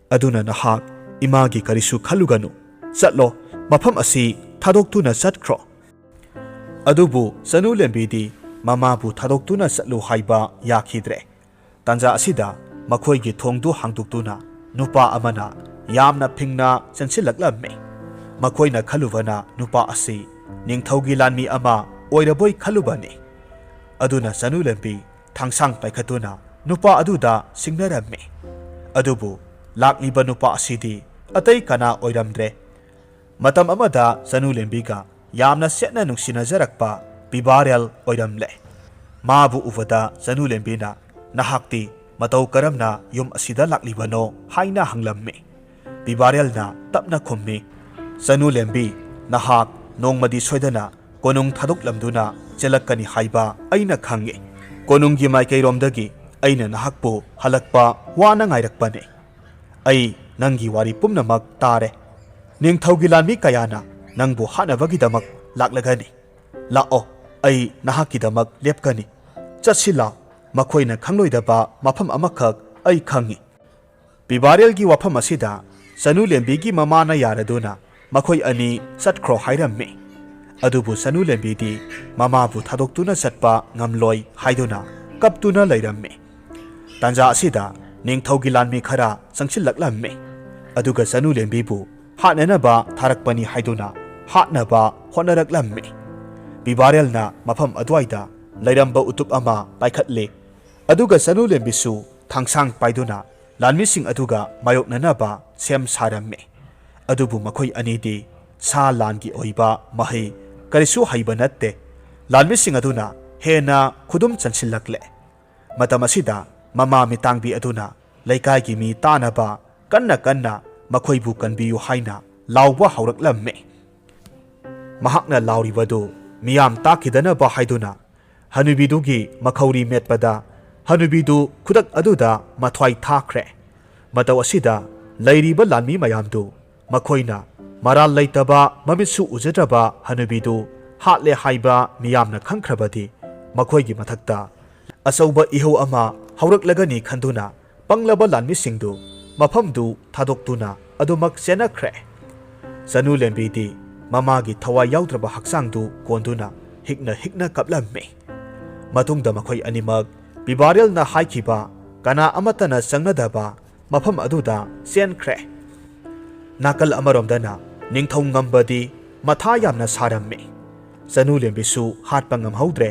ꯑꯗꯨꯅ ꯅꯍꯥꯛ ꯏꯃꯥꯒꯤ ꯀꯔꯤꯁꯨ ꯈꯜꯂꯨꯒꯅꯨ꯫ ꯆꯠꯂꯣ, ꯃꯐꯝ ꯑꯁꯤ ꯊꯥꯗꯣꯛꯇꯨꯅ ꯆꯠꯈ꯭ꯔꯣ"꯫ ꯑꯗꯨꯕꯨ ꯆꯅꯨ ꯂꯦꯝꯕꯤꯗꯤ ꯃꯃꯥꯕꯨ ꯊꯥꯗꯣꯛꯇꯨꯅ ꯆꯠꯂꯨ ꯍꯥꯏꯕ ꯌꯥꯈꯤꯗ꯭ꯔꯦ꯫ ꯇꯥꯟꯖꯥ ꯑꯁꯤꯗ ꯃꯈꯣꯏꯒꯤ ꯊꯣꯡꯗꯨ ꯍꯥꯡꯗꯣꯛꯇꯨꯅ ꯅꯨꯄꯥ ꯑꯃꯅ ꯌꯥꯝꯅ ꯐꯤꯡꯅ ꯆꯦꯟꯁꯤꯜꯂꯛꯂꯝꯃꯤ꯫ ꯃꯈꯣꯏꯅ ꯈꯜꯂꯨꯕꯅ ꯅꯨꯄꯥ ꯑꯁꯤ ꯅꯤꯡꯊꯧꯒꯤ ꯂꯥꯟꯃꯤ ꯑꯃ ꯑꯣꯏꯔꯕꯣꯏ ꯈꯜꯂꯨꯕꯅꯤ꯫ ꯑꯗꯨꯅ ꯆꯅꯨ ꯂꯦꯝꯕꯤ ꯊꯥꯡꯁꯥꯡ ꯄꯥꯏꯈꯠꯇꯨꯅ ꯅꯨꯄꯥ ꯑꯗꯨꯗ ꯁꯤꯡꯅꯔꯝꯃꯤ꯫ ꯑꯗꯨꯕꯨ ꯂꯥꯛꯂꯤꯕ ꯅꯨꯄꯥ ꯑꯁꯤꯗꯤ ꯑꯇꯩ ꯀꯅꯥ ꯑꯣꯏꯔꯝꯗ꯭ꯔꯦ꯫ ꯃꯇꯝ ꯑꯃꯗ ꯆꯅꯨ ꯂꯦꯝꯕꯤꯒ ꯌꯥꯝꯅ ꯁꯦꯠꯅ ꯅꯨꯡꯁꯤꯅꯖꯔꯛꯄ ꯄꯤꯕꯥꯔꯦꯜ ꯑꯣꯏꯔꯝꯂꯦ꯫ ꯃꯥꯕꯨ ꯎꯕꯗ ꯆꯅꯨ ꯂꯦꯝꯕꯤꯅ, "ꯅꯍꯥꯛꯇꯤ ꯃꯇꯧ ꯀꯔꯝꯅ ꯌꯨꯝ ꯑꯁꯤꯗ ꯂꯥꯛꯂꯤꯕꯅꯣ?" ꯍꯥꯏꯅ ꯍꯪꯂꯝꯃꯤ꯫ ꯄꯤꯕꯥꯔꯦꯜꯅ ꯇꯞꯅ ꯈꯨꯝꯃꯤ, "ꯆꯅꯨ ꯂꯦꯝꯕꯤ, ꯅꯍꯥꯛ ꯅꯣꯡꯃꯗꯤ ꯁꯣꯏꯗꯅ ꯀꯣꯅꯨꯡ ꯊꯥꯗꯣꯛꯂꯝꯗꯨꯅ ꯆꯦꯜꯂꯛꯀꯅꯤ ꯍꯥꯏꯕ ꯑꯩꯅ ꯈꯪꯏ꯫ ꯀꯣꯅꯨꯡꯒꯤ ꯃꯥꯏꯀꯩꯔꯣꯝꯗꯒꯤ ꯑꯩꯅ ꯅꯍꯥꯛꯄꯨ ꯍꯜꯂꯛꯄ ꯋꯥꯅ ꯉꯥꯏꯔꯛꯄꯅꯤ꯫ ꯑꯩ ꯅꯪꯒꯤ ꯋꯥꯔꯤ ꯄꯨꯝꯅꯃꯛ ꯇꯥꯔꯦ꯫ ꯅꯤꯡꯊꯧꯒꯤ ꯂꯥꯟꯃꯤ ꯀꯌꯥꯅ ꯅꯪꯕꯨ ꯍꯥꯠꯅꯕꯒꯤꯗꯃꯛ ꯂꯥꯛꯂꯒꯅꯤ꯫ ꯂꯥꯛꯑꯣ, ꯑꯩ ꯅꯍꯥꯛꯀꯤꯗꯃꯛ ꯂꯦꯞꯀꯅꯤ꯫ ꯆꯠꯁꯤ ꯂꯥꯎ, ꯃꯈꯣꯏꯅ ꯈꯪꯂꯣꯏꯗꯕ ꯃꯐꯝ ꯑꯃꯈꯛ ꯑꯩ ꯈꯪꯏ"꯫ ꯕꯤꯕꯥꯔꯦꯜꯒꯤ ꯋꯥꯐꯝ ꯑꯁꯤꯗ ꯆꯅꯨꯂꯦꯝꯕꯤꯒꯤ ꯃꯃꯥꯅ ꯌꯥꯔꯗꯨꯅ ꯃꯈꯣꯏ ꯑꯅꯤ ꯆꯠꯈ꯭ꯔꯣ ꯍꯥꯏꯔꯝꯃꯤ꯫ ꯑꯗꯨꯕꯨ ꯆꯅꯨꯂꯦꯝꯕꯤꯗꯤ ꯃꯃꯥꯕꯨ ꯊꯥꯗꯣꯛꯇꯨꯅ ꯆꯠꯄ ꯉꯝꯂꯣꯏ ꯍꯥꯏꯗꯨꯅ ꯀꯞꯇꯨꯅ ꯂꯩꯔꯝꯃꯤ꯫ ꯇꯥꯟꯖꯥ ꯑꯁꯤꯗ ꯅꯤꯡꯊꯧꯒꯤ ꯂꯥꯟꯃꯤ ꯈꯔ ꯆꯪꯁꯤꯜꯂꯛꯂꯝꯃꯤ꯫ ꯑꯗꯨꯒ ꯆꯅꯨꯂꯦꯝꯕꯤꯕꯨ ꯍꯥꯠꯅꯅꯕ ꯊꯥꯔꯛꯄꯅꯤ ꯍꯥꯏꯗꯨꯅ ꯍꯥꯠꯅꯕ ꯍꯣꯠꯅꯔꯛꯂꯝꯃꯤ꯫ ꯕꯤꯕꯥꯔꯦꯜꯅ ꯃꯐꯝ ꯑꯗꯨꯋꯥꯏꯗ ꯂꯩꯔꯝꯕ ꯎꯇꯨꯞ ꯑꯃ ꯄꯥꯏꯈꯠꯂꯤ꯫ ꯑꯗꯨꯒ ꯆꯅꯨꯂꯦꯝꯕꯤꯁꯨ ꯊꯥꯡꯁꯥꯡ ꯄꯥꯏꯗꯨꯅ ꯂꯥꯟꯃꯤꯁꯤꯡ ꯑꯗꯨꯒ ꯃꯥꯌꯣꯛꯅꯅꯕ ꯁꯦꯝ ꯁꯥꯔꯝꯃꯤ꯫ ꯑꯗꯨꯕꯨ ꯃꯈꯣꯏ ꯑꯅꯤꯗꯤ ꯁꯥ ꯂꯥꯟꯒꯤ ꯑꯣꯏꯕ ꯃꯍꯩ ꯀꯔꯤꯁꯨ ꯍꯩꯕ ꯅꯠꯇꯦ꯫ ꯂꯥꯟꯃꯤꯁꯤꯡ ꯑꯗꯨꯅ ꯍꯦꯟꯅ ꯈꯨꯗꯨꯝ ꯆꯟꯁꯤꯜꯂꯛꯂꯦ꯫ ꯃꯇꯝ ꯑꯁꯤꯗ ꯃꯃꯥ ꯃꯤꯇꯥꯡꯕꯤ ꯑꯗꯨꯅ ꯂꯩꯀꯥꯏꯒꯤ ꯃꯤ ꯇꯥꯅꯕ ꯀꯟꯅ ꯀꯟꯅ ꯃꯈꯣꯏꯕꯨ ꯀꯟꯕꯤꯌꯨ ꯍꯥꯏꯅ ꯂꯥꯎꯕ ꯍꯧꯔꯛꯂꯝꯃꯤ꯫ ꯃꯍꯥꯛꯅ ꯂꯥꯎꯔꯤꯕꯗꯨ ꯃꯤꯌꯥꯝ ꯇꯥꯈꯤꯗꯅꯕ ꯍꯥꯏꯗꯨꯅ ꯍꯅꯨꯕꯤꯗꯨꯒꯤ ꯃꯈꯧꯔꯤ ꯃꯦꯠꯄꯗ ꯍꯅꯨꯕꯤꯗꯨ ꯈꯨꯗꯛ ꯑꯗꯨꯗ ꯃꯊ꯭ꯋꯥꯏ ꯊꯥꯈ꯭ꯔꯦ꯫ ꯃꯇꯧ ꯑꯁꯤꯗ ꯂꯩꯔꯤꯕ ꯂꯥꯟꯃꯤ ꯃꯌꯥꯝꯗꯨ ꯃꯈꯣꯏꯅ ꯃꯔꯥꯜ ꯂꯩꯇꯕ ꯃꯃꯤꯠꯁꯨ ꯎꯖꯗ꯭ꯔꯕ ꯍꯅꯨꯕꯤꯗꯨ ꯍꯥꯠꯂꯦ ꯍꯥꯏꯕ ꯃꯤꯌꯥꯝꯅ ꯈꯪꯈ꯭ꯔꯕꯗꯤ ꯃꯈꯣꯏꯒꯤ ꯃꯊꯛꯇ ꯑꯆꯧꯕ ꯏꯍꯧ ꯑꯃ ꯍꯧꯔꯛꯂꯒꯅꯤ ꯈꯟꯗꯨꯅ ꯄꯪꯂꯕ ꯂꯥꯟꯃꯤꯁꯤꯡꯗꯨ ꯃꯐꯝꯗꯨ ꯊꯥꯗꯣꯛꯇꯨꯅ ꯑꯗꯨꯃꯛ ꯆꯦꯟꯅꯈ꯭ꯔꯦ꯫ ꯆꯅꯨ ꯂꯦꯝꯕꯤꯗꯤ ꯃꯃꯥꯒꯤ ꯊꯋꯥꯏ ꯌꯥꯎꯗ꯭ꯔꯕ ꯍꯛꯆꯥꯡꯗꯨ ꯀꯣꯟꯗꯨꯅ ꯍꯤꯛꯅ ꯍꯤꯛꯅ ꯀꯞꯂꯝꯃꯤ꯫ ꯃꯇꯨꯡꯗ ꯃꯈꯣꯏ ꯑꯅꯤꯃꯛ ꯕꯤꯕꯥꯔꯦꯜꯅ ꯍꯥꯏꯈꯤꯕ ꯀꯅꯥ ꯑꯃꯠꯇꯅ ꯆꯪꯅꯗꯕ ꯃꯐꯝ ꯑꯗꯨꯗ ꯆꯦꯟꯈ꯭ꯔꯦ꯫ ꯅꯥꯀꯜ ꯑꯃꯔꯣꯝꯗꯅ ꯅꯤꯡꯊꯧ ꯉꯝꯕꯗꯤ ꯃꯊꯥ ꯌꯥꯝꯅ ꯁꯥꯔꯝꯃꯤ꯫ ꯆꯅꯨ ꯂꯦꯝꯕꯤꯁꯨ ꯍꯥꯠꯄ ꯉꯝꯍꯧꯗ꯭ꯔꯦ,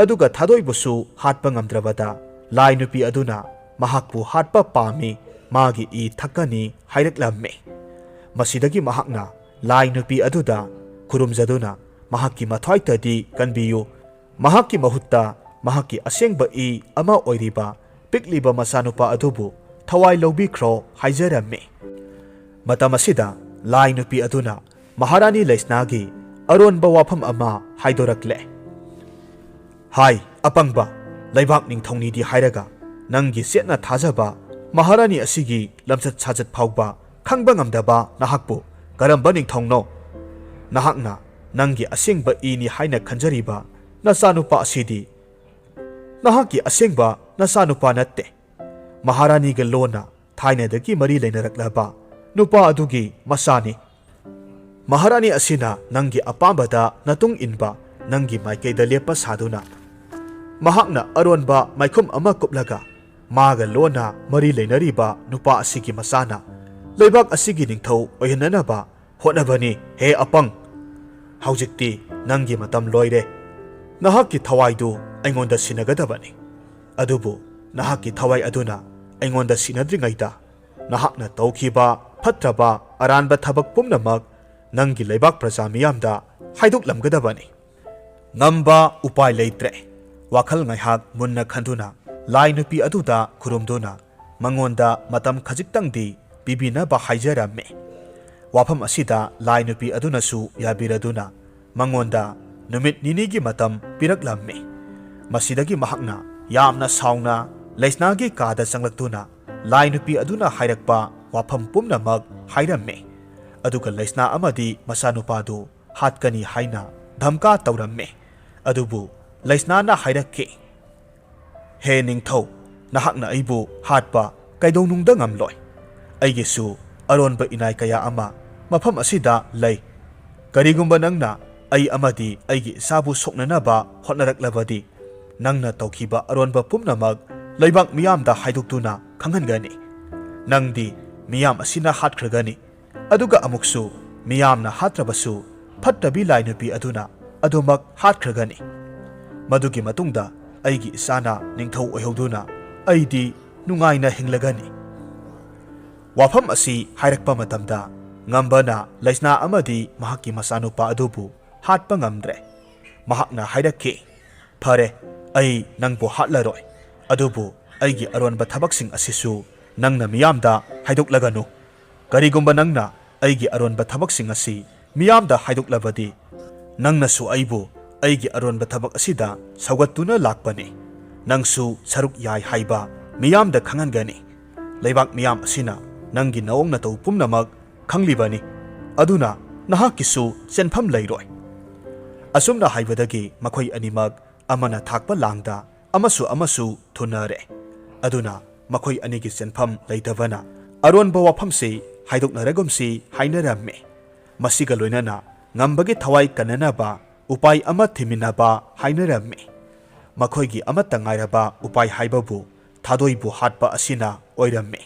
ꯑꯗꯨꯒ ꯊꯥꯗꯣꯏꯕꯨꯁꯨ ꯍꯥꯠꯄ ꯉꯝꯗ꯭ꯔꯕꯗ ꯂꯥꯏ ꯅꯨꯄꯤ ꯑꯗꯨꯅ ꯃꯍꯥꯛꯄꯨ ꯍꯥꯠꯄ ꯄꯥꯝꯃꯤ, ꯃꯥꯒꯤ ꯏ ꯊꯛꯀꯅꯤ ꯍꯥꯏꯔꯛꯂꯝꯃꯤ꯫ ꯃꯁꯤꯗꯒꯤ ꯃꯍꯥꯛꯅ ꯂꯥꯏ ꯅꯨꯄꯤ ꯑꯗꯨꯗ ꯈꯨꯔꯨꯝꯖꯗꯨꯅ ꯃꯍꯥꯛꯀꯤ ꯃꯊ꯭ꯋꯥꯏꯇꯗꯤ ꯀꯟꯕꯤꯌꯨ, ꯃꯍꯥꯛꯀꯤ ꯃꯍꯨꯠꯇ ꯃꯍꯥꯛꯀꯤ ꯑꯁꯦꯡꯕ ꯏ ꯑꯃ ꯑꯣꯏꯔꯤꯕ ꯄꯤꯛꯂꯤꯕ ꯃꯆꯥꯅꯨꯄꯥ ꯑꯗꯨꯕꯨ ꯊꯋꯥꯏ ꯂꯧꯕꯤꯈ꯭ꯔꯣ ꯍꯥꯏꯖꯔꯝꯃꯤ꯫ ꯃꯇꯝ ꯑꯁꯤꯗ ꯂꯥꯏ ꯅꯨꯄꯤ ꯑꯗꯨꯅ ꯃꯍꯥꯔꯥꯅꯤ ꯂꯩꯁꯅꯥꯒꯤ ꯑꯔꯣꯟꯕ ꯋꯥꯐꯝ ꯑꯃ ꯍꯥꯏꯗꯣꯔꯛꯂꯦ꯫ ꯍꯥꯏ, ꯑꯄꯪꯕ, ꯂꯩꯕꯥꯛ ꯅꯤꯡꯊꯧꯅꯤꯗꯤ ꯍꯥꯏꯔꯒ ꯅꯪꯒꯤ ꯆꯦꯠꯅ ꯊꯥꯖꯕ ꯃꯍꯥꯔꯥꯅꯤ ꯑꯁꯤꯒꯤ ꯂꯝꯆꯠ ꯁꯥꯖꯠ ꯐꯥꯎꯕ ꯈꯪꯕ ꯉꯝꯗꯕ ꯅꯍꯥꯛꯄꯨ ꯀꯔꯝꯕ ꯅꯤꯡꯊꯧꯅꯣ? ꯅꯍꯥꯛꯅ ꯅꯪꯒꯤ ꯑꯁꯦꯡꯕ ꯏꯅꯤ ꯍꯥꯏꯅ ꯈꯟꯖꯔꯤꯕ ꯅꯆꯥꯅꯨꯄꯥ ꯑꯁꯤꯗꯤ ꯅꯍꯥꯛꯀꯤ ꯑꯁꯦꯡꯕ ꯅꯆꯥꯅꯨꯄꯥ ꯅꯠꯇꯦ꯫ ꯃꯍꯥꯔꯥꯅꯤꯒ ꯂꯣꯟꯅ ꯊꯥꯏꯅꯗꯒꯤ ꯃꯔꯤ ꯂꯩꯅꯔꯛꯂꯕ ꯅꯨꯄꯥ ꯑꯗꯨꯒꯤ ꯃꯆꯥꯅꯤ꯫ ꯃꯍꯥꯔꯥꯅꯤ ꯑꯁꯤꯅ ꯅꯪꯒꯤ ꯑꯄꯥꯝꯕꯗ ꯅꯇꯨꯡ ꯏꯟꯕ, ꯅꯪꯒꯤ ꯃꯥꯏꯀꯩꯗ ꯂꯦꯞꯄ ꯁꯥꯗꯨꯅ, ꯃꯍꯥꯛꯅ ꯑꯔꯣꯟꯕ ꯃꯥꯏꯈꯨꯝ ꯑꯃ ꯀꯨꯞꯂꯒ, ꯃꯥꯒ ꯂꯣꯟꯅ ꯃꯔꯤ ꯂꯩꯅꯔꯤꯕ ꯅꯨꯄꯥ ꯑꯁꯤꯒꯤ ꯃꯆꯥꯅ ꯂꯩꯕꯥꯛ ꯑꯁꯤꯒꯤ ꯅꯤꯡꯊꯧ ꯑꯣꯏꯍꯟꯅꯅꯕ ꯍꯣꯠꯅꯕꯅꯤ꯫ ꯍꯦ ꯑꯄꯪ! ꯍꯧꯖꯤꯛꯇꯤ ꯅꯪꯒꯤ ꯃꯇꯝ ꯂꯣꯏꯔꯦ꯫ ꯅꯍꯥꯛꯀꯤ ꯊꯋꯥꯏꯗꯨ ꯑꯩꯉꯣꯟꯗ ꯁꯤꯟꯅꯒꯗꯕꯅꯤ꯫ ꯑꯗꯨꯕꯨ ꯅꯍꯥꯛꯀꯤ ꯊꯋꯥꯏ ꯑꯗꯨꯅ ꯑꯩꯉꯣꯟꯗ ꯁꯤꯟꯅꯗ꯭ꯔꯤꯉꯩꯗ, ꯅꯍꯥꯛꯅ ꯇꯧꯈꯤꯕ ꯐꯠꯇ꯭ꯔꯕ ꯑꯔꯥꯟꯕ ꯊꯕꯛ ꯄꯨꯝꯅꯃꯛ ꯅꯪꯒꯤ ꯂꯩꯕꯥꯛ ꯄ꯭ꯔꯖꯥ ꯃꯤꯌꯥꯝꯗ ꯍꯥꯏꯗꯣꯛꯂꯝꯒꯗꯕꯅꯤ꯫ ꯉꯝꯕ ꯎꯄꯥꯏ ꯂꯩꯇ꯭ꯔꯦ꯫ ꯋꯥꯈꯜ ꯉꯥꯏꯍꯥꯛ ꯃꯨꯟꯅ ꯈꯟꯗꯨꯅ, ꯂꯥꯏ ꯅꯨꯄꯤ ꯑꯗꯨꯗ ꯈꯨꯔꯨꯝꯗꯨꯅ, ꯃꯉꯣꯟꯗ ꯃꯇꯝ ꯈꯖꯤꯛꯇꯪꯗꯤ ꯄꯤꯕꯤꯅꯕ ꯍꯥꯏꯖꯔꯝꯃꯤ꯫ ꯋꯥꯐꯝ ꯑꯁꯤꯗ ꯂꯥꯏ ꯅꯨꯄꯤ ꯑꯗꯨꯅꯁꯨ ꯌꯥꯕꯤꯔꯗꯨꯅ, ꯃꯉꯣꯟꯗ ꯅꯨꯃꯤꯠ ꯅꯤꯅꯤꯒꯤ ꯃꯇꯝ ꯄꯤꯔꯛꯂꯝꯃꯤ꯫ ꯃꯁꯤꯗꯒꯤ ꯃꯍꯥꯛꯅ ꯌꯥꯝꯅ ꯁꯥꯎꯅ ꯂꯩꯁꯅꯥꯒꯤ ꯀꯥꯗ ꯆꯪꯂꯛꯇꯨꯅ, ꯂꯥꯏ ꯅꯨꯄꯤ ꯑꯗꯨꯅ ꯍꯥꯏꯔꯛꯄ ꯋꯥꯐꯝ ꯄꯨꯝꯅꯃꯛ ꯍꯥꯏꯔꯝꯃꯤ꯫ ꯑꯗꯨꯒ ꯂꯩꯁꯅꯥ ꯑꯃꯗꯤ ꯃꯆꯥꯅꯨꯄꯥꯗꯨ ꯍꯥꯠꯀꯅꯤ ꯍꯥꯏꯅ ꯙꯝꯀꯥ ꯇꯧꯔꯝꯃꯤ꯫ ꯑꯗꯨꯕꯨ ꯂꯩꯁꯅꯥꯅ ꯍꯥꯏꯔꯛꯈꯤ, "ꯍꯦ ꯅꯤꯡꯊꯧ, ꯅꯍꯥꯛꯅ ꯑꯩꯕꯨ ꯍꯥꯠꯄ ꯀꯩꯗꯧꯅꯨꯡꯗ ꯉꯝꯂꯣꯏ꯫ ꯑꯩꯒꯤꯁꯨ ꯑꯔꯣꯟꯕ ꯏꯅꯥꯏ ꯀꯌꯥ ꯑꯃ ꯃꯐꯝ ꯑꯁꯤꯗ ꯂꯩ꯫ ꯀꯔꯤꯒꯨꯝꯕ ꯅꯪꯅ ꯑꯩ ꯑꯃꯗꯤ ꯑꯩꯒꯤ ꯏꯆꯥꯕꯨ ꯁꯣꯛꯅꯅꯕ ꯍꯣꯠꯅꯔꯛꯂꯕꯗꯤ, ꯅꯪꯅ ꯇꯧꯈꯤꯕ ꯑꯔꯣꯟꯕ ꯄꯨꯝꯅꯃꯛ ꯂꯩꯕꯥꯛ ꯃꯤꯌꯥꯝꯗ ꯍꯥꯏꯗꯣꯛꯇꯨꯅ ꯈꯪꯍꯟꯒꯅꯤ꯫ ꯅꯪꯗꯤ ꯃꯤꯌꯥꯝ ꯑꯁꯤꯅ ꯍꯥꯠꯈ꯭ꯔꯒꯅꯤ꯫ ꯑꯗꯨꯒ ꯑꯃꯨꯛꯁꯨ ꯃꯤꯌꯥꯝꯅ ꯍꯥꯠꯇ꯭ꯔꯕꯁꯨ ꯐꯠꯇꯕꯤ ꯂꯥꯏ ꯅꯨꯄꯤ ꯑꯗꯨꯅ ꯑꯗꯨꯃꯛ ꯍꯥꯠꯈ꯭ꯔꯒꯅꯤ꯫ ꯃꯗꯨꯒꯤ ꯃꯇꯨꯡꯗ ꯑꯩꯒꯤ ꯏꯆꯥꯅ ꯅꯤꯡꯊꯧ ꯑꯣꯏꯍꯧꯗꯨꯅ ꯑꯩꯗꯤ ꯅꯨꯡꯉꯥꯏꯅ ꯍꯤꯡꯂꯒꯅꯤ"꯫ ꯋꯥꯐꯝ ꯑꯁꯤ ꯍꯥꯏꯔꯛꯄ ꯃꯇꯝꯗ ꯉꯝꯕꯅ ꯂꯩꯁꯅꯥ ꯑꯃꯗꯤ ꯃꯍꯥꯛꯀꯤ ꯃꯆꯥꯅꯨꯄꯥ ꯑꯗꯨꯕꯨ ꯍꯥꯠꯄ ꯉꯝꯗ꯭ꯔꯦ꯫ ꯃꯍꯥꯛꯅ ꯍꯥꯏꯔꯛꯈꯤ, "ꯐꯔꯦ, ꯑꯩ ꯅꯪꯕꯨ ꯍꯥꯠꯂꯔꯣꯏ, ꯑꯗꯨꯕꯨ ꯑꯩꯒꯤ ꯑꯔꯣꯟꯕ ꯊꯕꯛꯁꯤꯡ ꯑꯁꯤꯁꯨ ꯅꯪꯅ ꯃꯤꯌꯥꯝꯗ ꯍꯥꯏꯗꯣꯛꯂꯒꯅꯨ꯫ ꯀꯔꯤꯒꯨꯝꯕ ꯅꯪꯅ ꯑꯩꯒꯤ ꯑꯔꯣꯟꯕ ꯊꯕꯛꯁꯤꯡ ꯑꯁꯤ ꯃꯤꯌꯥꯝꯗ ꯍꯥꯏꯗꯣꯛꯂꯕꯗꯤ, ꯅꯪꯅꯁꯨ ꯑꯩꯕꯨ ꯑꯩꯒꯤ ꯑꯔꯣꯟꯕ ꯊꯕꯛ ꯑꯁꯤꯗ ꯁꯧꯒꯠꯇꯨꯅ ꯂꯥꯛꯄꯅꯤ꯫ ꯅꯪꯁꯨ ꯁꯔꯨꯛ ꯌꯥꯏ ꯍꯥꯏꯕ ꯃꯤꯌꯥꯝꯗ ꯈꯪꯍꯟꯒꯅꯤ꯫ ꯂꯩꯕꯥꯛ ꯃꯤꯌꯥꯝ ꯑꯁꯤꯅ ꯅꯪꯒꯤ ꯅꯑꯣꯡ ꯅꯇꯧ ꯄꯨꯝꯅꯃꯛ ꯈꯪꯂꯤꯕꯅꯤ꯫ ꯑꯗꯨꯅ ꯅꯍꯥꯛꯀꯤꯁꯨ ꯆꯦꯟꯐꯝ ꯂꯩꯔꯣꯏ"꯫ ꯑꯁꯨꯝꯅ ꯍꯥꯏꯕꯗꯒꯤ ꯃꯈꯣꯏ ꯑꯅꯤꯃꯛ ꯑꯃꯅ ꯊꯥꯛꯄ ꯂꯥꯡꯗ ꯑꯃꯁꯨ ꯑꯃꯁꯨ ꯊꯨꯅꯔꯦ꯫ ꯑꯗꯨꯅ ꯃꯈꯣꯏ ꯑꯅꯤꯒꯤ ꯆꯦꯟꯐꯝ ꯂꯩꯇꯕꯅ ꯑꯔꯣꯟꯕ ꯋꯥꯐꯝꯁꯤ ꯍꯥꯏꯗꯣꯛꯅꯔꯒꯨꯝꯁꯤ ꯍꯥꯏꯅꯔꯝꯃꯤ꯫ ꯃꯁꯤꯒ ꯂꯣꯏꯅꯅ ꯉꯝꯕꯒꯤ ꯊꯋꯥꯏ ꯀꯟꯅꯅꯕ ꯎꯄꯥꯏ ꯑꯃ ꯊꯤꯃꯤꯟꯅꯕ ꯍꯥꯏꯅꯔꯝꯃꯤ꯫ ꯃꯈꯣꯏꯒꯤ ꯑꯃꯠꯇ ꯉꯥꯏꯔꯕ ꯎꯄꯥꯏ ꯍꯥꯏꯕꯕꯨ ꯊꯥꯗꯣꯏꯕꯨ ꯍꯥꯠꯄ ꯑꯁꯤꯅ ꯑꯣꯏꯔꯝꯃꯤ꯫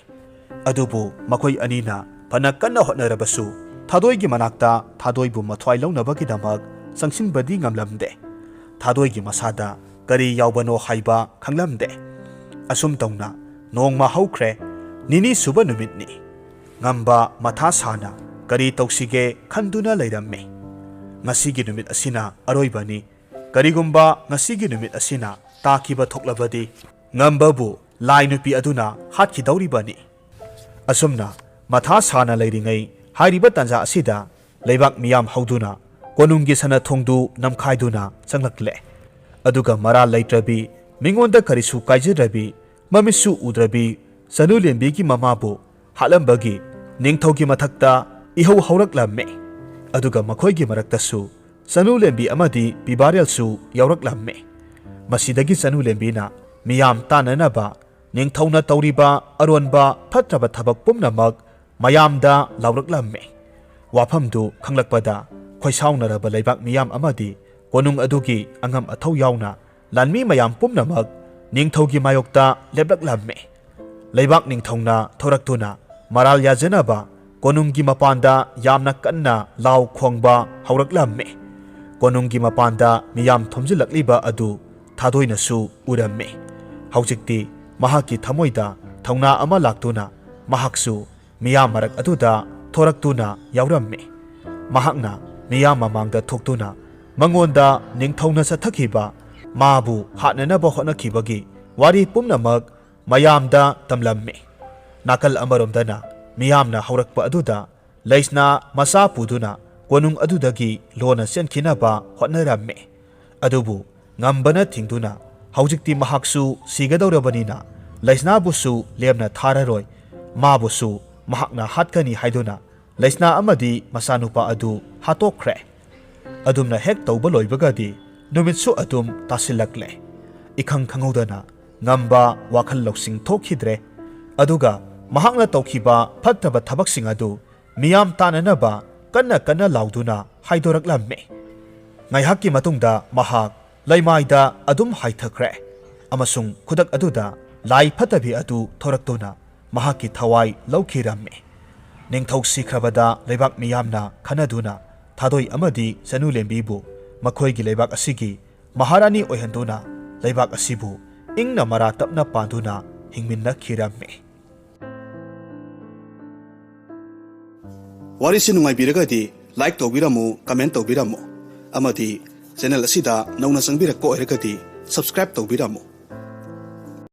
ꯑꯗꯨꯕꯨ ꯃꯈꯣꯏ ꯑꯅꯤꯅ ꯐꯅ ꯀꯟꯅ ꯍꯣꯠꯅꯔꯕꯁꯨ ꯊꯥꯗꯣꯏꯒꯤ ꯃꯅꯥꯛꯇ ꯊꯥꯗꯣꯏꯕꯨ ꯃꯊ꯭ꯋꯥꯏ ꯂꯧꯅꯕꯒꯤꯗꯃꯛ ꯆꯪꯁꯤꯟꯕꯗꯤ ꯉꯝꯂꯝꯗꯦ꯫ ꯊꯥꯗꯣꯏꯒꯤ ꯃꯁꯥꯗ ꯀꯔꯤ ꯌꯥꯎꯕꯅꯣ ꯍꯥꯏꯕ ꯈꯪꯂꯝꯗꯦ꯫ ꯑꯁꯨꯝ ꯇꯧꯅ ꯅꯣꯡꯃ ꯍꯧꯈ꯭ꯔꯦ꯫ ꯅꯤꯅꯤ ꯁꯨꯕ ꯅꯨꯃꯤꯠꯅꯤ꯫ ꯉꯝꯕ ꯃꯊꯥ ꯁꯥꯅ ꯀꯔꯤ ꯇꯧꯁꯤꯒꯦ ꯈꯟꯗꯨꯅ ꯂꯩꯔꯝꯃꯤ꯫ ꯉꯁꯤꯒꯤ ꯅꯨꯃꯤꯠ ꯑꯁꯤꯅ ꯑꯔꯣꯏꯕꯅꯤ꯫ ꯀꯔꯤꯒꯨꯝꯕ ꯉꯁꯤꯒꯤ ꯅꯨꯃꯤꯠ ꯑꯁꯤꯅ ꯇꯥꯈꯤꯕ ꯊꯣꯛꯂꯕꯗꯤ ꯉꯝꯕꯕꯨ ꯂꯥꯏ ꯅꯨꯄꯤ ꯑꯗꯨꯅ ꯍꯥꯠꯈꯤꯗꯧꯔꯤꯕꯅꯤ꯫ ꯑꯁꯨꯝꯅ ꯃꯊꯥ ꯁꯥꯅ ꯂꯩꯔꯤꯉꯩ ꯍꯥꯏꯔꯤꯕ ꯇꯥꯟꯖꯥ ꯑꯁꯤꯗ ꯂꯩꯕꯥꯛ ꯃꯤꯌꯥꯝ ꯍꯧꯗꯨꯅ ꯀꯣꯅꯨꯡꯒꯤ ꯁꯅꯥ ꯊꯣꯡꯗꯨ ꯅꯝꯈꯥꯏꯗꯨꯅ ꯆꯪꯂꯛꯂꯦ꯫ ꯑꯗꯨꯒ ꯃꯔꯥꯜ ꯂꯩꯇ꯭ꯔꯕꯤ, ꯃꯤꯉꯣꯟꯗ ꯀꯔꯤꯁꯨ ꯀꯥꯏꯖꯗ꯭ꯔꯕꯤ, ꯃꯃꯤꯠꯁꯨ ꯎꯗ꯭ꯔꯕꯤ ꯆꯅꯨ ꯂꯦꯝꯕꯤꯒꯤ ꯃꯃꯥꯕꯨ ꯍꯥꯠꯂꯝꯕꯒꯤ ꯅꯤꯡꯊꯧꯒꯤ ꯃꯊꯛꯇ ꯏꯍꯧ ꯍꯧꯔꯛꯂꯝꯃꯤ꯫ ꯑꯗꯨꯒ ꯃꯈꯣꯏꯒꯤ ꯃꯔꯛꯇꯁꯨ ꯆꯅꯨ ꯂꯦꯝꯕꯤ ꯑꯃꯗꯤ ꯄꯤꯕꯥꯔꯦꯜꯁꯨ ꯌꯥꯎꯔꯛꯂꯝꯃꯤ꯫ ꯃꯁꯤꯗꯒꯤ ꯆꯅꯨ ꯂꯦꯝꯕꯤꯅ ꯃꯤꯌꯥꯝ ꯇꯥꯟꯅꯅꯕ ꯅꯤꯡꯊꯧꯅ ꯇꯧꯔꯤꯕ ꯑꯔꯣꯟꯕ ꯐꯠꯇ꯭ꯔꯕ ꯊꯕꯛ ꯄꯨꯝꯅꯃꯛ ꯃꯌꯥꯝꯗ ꯂꯥꯎꯔꯛꯂꯝꯃꯤ꯫ ꯋꯥꯐꯝꯗꯨ ꯈꯪꯂꯛꯄꯗ ꯈꯣꯏꯁꯥꯎꯅꯔꯕ ꯂꯩꯕꯥꯛ ꯃꯤꯌꯥꯝ ꯑꯃꯗꯤ ꯀꯣꯅꯨꯡ ꯑꯗꯨꯒꯤ ꯑꯉꯝ ꯑꯊꯧ ꯌꯥꯎꯅ ꯂꯥꯟꯃꯤ ꯃꯌꯥꯝ ꯄꯨꯝꯅꯃꯛ ꯅꯤꯡꯊꯧꯒꯤ ꯃꯥꯌꯣꯛꯇ ꯂꯦꯞꯂꯛꯂꯝꯃꯤ꯫ ꯂꯩꯕꯥꯛ ꯅꯤꯡꯊꯧꯅ ꯊꯣꯔꯛꯇꯨꯅ ꯃꯔꯥꯜ ꯌꯥꯖꯅꯕ ꯀꯣꯅꯨꯡꯒꯤ ꯃꯄꯥꯟꯗ ꯌꯥꯝꯅ ꯀꯟꯅ ꯂꯥꯎ ꯈꯣꯡꯕ ꯍꯧꯔꯛꯂꯝꯃꯤ꯫ ꯀꯣꯅꯨꯡꯒꯤ ꯃꯄꯥꯟꯗ ꯃꯤꯌꯥꯝ ꯊꯣꯝꯖꯤꯜꯂꯛꯂꯤꯕ ꯑꯗꯨ ꯊꯥꯗꯣꯏꯅꯁꯨ ꯎꯔꯝꯃꯤ꯫ ꯍꯧꯖꯤꯛꯇꯤ ꯃꯍꯥꯛꯀꯤ ꯊꯃꯣꯏꯗ ꯊꯧꯅꯥ ꯑꯃ ꯂꯥꯛꯇꯨꯅ ꯃꯍꯥꯛꯁꯨ ꯃꯤꯌꯥꯝ ꯃꯔꯛ ꯑꯗꯨꯗ ꯊꯣꯔꯛꯇꯨꯅ ꯌꯥꯎꯔꯝꯃꯤ꯫ ꯃꯍꯥꯛꯅ ꯃꯤꯌꯥꯝ ꯃꯃꯥꯡꯗ ꯊꯣꯛꯇꯨꯅ ꯃꯉꯣꯟꯗ ꯅꯤꯡꯊꯧꯅ ꯆꯠꯊꯈꯤꯕ, ꯃꯥꯕꯨ ꯍꯥꯠꯅꯅꯕ ꯍꯣꯠꯅꯈꯤꯕꯒꯤ ꯋꯥꯔꯤ ꯄꯨꯝꯅꯃꯛ ꯃꯌꯥꯝꯗ ꯇꯝꯂꯝꯃꯤ꯫ ꯅꯥꯀꯜ ꯑꯃꯔꯣꯝꯗꯅ ꯃꯤꯌꯥꯝꯅ ꯍꯧꯔꯛꯄ ꯑꯗꯨꯗ ꯂꯩꯁꯅꯥ ꯃꯆꯥ ꯄꯨꯗꯨꯅ ꯀꯣꯅꯨꯡ ꯑꯗꯨꯗꯒꯤ ꯂꯣꯟꯅ ꯆꯦꯟꯈꯤꯅꯕ ꯍꯣꯠꯅꯔꯝꯃꯤ꯫ ꯑꯗꯨꯕꯨ ꯉꯝꯕꯅ ꯊꯤꯡꯗꯨꯅ ꯍꯧꯖꯤꯛꯇꯤ ꯃꯍꯥꯛꯁꯨ ꯁꯤꯒꯗꯧꯔꯕꯅꯤꯅ ꯂꯩꯁꯅꯥꯕꯨꯁꯨ ꯂꯦꯝꯅ ꯊꯥꯔꯔꯣꯏ, ꯃꯥꯕꯨꯁꯨ ꯃꯍꯥꯛꯅ ꯍꯥꯠꯀꯅꯤ ꯍꯥꯏꯗꯨꯅ ꯂꯩꯁꯅꯥ ꯑꯃꯗꯤ ꯃꯆꯥꯅꯨꯄꯥ ꯑꯗꯨ ꯍꯥꯠꯇꯣꯛꯈ꯭ꯔꯦ꯫ ꯑꯗꯨꯝꯅ ꯍꯦꯛ ꯇꯧꯕ ꯂꯣꯏꯕꯒꯗꯤ ꯅꯨꯃꯤꯠꯁꯨ ꯑꯗꯨꯝ ꯇꯥꯁꯤꯜꯂꯛꯂꯦ꯫ ꯏꯈꯪ ꯈꯪꯍꯧꯗꯅ ꯉꯝꯕ ꯋꯥꯈꯜ ꯂꯧꯁꯤꯡ ꯊꯣꯛꯈꯤꯗ꯭ꯔꯦ꯫ ꯑꯗꯨꯒ ꯃꯍꯥꯛꯅ ꯇꯧꯈꯤꯕ ꯐꯠꯇꯕ ꯊꯕꯛꯁꯤꯡ ꯑꯗꯨ ꯃꯤꯌꯥꯝ ꯇꯥꯅꯅꯕ ꯀꯟꯅ ꯀꯟꯅ ꯂꯥꯎꯗꯨꯅ ꯍꯥꯏꯗꯣꯔꯛꯂꯝꯃꯤ꯫ ꯉꯥꯏꯍꯥꯛꯀꯤ ꯃꯇꯨꯡꯗ ꯃꯍꯥꯛ ꯂꯩꯃꯥꯏꯗ ꯑꯗꯨꯝ ꯍꯥꯏꯊꯈ꯭ꯔꯦ ꯑꯃꯁꯨꯡ ꯈꯨꯗꯛ ꯑꯗꯨꯗ ꯂꯥꯏ ꯐꯠꯇꯕꯤ ꯑꯗꯨ ꯊꯣꯔꯛꯇꯨꯅ ꯃꯍꯥꯛꯀꯤ ꯊꯋꯥꯏ ꯂꯧꯈꯤꯔꯝꯃꯤ꯫ ꯅꯤꯡꯊꯧ ꯁꯤꯈ꯭ꯔꯕꯗ ꯂꯩꯕꯥꯛ ꯃꯤꯌꯥꯝꯅ ꯈꯟꯅꯗꯨꯅ ꯊꯥꯗꯣꯏ ꯑꯃꯗꯤ ꯆꯅꯨ ꯂꯦꯝꯕꯤꯕꯨ ꯃꯈꯣꯏꯒꯤ ꯂꯩꯕꯥꯛ ꯑꯁꯤꯒꯤ ꯃꯍꯥꯔꯥꯅꯤ ꯑꯣꯏꯍꯟꯗꯨꯅ ꯂꯩꯕꯥꯛ ꯑꯁꯤꯕꯨ ꯏꯪꯅ ꯃꯔꯥ ꯇꯞꯅ ꯄꯥꯟꯗꯨꯅ ꯍꯤꯡꯃꯤꯟꯅꯈꯤꯔꯝꯃꯤ꯫ ꯋꯥꯔꯤꯁꯤ ꯅꯨꯡꯉꯥꯏꯕꯤꯔꯒꯗꯤ like ꯇꯧꯕꯤꯔꯝꯃꯨ, comment ꯇꯧꯕꯤꯔꯝꯃꯨ, ꯑꯃꯗꯤ channel ꯑꯁꯤꯗ ꯅꯧꯅ ꯆꯪꯕꯤꯔꯛꯄ ꯑꯣꯏꯔꯒꯗꯤ subscribe ꯇꯧꯕꯤꯔꯝꯃꯨ꯫